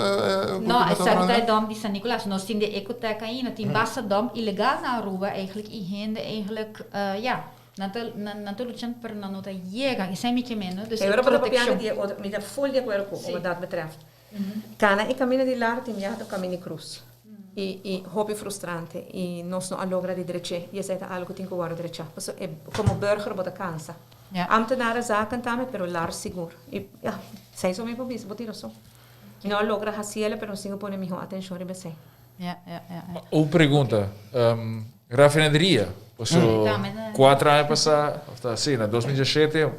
No, cu ta esaki ta e hablando? dump di San Nicolas. Nos tin di Ecotec ainda. Tin basta dump ilegal na Aruba eigenlijk y hende eigenlijk ya, nan ta nan ta luchando pero nan no ta yega. Esei mi ke mendo. Dus E e ora bo ta papiando proteccion. di e otro, mi ta full di acuerdo cu Sí. wat dat betreft. Cana e camino di lar tin biaha ta un camino di cruz. Y y hopi frustrante y nos no a logra di drech'é y esei ta algo cu tin cu wòrdu drechá. Pasobra e como burger bo ta cansa. Ambtenaren zaken tambe pero lar sigur. Y ya, esei so mi por bisa, bo tin rason. Mi no a logra haciele pero nos tin cu pone miho atencion riba esei. Un pregunta, Rafinaderia, paso cuatro aña pasa, of ta si, na 2017,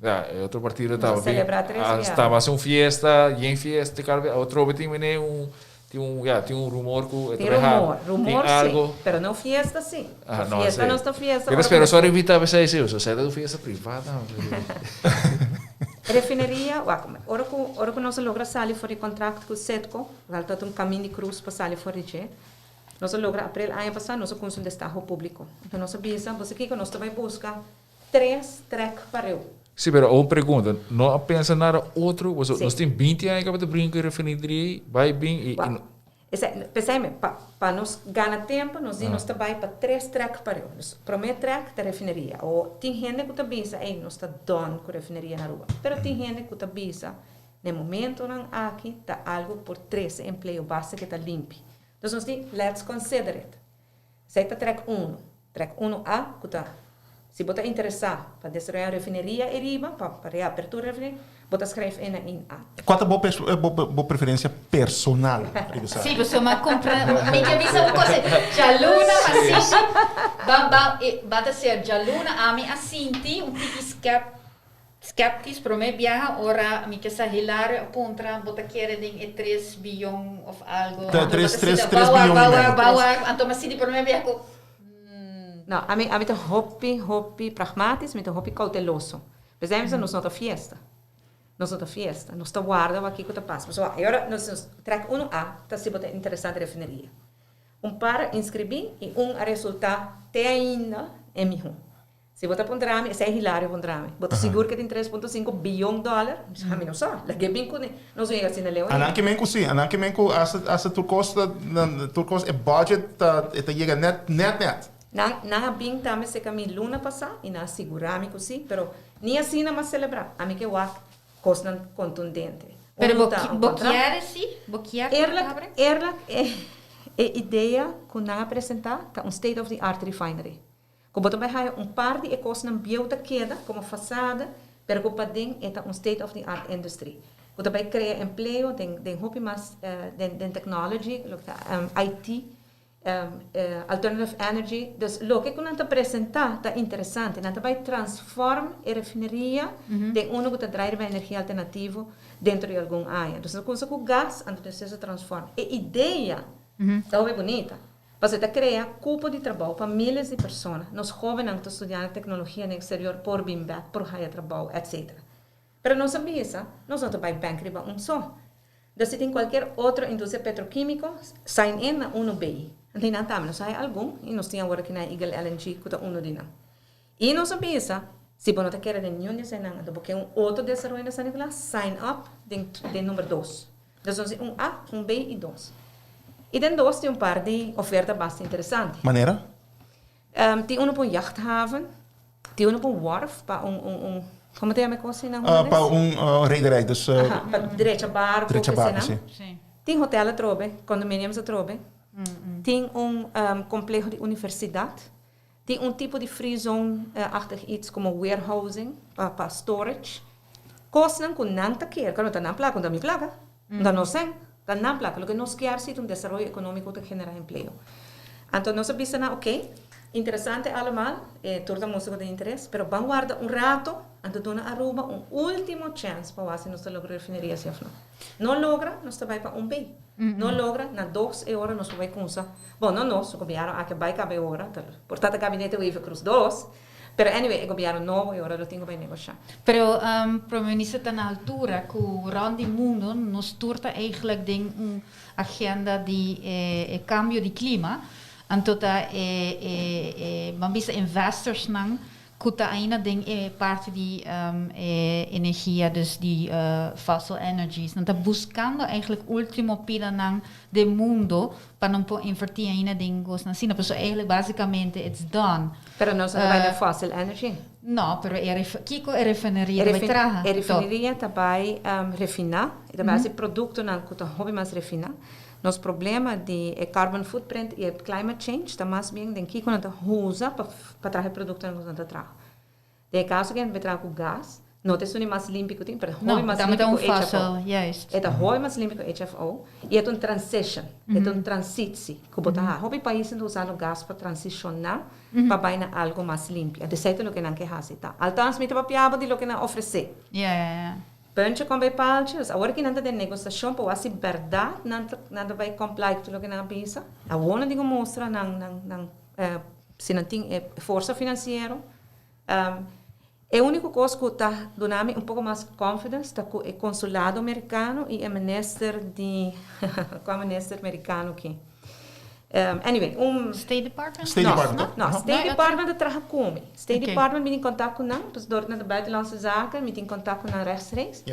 ya, e otro partido Nos a celebra tres biaha. Taba haci un fiesta, yen fiesta, otro tin mene un Tin un, ya, tin un rumor ku e Tin traha. rumor, rumor tin sí, algo. pero no fiesta sí. Ah, no, fiesta sí. no ta fiesta. Yo ora spero ku- só invita pesey sí, so sea un fiesta privada. Refineria, wak, ora ku ora ku nos a logra sali for di kontrakt ku Citgo, wèl ta un kamin di krus pa sali for di dje. Nos a logra aprel aña pasá nos a kunsi un destaho públiko. Anto nos a bisa, bo sa kiko, nos ta bai buska tres trèk pareu. Sí, pero un pregunta, no a pensa nada otro? Pasobra Sí. nos tin binti aña kaba ta brinca cu e refineria ei, bai bin y, y Wak, no. esei, p'esei mi, pa, pa nos gana tempo, nos di nos ta bai pa tres trèk pareu. Dus promé trèk ta refineria. O tin hende ku ta bisa, ey, nos ta done ku refineria na Aruba. Pero tin hende ku ta bisa, na e momentonan aki ta algu por trese empleo basta ke ta limpi. Dus nos di, let's consider it. Esei ta trèk unu. Trèk unu A ku ta, si bo ta interesá pa desaroyá un refineria ei riba, pa pa reapertura refineria, bo ta skrèf e na in A. Kua ta bo bo bo preferensia personal riba esaki? Sí, pasobra mi a kumpra, mi ke bisa un kos, djaluna mi a sinti, ban ban e ba ta ser djaluna ami a sinti un tiki skep Skeptisch, prome biaha ora mi ke sa Hilario a puntra bo ta kere den e tres biyon of algo. Ta Anto tres bo ta tres sinti tres bawar biyon y bawar medio. bawar anto mi a sinti prome biaha ku mm. No, ami ami ta hopi hopi pragmatisch, mi ta hopi kouteloso. P'esei mi bisa nos no ta fiesta. Nos no ta fiesta, nos ta warda wak kiko ta pasa. Pasobra e ora nos nos trek uno a ta si bo ta interesá den refineria. Un par a inskribí i un a resultá te ainda e mihó. Si bo ta puntra mi, esei Hilario puntra mi, bo ta sigur ke tin tres punto sinku biyon dòler? Mi bisa, mi no sa, lag'é bin kuné. Nos no yega asina leu Anan ainda. ke men ku si, anan ke men ku hasta hasta tur kos ta nan tur kos e budget ta e ta yega nèt nèt nèt. Nan nan a bin tambe serka mi luna pasá i nan a sigurá mi ku si, pero ni asina m'a selebrá. Ami ke wak kosnan kontundente. Pero Unu bo ta un bo kontrakt. kier si? Bo kier ku Eerlijk, abre? eerlijk e e idea ku nan a presentá ta un state of the art refinery. Ku bo ta bai haya un par di e kosnan bieu ta keda komo fasada, pero ku paden e ta un state of the art industry. Ku ta bai krea empleo den den hopi mas den den technology, loke ta IT, alternative energy. Dus loke ku nan ta presenta ta interesante. Nan ta bai transform e refineria den uno ku ta drai riba energia alternativo dentro di algun aña. Dus nan kusa ku gas, anto despues a transform. E idea ta hopi bunita. Pasobra e ta krea kupo di trabou pa miles di persona. Nos hóbennan ku ta studiando teknologia den eksterior por bin bèk, por haya trabou, etc. Pero nos a bisa, nos no ta bai bèk riba un so. Dus si tin kualkier otro industria petrokímiko, sign in na unu bei. Anto nan tambe nos a haya algun i nos tin awor aki na Eagle LNG ku ta unu di nan. I nos a bisa, si bo no ta kere den niun di eseinan, anto bo ke un otro desaroyo na San Nicolas, sign up den den number dos. Dus nos tin un A, un B i dos. I den dos tin un par di oferta basta interesante. Manera? Tin unu pa un jachthaven, tin unu pa un wharf, pa un, un, un, como ta yama e cos na Hulandes? Pa un rederij, dus. Aha, pa drecha barco, Drecha barco, eseinan. si. Si. Tin hotel atrobe, condominiums atrobe. Tin un compleho di universidad. Tin un tipo di free zone-achtig iets como warehousing pa storage. Cosnan cu nan ta kier, claro, ta nan placa, no ta mi placa, no ta nos cen, ta nan placa. Loke nos kier si ta un desaroyo economico cu ta genera empleo. Anto nos a bisa nan, ok, interesante allemal, e tur ta mustra cu tin interes, pero ban warda un rato, anto duna Aruba un ultimo chance pa wak si nos ta logra refineria si of no. No logra, nos ta bay pa un B. No logra, na dos e ora nos por bay cunsa. Bon, no nos, su gobierno aki a bay caba e ora, por ta ta gabinete Wever Croes dos, pero anyway, e gobierno nobo e ora lo tin cu bay negosha. Pero Prome Minister ta na altura cu rond di mundo nos tur ta eigenlijk den un agenda di e cambio di clima, anto ta e e ban bisa investorsnan Ku ta ainda den e parti di e energia, dus di fossil energies. Nan ta buskando eigenlijk ultimo pilanan den mundo pa nan por inverti ainda den kosnan asina. Pasobra eigenlijk basikamente it's done. Pero nos no ta bai den fossil energy. No, pero e kiko e refineria ta bai traha? E refineria ta bai refina, e ta bai hasi produktonan ku ta hopi mas refina. Nos problema di e carbon footprint i e climate change ta mas bien den kiko nan ta usa pa pa traha e produktonan ku nan ta traha. Den e kaso ku nan ta traha ku gas, no ta esun di mas limpi ku tin, pero ta hopi mas limpi ku HFO. E ta hopi mas limpi ku HFO i e ta un transition, e ta un transitsi ku bo ta haha. Hopi paisnan ta usando gas pa transishoná pa bai na algu mas limpi. Anto esei ta loke nan ke hasi ta. Althans mi ta papia bo di loke nan ofresé. Puntje kon bai paaltje. Dus awor ki nan ta den negosiashon pa wak si bèrdat nan ta nan ta bai comply ku tur loke nan a bisa. Awor nan tin ku mustra nan nan nan si nan tin e forsa finansiero. E úniko kos ku ta duna mi un poko mas confidence ta ku e konsulado merikano i e minister di kua minister merikano ki? Anyway, un. State Department? State Department. No, no, State Department ta traha ku mi. State Department mi tin kontak ku nan, pues dor nan ta Buitenlandse Zaken, mi tin kontak ku nan rechtstreeks.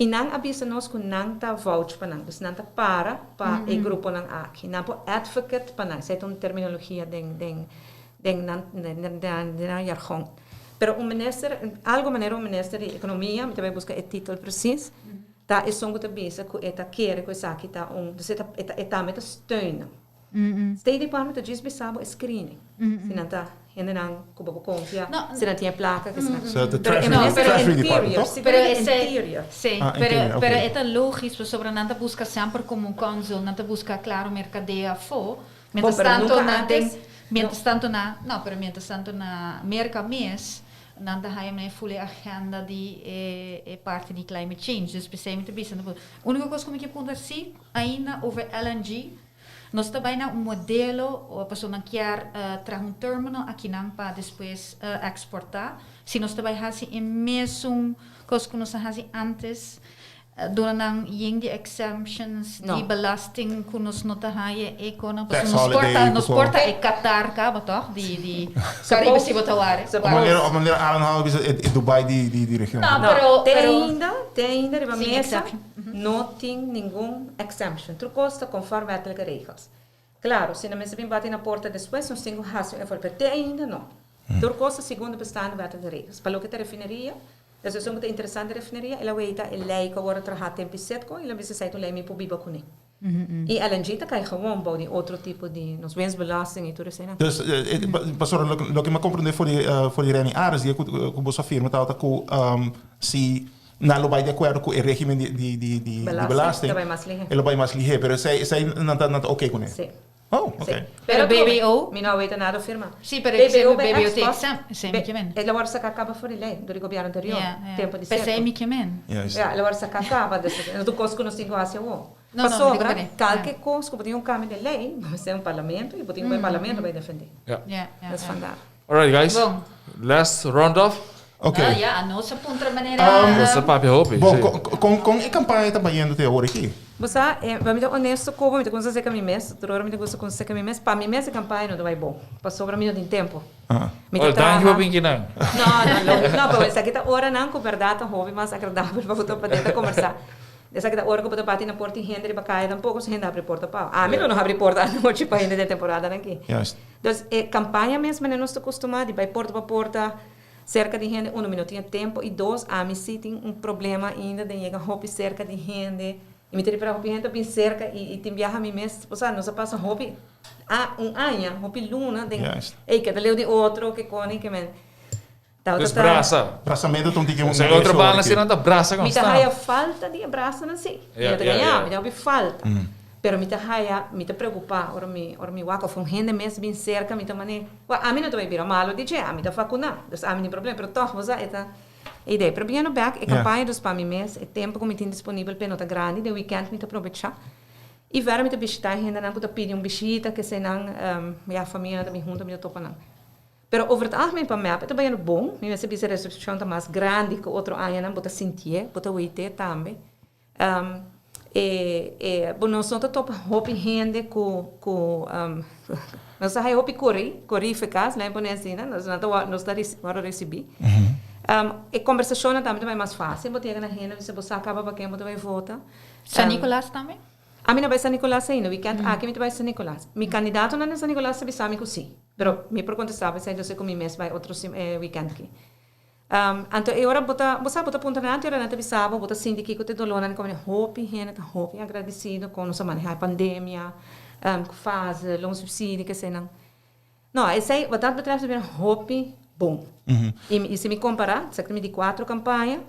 I nan a bisa nos ku nan ta vouch pa nan, dus nan ta para pa e gruponan aki. Nan por advocate pa nan, esei ta un terminologia den den den nan den nan jargon. Pero un minister, algo manera un minister di ekonomia, mi ta bai buska e titel precies, Ta esun ku ta bisa ku e ta kere ku esaki ta un, dus e ta e ta e tambe ta steun nan. State Department ta djis bisa bo e screening, si nan ta hendenan ku bo por konfia, si nan tin e plaka, ke si nan. So the Pero e Treasury, minister di Treasury Department, Interior, toch? si Pero pero di ese, Interior. sí, Ah, pero, Interior, pero oké. e ta lógisch pasobra nan ta buska semper komo un consul, nan ta buska klaro merkadeo afó. Bon, Mientras pero tanto nunca na den, antes, no. mientras tanto na, no, pero mientras tanto na Merka mes, Nan ta haya mei ful e agenda di e e parti di climate change. Dus p'esei mi ta bisa, unico cos cu mi ke puntra si ainda over LNG, nos ta bay na un modelo o pasobra nan kier traha un terminal akinan pa despues exporta, si nos ta bay haci e mesun cos cu nos a haci antes, Duna nan yen di exemptions di belasting ku nos no ta haña e konan Tax pasobra nos por ta holiday nos ku por ta e Qatar kaba tòg di di Karibe si bo ta wari. Op manera op manera Alan Howell bisa e e Dubai di di di region. No, No, pero te pero ainda, te ainda riba sin mesa exception. no tin ningun exemption. Tur kos ta konforme wettelijke regels. Claro, si nan mester bin bati na porta despues nos tin cu haci un effort, pero te ainda no. Tur cos ta segun de bestaande wettelijke regels. Pa loke ta refineria, e esun cu ta interesa den refineria, el a weita e ley cu a worde traha tempo y setco, y el a bisa esey ta un ley mi por biba cune. Y LNG ta cay gewoon bou di otro tipo di nos winstbelasting y tur eseynan. Dus, pasobra loke mi a comprende for di for di Renny Aris dia cu boso a firma tabata cu si Nan lo bai di akuerdo ku e regimen di di di di belasting. Ta bai mas lihé. E lo bai mas lihé, pero esei esei nan ta nan ta oké kuné. Sí. Oh, oké. Sí. Pero BBO? Mi no a weta nada firma. Sí, pero BBO bij BBO te exam, esei mi ke men. E lo wòrdu saká kaba for di lei dor di gobièrnu anterior, Ja, ja. tempu di P'esei Serco. mi ke men. Juist. Ja, e lo wòrdu saká kaba, dus no ta un kos ku nos tin ku hasi awor. No, no, mi ta Pasobra, komprendé. kalke kos ku bo tin un kambio di lei, bo mester un parlamento i bo tin ku bai parlamento bai defendé. Ja. Ja, ja, Dus ja. vandaar. Alright guys, Bon. last round off. Ok. Ah, ja, nos a puntra manera. Nos a papia hopi, Bon, sí. kon, kon, kon e kampaña ta bayendo te awor aki? Bo sa, eh, pa mi ta honesto ku bo, mi ta kumsa seka mi mes, tur ora mi ta gusta kumsa seka mi mes, pa mi mes e kampaña no ta bai bon, pasobra mi no tin tempu. Ah. Mi ta Oh, danki traha. pa binki nan. No, no, no, no, pero esaki ta oranan ku bèrdat ta hopi mas agradabel pa bo ta pa den ta kombersá. Esaki ta ora ku bo ta bati na porta i hende riba kaya tampoko si hende habri porta pa bo. Ami lo no habri porta anochi pa hende den temporadanan aki. Juist. Dus e kampaña mes manera nos ta kustumá di bai porta pa porta, Serka di hende, uno, mi no tin e tempo, i dos, ami si tin un problema ainda den yega hopi serka di hende. I mi ta ripara hopi hende ta bin serka i i tin biaha mi mes, bo sa, nos a pasa hopi a un aña, hopi luna den ey keda leu di otro, ke koni, ke men. Tabata Dus ta. brasa. Brasamento ta un tiki un Esei otro eso banda aki. si nan ta brasa Mi ta konstant. haya falta di e brasanan si. Mi Ja, no ta ja, gañá, ja. mi ta hopi falta. Pero mi ta haya, mi ta preokupá ora mi ora mi wak òf un hende mes bin serka mi ta manera, wak ami no ta bai bira malo di dje, ami ta vakuná, dus ami tin problema, pero tòg bo sa e ta e idea. Pero biniendo bèk, e kampaña dus pa mi mes, e tempu ku mi tin disponibel p'e no ta grandi, den wikènt mi ta probechá. I vèra mi ta bishitá e hendenan ku ta pidi un bishita, kesenan, ya famianan ta bin huntu mi ta topa nan. Pero over het algemeen pa mep e ta bayendo bon. Mi mester bisa recepcion ta mas grandi ku otro añanan, bo ta sintié, bo ta weité tambe. E e bo nos no ta topa hopi hende ku ku nos ta haya hopi kori, kori fekas, laat mi pone asina, nos no ta nos ta wòrdu risibí. E kombersashonnan tambe ta bai mas fásil, bo ta yega na hende, bo bisa bo sa kaba pa ken bo ta bai vota. San Nicolas tambe? Ami no bai San Nicolas ainda, wikènt aki mi ta bai San Nicolas. Mi kandidatonan den San Nicolas ta bisa mi ku sí, pero mi por kontestá p'esei entonces ku mi mes bai otro wikènt aki. Anto e ora bo ta, bo sa bo ta puntra nan, anto e ora nan ta bisa bo, bo ta sinti kiko ta e dolónan di komo hopi hende ta hopi agradesido kon nos a manehá e pandemia, ku fase, loonsubsidie, keseinan. No, esei wat dat betreft a bira hopi bon. I si mi kompará, esaki ta mi di kuatro kampaña,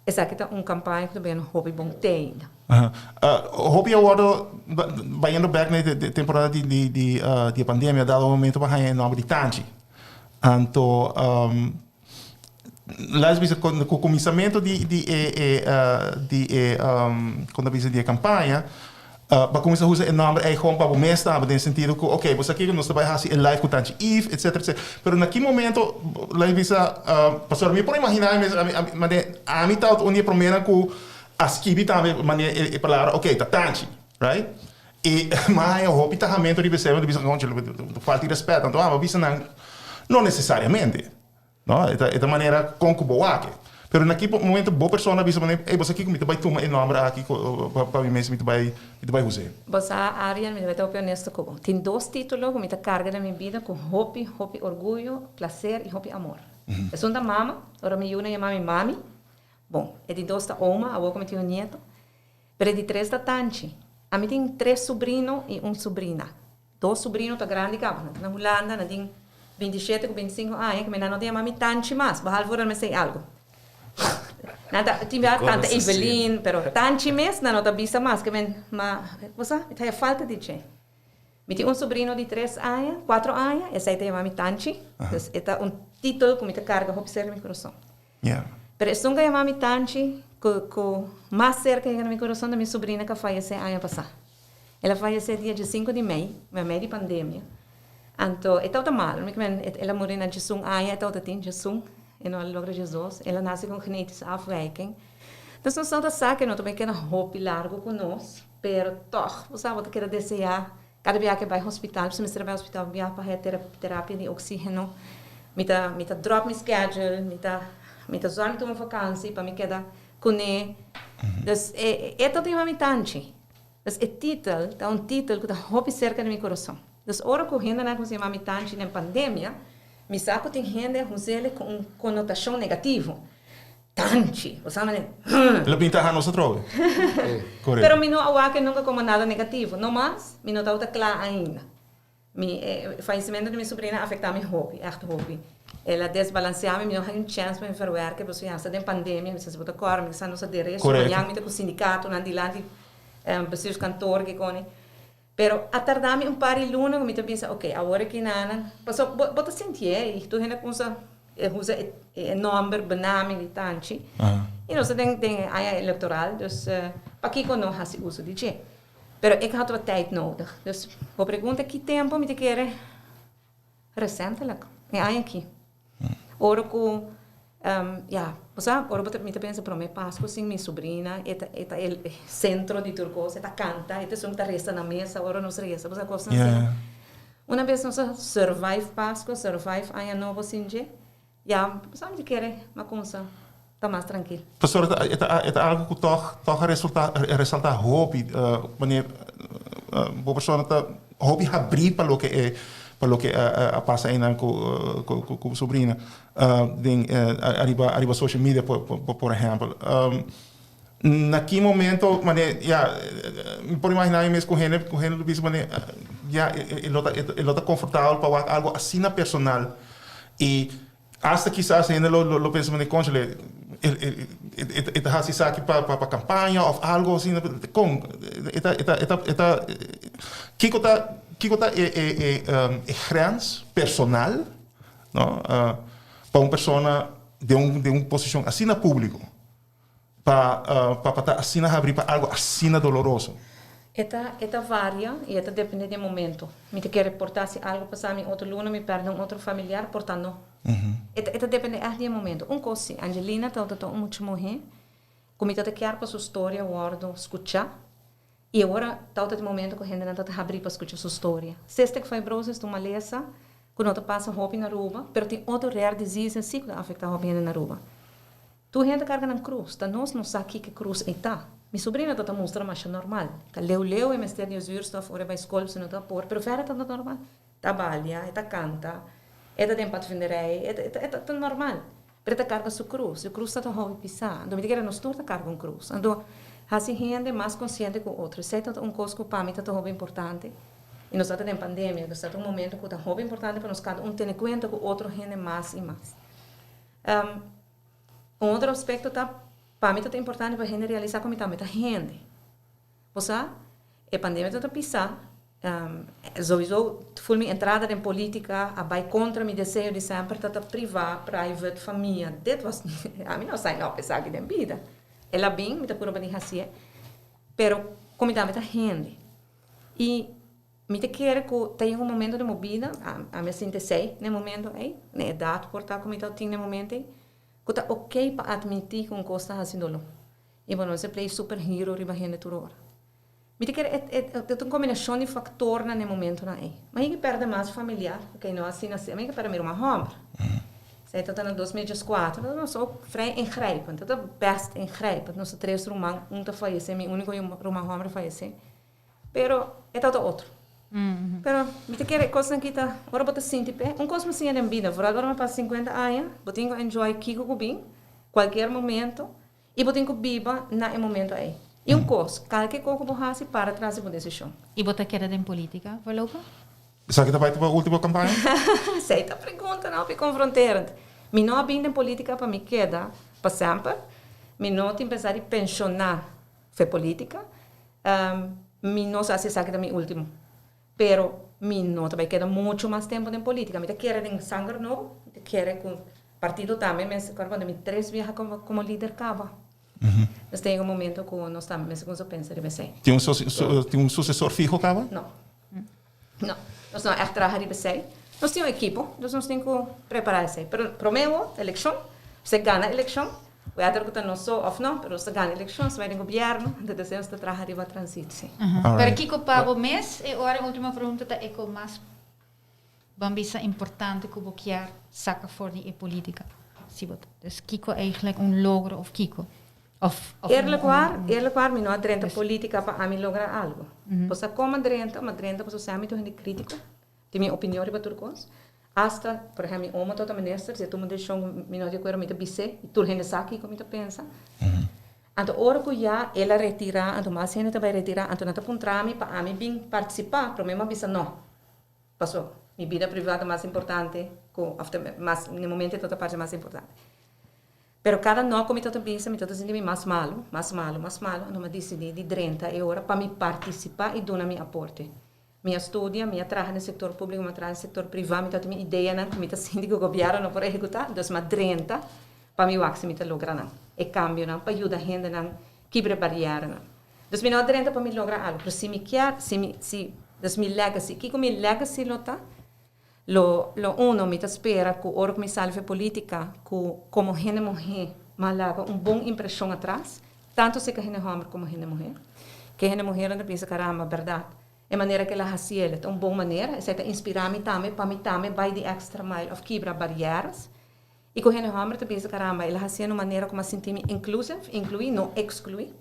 esaki ta un kampaña ku ta bira hopi bon te ainda. Hopi a wòrdu, bayendo bèk na e temporada di e pandemia, dado momento pa haña e nòmber di Tanchi. Anto laat bisa ku kuminsamentu di di e e di e kon ta bisa di e kampaña bo a kuminsá usa e nòmber ei gewoon pa bo mes tambe den sentido ku oke bo sa kiko nos ta bai hasi e live ku Tanchi Eve etcetera etcetera pero na ki momento laat bisa pasobra mi por imaginá mi mes ami ami ta un di e promenan ku a skibi tambe manera e palabra oke ta Tanchi right i mi a haña hopi tahamentu riba esei mi ta bisa conchale falta di rèspèt anto abo a bisa nan no nesesariamente. No, e ta e ta manera kon ku bo wak e. Pero na ki momento bo persona a bisa manera, ey bo sa kiko mi ta bai tuma e nomber aki pa pa mi mes mi ta bai mi ta bai us'e. Bo sa Ariel, mi ta bai ta hopi honesto ku bo. Tin dos titulo ku mi ta karga den mi bida ku hopi hopi orguyo, plaser i hopi amor. Esun ta mama, ora mi yunan yama mi mami, bon, e di dos ta oma, awor ku mi tin un nieto. Pero e di tres ta tanchi. Ami tin tres subrino i un subrina. Dos subrino ta grandi kaba, nan ta na Hulanda, nan tin 27 ku 25 aña, ku mi nan no ta yama mi tanchi mas, behalve ora nan mester algu. Nan ta tin bia tante Evelyn, pero tanchi mes nan no ta bisa mas, ke men, ma, bo sa, mi ta haya falta di dje. Mi tin un subrino di tres aña, kuatro aña, esei ta yama mi tanchi, dus e ta un título ku mi ta karga hopi serka mi kurason. Pero esun ku a yama mi tanchi, ku ku mas serka yega na mi kurason ta mi subrina ku a fayesé aña pasá. El a fayesé dia diesinku di mei, mei di pandemia. Anto e tabata malu, mi kimen el a muri na diesun aña, e tabata tin diesun, e no a logra diesdos. El a nase ku un genetische afwijking. Dus nos no ta sa ku e no ta bai keda hopi largu ku nos, pero tòg bo sa bo ta keda deseá Kada bia ke bai hospital, si mester a bai hospital un bia pa haya terapia di oxigeno, mi ta mi ta drop mi schedule, mi ta mi ta zorg mi tuma vakansi pa mi keda kuné. Dus e e ta tin mi tanchi. Dus e titel ta un titel ku ta hopi serka di mi kurason. Dus ora ku hendenan kuminsá yama mi tanchi den pandemia, mi sa ku tin hende a hus'el ku un konotashon negativo. Tanchi! Bo sa manera, huh! Lo pinta ha nos atrobe. Correcto. Pero mi no a wak e nunca como nada negativo. No mas, mi no tabata cla ainda. Mi, e fallecimento di mi sobrina a afecta mi hopi, echt hopi. El a desbalancea mi, mi no haña un chance pa mi verwerken, pasobra ya sta den pandemia, mi sa si bo ta corda, mi sa nos a derecho, Correcto. mañan mi ta cu sindicatonan dilanti bestuurskantoor kikoni. Pero a tarda mi un par di luna ku mi ta bisa, ok, awor aki nanan, pasobra bo bo ta sintié i tur hende a kumsa usa e nòmber benaming di Tanchi i nos ta den den e aña elektoral, dus pakiko no hasi uso di dje? Pero ik had wat tijd nodig. Dus bo pregunta ki tempu mi ta kere recentelijk, e aña aki. Ora ku ya, bo sa, ora bo ta, mi ta pensa prome Pasku sin mi subrina, e ta, e ta e sentro di tur kos, e ta kanta, e ta esun ku ta resa na mesa ora nos resa, bo sa kosnan asina. Una bes nos a survive Pasku, survive Aña Nobo sin dje, ya, bo sa mi ta kere mi a kumsa ta mas trankil. Pasobra e ta, e ta algu ku tòg, tòg a resultá, a resaltá hopi, wanneer bo persona ta hopi habrí pa loke e, pa loke a pasa einan ku, ku bo sobrina den ariba, ariba social media por ehèmpel. Na ki momento, mane, ya, mi por imaginá mi mes ku hende, ku hende lo bisa, mane, ya, e lo ta, e lo ta konfortabel pa wak algu asina personal. I hasta kisas hende lo, lo pensa, mane, kónchale, e, e, e, e ta hasi esaki pa, pa, pa kampaña òf algu asina. Kon? E ta, e ta, e ta, e ta, kiko ta, kiko ta e, e, e, e grens personal, no, pa un persona den un, den un posishon asina públiko? Pa pa ta asina habrí pa algo asina doloroso. E ta e ta varia y e ta depende di e momento. Mi ta kere por ta si algo pasa mi otro luna mi perde un otro familiar por ta no. E ta e ta depende echt di e momento. Un cos si, Angelina tabata ta un mucha muhe cu mi tabata kier pa su storia wordo scucha y awor tabata e momento cu hendenan tabata habrí pa scucha su storia. Cystic fibrosis ta un malesa cu no ta pasa hopi na Aruba pero tin otro rare diseases si cu ta afecta hopi hende na Aruba. Tur hende ta karga nan krus, ta nos no sa kiko e krus ei ta. Mi sobrina ta ta mustra masha normal. Ta leu leu e mester di e zuurstof ora e bai skol si no ta por, pero verder ta ta normal. Ta balia, e ta kanta, e ta den padvinderij, e ta e ta ta normal. Pero e ta karga su krus, e krus ta ta hopi pisá. Anto mi ta kere nos tur ta karga un krus. Anto hasi hende mas konsiente ku otro. Esei ta ta un kos ku pa mi ta ta hopi importante. I nos ta ta den pandemia, dus ta ta un momento ku ta hopi importante pa nos kada un tene kuenta ku otro hende mas i mas. Un otro aspecto ta, pa mi ta ta importante pa hende realisa cu mi tambe ta hende. Bo sa, e pandemia ta ta pisa, sowieso ful mi entrada den politica a bay contra mi deseo di semper ta ta priva, private, famia, dit was, ami no sign up esaki den bida. El a bin, mi ta purba di hacié, pero cu mi tambe ta hende. Y Mi ta kere ku ta yega un momento den bo bida, ami a sinti esei na e momento ei, na e edat por ta ku mi ta tin na e momento ei, ku ta oké pa atmití ku un kos ta hasi doló. I bo no mester play superhero riba hende tur ora. Mi ta kere e e ta un kombinashon di faktornan na e momentonan ei. Mi a yega pèrdè mas familiar, oké no asina asina, mi a yega pèrdè mi ruman hòmber. Esei ta ta na 2014, ta ta so vrij ingrijpend, ta ta bèst ingrijpend. Nos ta tres ruman, un ta fayesé, mi úniko ruman hòmber a fayesé. Pero e ta otro. Pero mi ta kere e kosnan aki ta ora bo ta sinti p'e. Un kos mi siña den bida, vooral ora mi pasa sinkuenta aña, bo tin ku enjoy kiko ku bin, kualkier momento, i bo tin ku biba na e momento ei. I un kos, kalke kos ku bo hasi, para tras di bo desishon. I bo ta keda den politica voorlopig? Esaki ta bai ta bo ultimo kampaña? Esei ta preguntanan hopi konfronterend. Mi no a bin den politica pa mi keda pa semper. Mi no tin pensa di penshoná Fe politica. Mi no sa si esaki ta mi ultimo. Pero mi no ta bay keda mucho mas tempo den politica. Mi ta kere den sanger nobo. Mi ta kere cu partido tambe mester cuando mi tres biaha como lider caba. Nos ta yega un momento cu nos tambe mester cuminsa pensa riba esey. Tin un sucesor fiho caba? No. No. Nos no a echt traha riba esey. Nos tin un ekipo, dus nos tin cu prepara esey. Pero prome awo, eleccion. Si gana eleccion, whether cu ta nos so of no, pero nos ta gana eleccion, nos ta bay den gobierno, entonces nos ta traha riba transitie. Pero kico pa bo mes? E ora e ultimo pregunta ta e cu mas ban bisa importante cu bo kier saca for di e politica. Si bo ta. Dus kico eigenlijk un logro of kico? Of, of Eerlijk waar, eerlijk waar, mi no a drenta politica pa ami logra algo. Bo sa con m'a drenta? M'a drenta pasobra sa mi ta un hende critico. Tin mi opinion riba tur cos. Hasta, por ehempel, mi oma tabata minister, si e tuma un decision cu mi no ta di acuerdo, mi ta bis'é y tur hende sa kico mi ta pensa. Anto ora cu ya el a retira, anto mas hende ta bay retira, anto nan ta puntra mi pa ami bin participa, prome mi a bisa no. Paso, mi bida priva ta mas importante cu, of ta mas, na e momento e tabata parce mas importante. Pero cada no cu mi tabata bisa, mi tabata sinti mi mas malo, mas malo, mas malo, anto mi a dicidi di drenta e ora pa mi participa y duna mi aporte. Mi a studia, mi a traha den sector publico, mi a traha den sector priva, mi tabata mi ideanan cu mi ta sinti cu gobierno no por ehecuta, dus mi a drenta pa mi wak si mi ta logra nan, e cambionan pa yuda hendenan kibra e barierenan. Dus mi no a drenta pa mi logra algo, pero si mi kier, si mi, si, dus mi legacy, kico mi legacy lo ta? Lo, lo uno, mi ta spera cu ora cu mi sali for e politica, cu como hende muhe mi a laga un bon impresion atras, tanto cerca hende homber como hende muhe. Ke hende muhernan ta bisa, caramba, berdad, e manera cu el a haci el ta un bon manera, esey ta inspira mi tambe pa mi tambe bay di extra mile of kibra barieras. Y cu hende homber ta bisa, caramba, el a haci el un manera cu mi a sinti mi inclusive, inclui, no exclui.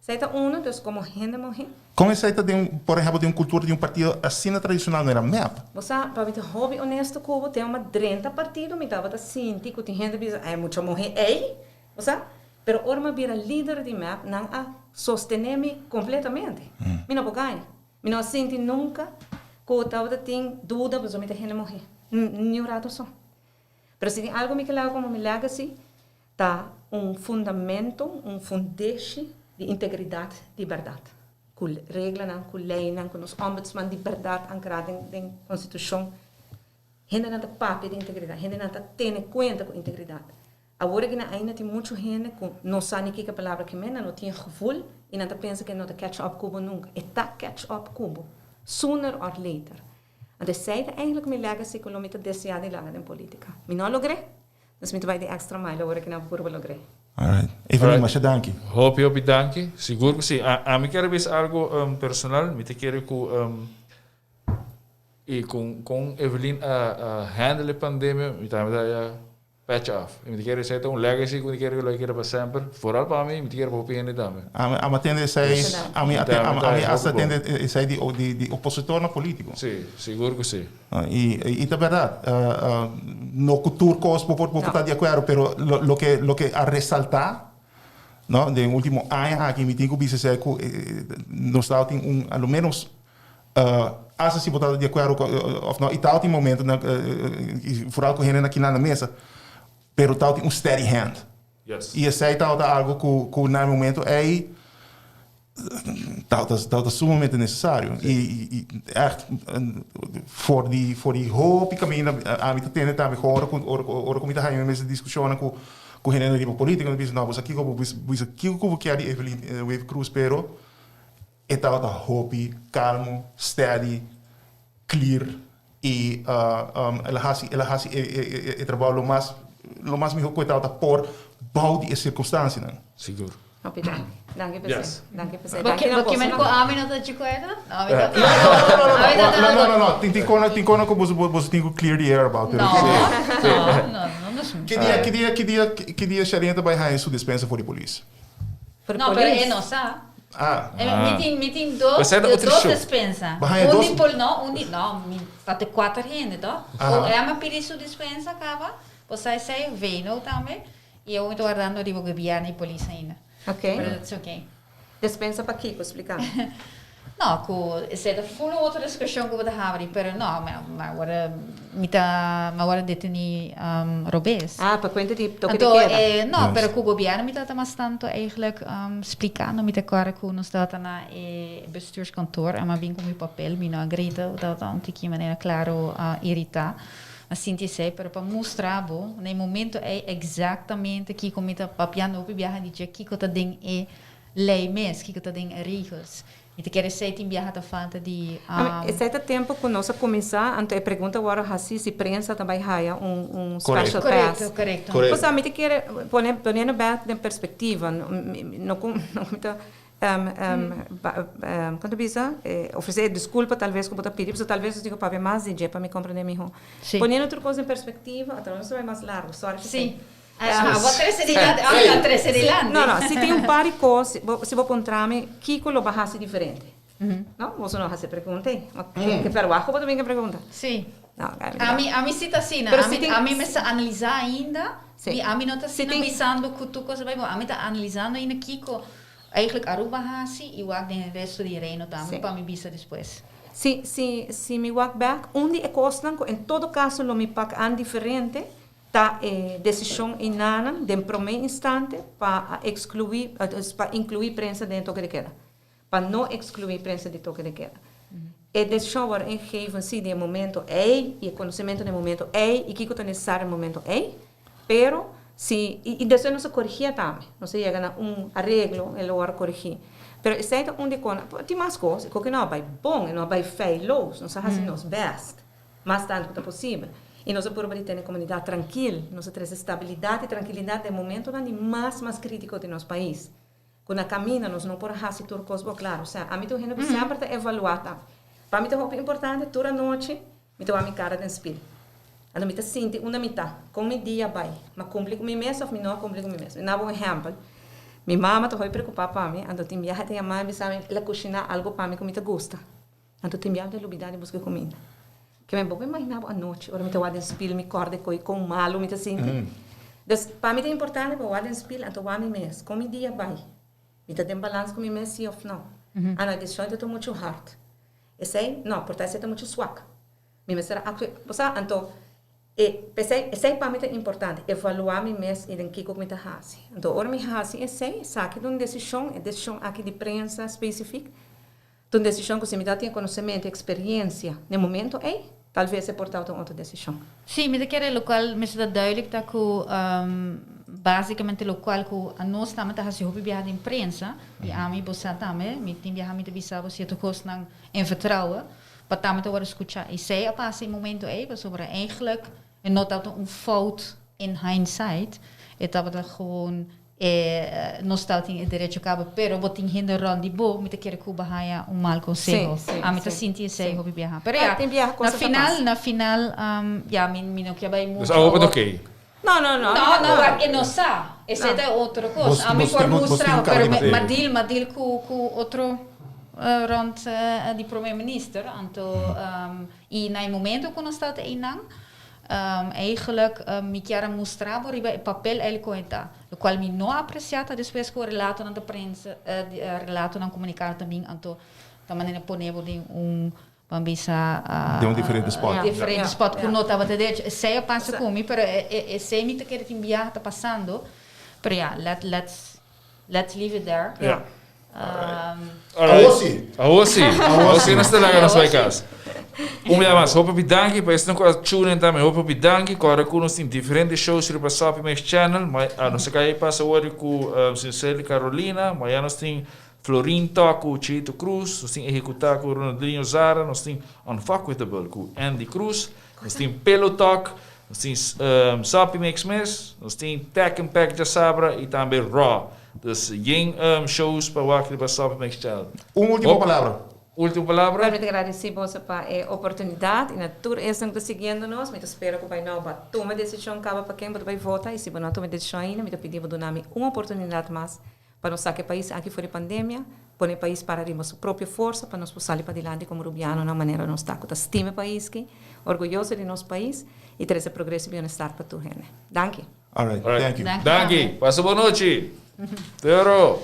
Esei ta uno, dus komo hende muhé. Kon esei ta den un, por ehèmpel, den un kultura di un partido asina tradishonal manera mep? Bo sa, pa mi ta hopi onesto ku bo, te ora mi a drenta partido mi tabata sinti ku tin hende bisa, ai mucha muhé ei! Bo sa? Pero ora mi a bira lider di mep, nan a sostene mi completamente. Mi no por gaña. Mi no a sinti nunca cu tabata tin duda pasobra mi ta hende muhe. Ni un rato so. Pero si tin algo mi ke laga como mi legacy, ta un fundamento, un fundeshi di integridad di berdad. Cu reglanan, cu leynan, cu nos ombudsman di berdad ancra den constitucion. Hendenan ta papia di integridad, hendenan ta tene cuenta cu integridad. Awor aki nan ainda tin mucho hende cu no sa ni kiko e palabra ke men, nan no tin e gevoel y nan ta pensa cu e no ta catch up cu bo nunca. E ta catch up cu bo, sooner or later. Anto esey ta eigenlijk mi legacy cu lo mi ta desea di laga den politica. Mi no a logr'é, dus mi ta bay di extra mile awor aki nan pa purba logr'é. Alright. Evelyn, masha danki. Hopi hopi danki. Sigur cu si. Ami kier a bisa algo personal. Mi ta kere cu y con Evelyn a handle e pandemia, mi tambe ta ya Patch off. I mi ta kere esei ta un legacy ku mi ta kere ku lo keda pa semper. Vooral pa mi, mi ta kere pa hopi hende tambe. Ami a tende esei, ami ami hasta tende esei di di opositornan politico. Si, sigur ku si. I ta bèrdat, no ku tur kos bo por bo por ta di akuerdo, pero loke loke a resaltá, no, den ultimo aña aki mi tin ku bisa esei ku nos tabatin un a lo menos Hasta si bo ta di akuerdo òf no, i tabatin momentonan, foral ku hendenan kinan na mesa, pero tabatin un steady hand. I esei tabata algu ku ku na e momento ei tabata tabata sumamente nesesario. I ègt for di for di hopi kaminda ami ta tende tambe ku ora ku ora ku mi ta haña mi mes diskushonnan ku ku hendenan riba polítika mi ta bisa no bo sa kiko bo bisa kiko ku bo kier di Evelyn Wever Croes pero E tabata hopi kalmo, steady, clear i el a hasi el a hasi e trabou lo mas lo mas miho ku e tabata por bou di e sirkunstansianan. Sigur. Hopi danki. Danki pa esei. Danki pa esei. Bo Danki na ke men boso. ku ami no ta di akuerdo? No, ami ta. No, no, no, no, no, no, no, no. Tin tin kona tin kona ku boso boso tin ku clear the air about. No, no, no, no. Ki dia ki dia ki dia ki dia Sharina ta bai haña su despensa for di polis? No, pero e no sa. Ah. Mi tin, mi tin dos, Pues e ta otro dos show. despensa. Bo haña Un dos? di pol, no, un di, no, mi ta te kuater hende, toch? Aha. O Emma pidi su dispensa kaba, bo sa esei, Veno tambe, i awor mi ta wardando riba gobierno i polis ainda. Ok. Pero it's okay. Despensa pakiko? Splika mi. No, ku esei ta full un otro diskushon ku bo ta habri, pero no, mi a wòrdu, mi ta, mi a wòrdu detení robes. Ah, pa kuenta di toke di Anto, keda. e, no, pero ku gobièrnu mi tabata mas tantu eigenlijk splikando, mi ta kòrda ku nos tabata na e bestuurskantoor en mi a bin ku mi papel, mi no a grita, tabata un tiki manera klaro iritá, mi a sinti esei, pero pa mustra bo na e momento ei eksaktamente kiko mi ta papiando hopi biaha di dje, kiko ta den e Lei mes, kiko ta den e regels. Mi ta kere esei tin biaha ta falta di. Esei ta tempo ku nos a kuminsá, anto e pregunta wòrdu hasí si prensa ta bai haya un un special pass. Korekto, korekto. Pues mi ta kere pone poniendo bèk den perspektiva, no ku no ku mi ta kon ta bisa ofresé diskulpa talves ku bo ta pidi, pasobra talves nos tin ku papia mas di dje pa mi komprendé mihó. Poniendo tur kos den perspektiva, atraves nos ta bai mas largu, sorry pa esei. Ah, bo trece dilanti. Ah, mi ta trece dilanti. No, no, si tin un par di cos, si bo puntra mi, kico lo bo haci diferente? No, boso no haci pregunta ey. Ke verwacht cu bo ta bin ke pregunta? Si. No, Ami, ami si ta asina. Pero si Ami, tin ami mester analiza ainda. Si. Mi, ami no ta Si asina tin bisando cu tur cos a bay bon. Ami ta analizando ainda kico eigenlijk Aruba haci y wak den e resto di Reino tambe Si. pa mi bisa despues. Si, si, si mi wak bek, un di e cosnan cu en todo caso lo mi pak an diferente, Ta e desishon einanan den promé instante pa a ekskluí, pa inkluí prensa den e toke de keda, pa no ekskluí prensa di toke de keda. E desishon a wòrdu ingeven sí den e momento ei i e konosementu den e momento ei i kiko ta nesesario den e momento ei, pero si, i despues nos a korigié tambe, nos a yega na un areglo, e lo wòrdu korigí. Pero esei ta un di e kosnan, tin mas kos, e koke no a bai bon, e no a bai feilloos, nos a hasi nos bèst. Mas tantu ku ta posibel. I nos a purba di tene komunidat trankil. Nos a trese stabilidat i trankilidat den momentonan di mas mas kritiko di nos pais. Ku na kaminda nos no por a hasi tur kos bo klaru. Osea, ami ta un hende ku semper ta evaluá ta. Pa mi ta hopi importante tur anochi mi ta wak mi kara den spil. Anto mi ta sinti unda mi ta, kon mi dia bai. Mi a kumpli ku mi mes òf mi no a kumpli ku mi mes. Mi daba un ehèmpel. Mi mama ta hopi preokupá pa mi, anto tin biaha e ta yama mi bisa mi el a kushiná algu pa mi ku mi ta gusta. Anto tin biaha mi ta lubidá di buska kuminda. Ke men bo por imaginá bo anochi ora mi ta wak den spil mi kòrda e koi kon malu mi ta sinti. Dus, pa mi ta importante pa wak den spil anto wak mi mes, kon mi dia bai? Mi ta den balans ku mi mes si òf no? Ah no, e desishon ei ta muchu hard. Esei, no, por ta esei ta muchu swak. Mi mester a aktua, bo sa, anto e, p'esei, esei pa mi ta importante, evaluá mi mes i den kiko ku mi ta hasi. Anto ora mi hasi esei, esaki ta un desishon, e desishon aki di prensa spesifik, ta un desishon ku si mi ta tin e konosementu, e eksperiensia na e momento ei, tal ves e por tabata un otro desishon. Sí, mi ta kere lokual mester ta duidelijk ta ku básikamente lokual ku anos tambe ta hasi hopi biaha den prensa, i ami bo sa tambe, mi tin biaha mi ta bisa bo sierto kosnan en vertrouwen, pa tambe ta wòrdu skuchá. I esei a pasa e momento ei pasobra eigenlijk e no tabata un fout in hindsight, e tabata gewoon e nos tabatin e derecho kaba, pero bo tin hende rònt di bo, mi ta kere ku bo haña un mal konseho. Ami ta sinti esei hopi biaha. Pero ya, na final, na final, ya, mi mi no ke bai mucho. Dus awo bo ta okey? No, no, no. No, no, wak e no sa. Esei ta e otro kos. Ami por mustra, pero mi a deal, mi a deal ku ku otro rònt di prome minister. Anto, i na e momento ku nos tabata einan, Eigenlijk mi kier a mustra bo riba e papel el kon e ta. Lokual mi no a apresiá ta despues ku relatonan ta prensa, relatonan komunikado ta bin anto ta manera pone bo den un ban bisa Den un diferente spot. Diferente spot ku no tabata derecho. Esei a pasa ku mi pero esei mi ta kere tin biaha ta pasando. Pero ya, let let's let's leave it there. Ja. Awor si. Awor si. Awor si nos ta laga nos bai kas. Un bia mas, hopi hopi danki pa esnan ku a tune in tambe. Hopi hopi danki. Kòrda ku nos tin diferente shows riba Sopi Mix Channel. Ma nos a kai pasa awor ku Sincerely Carolina. Mañana nos tin Florin Talk ku Chito Cruz. Nos tin Ehekutá ku Ronaldinho Zara. Nos tin Unfuckwithable ku Andy Cruz. Nos tin Pelo Talk. Nos tin Sopi Mix mes. Nos tin Tech and Pack djasabra i tambe Raw. Dus yen shows pa wak riba Sopi Mix Channel. Un ultimo palabra. Ultimo palabra. Mi ta gradisí boso pa e oportunidat i na tur esnan ku ta siguiendo nos. Mi ta spera ku bai nou bo a tuma desishon kaba pa ken bo ta bai vota i si bo no a tuma e desishon ainda mi ta pidi bo duna mi un oportunidat mas pa nos saka e pais aki for di pandemia, pone e pais para riba su propio forsa pa nos por sali padilanti komo rubianonan manera nos ta ku ta stima e pais ki, orguyoso di nos pais i trese progreso i bienestar pa tur hende. Danki. Alright, thank you. Danki. Pasa bon nochi. Te oro.